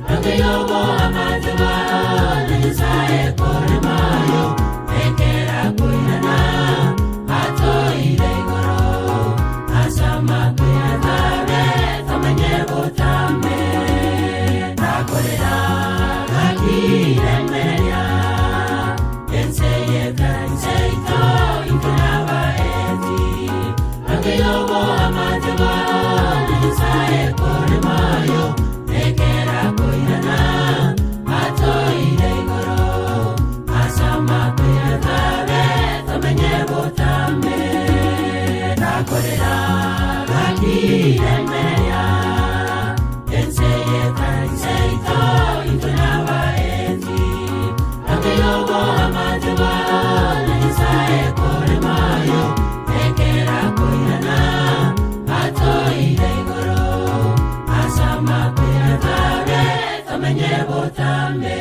Nakeyobo amatebaro na Nyasaye koremayo, ekera koirana, atoire igoro. Asama kwiratabe, tamenye botambe. Takorera bakiremereria, enseyeta inseito intonabaeti. Nakeyobo amatebaro na Nyasaye koremayo, ekera koirana, atoire igoro. Asama kwiratabe, tamenye botambe. Takorera bakiremereria, enseyeta inseito intonabaeti. Nakeyobo amatebaro na Nyasaye koremayo, ekera koirana, atoire igoro. Asama kwiratabe, tamenye botambe.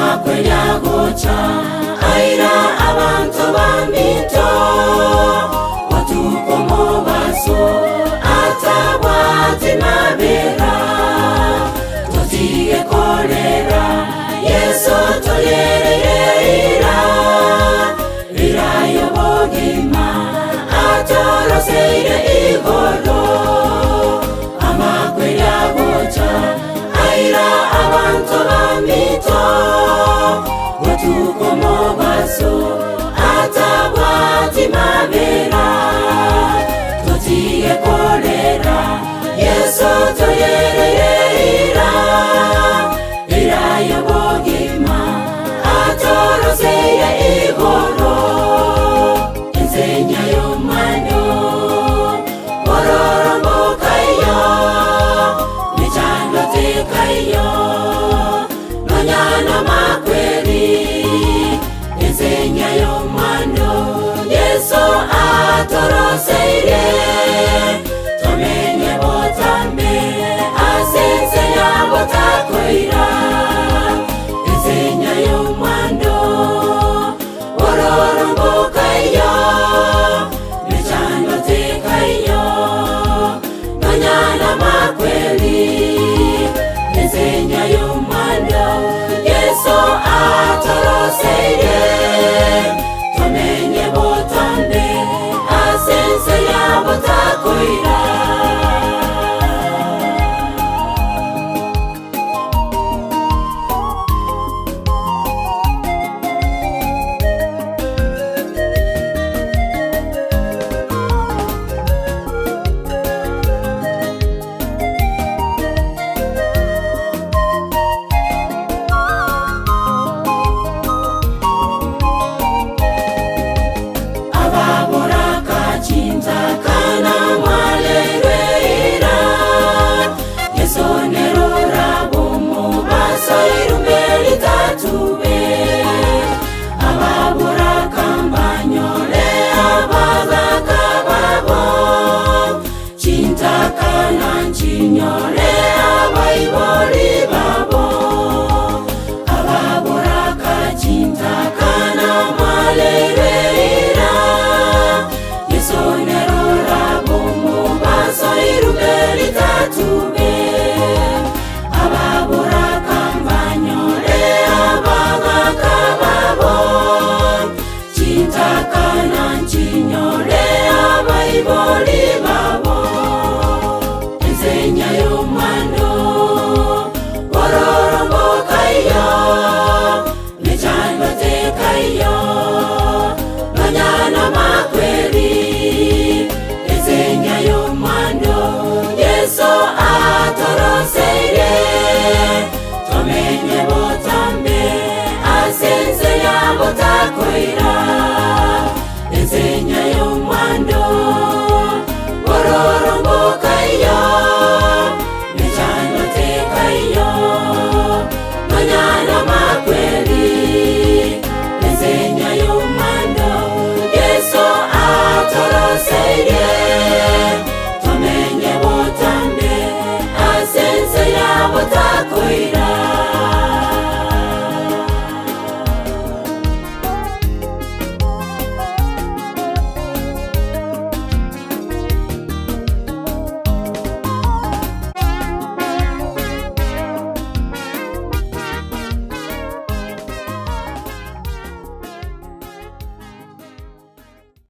Amakweryagocha aira abantu baminto batuko mubaso atabwati mabera tutige korera Yesu tuyereyeira irayo bogima atoroseire igoro amakweryagocha. tekaiyo nonyana makweri ensenya y'omwando Yesu atoroseire tomenye botambe asense yabo takoira ensenya y'omwando ororombokayo mechando tekayo nonyana makweli ensenya y'omwando Yesu atoroseire tomenye botambe asense.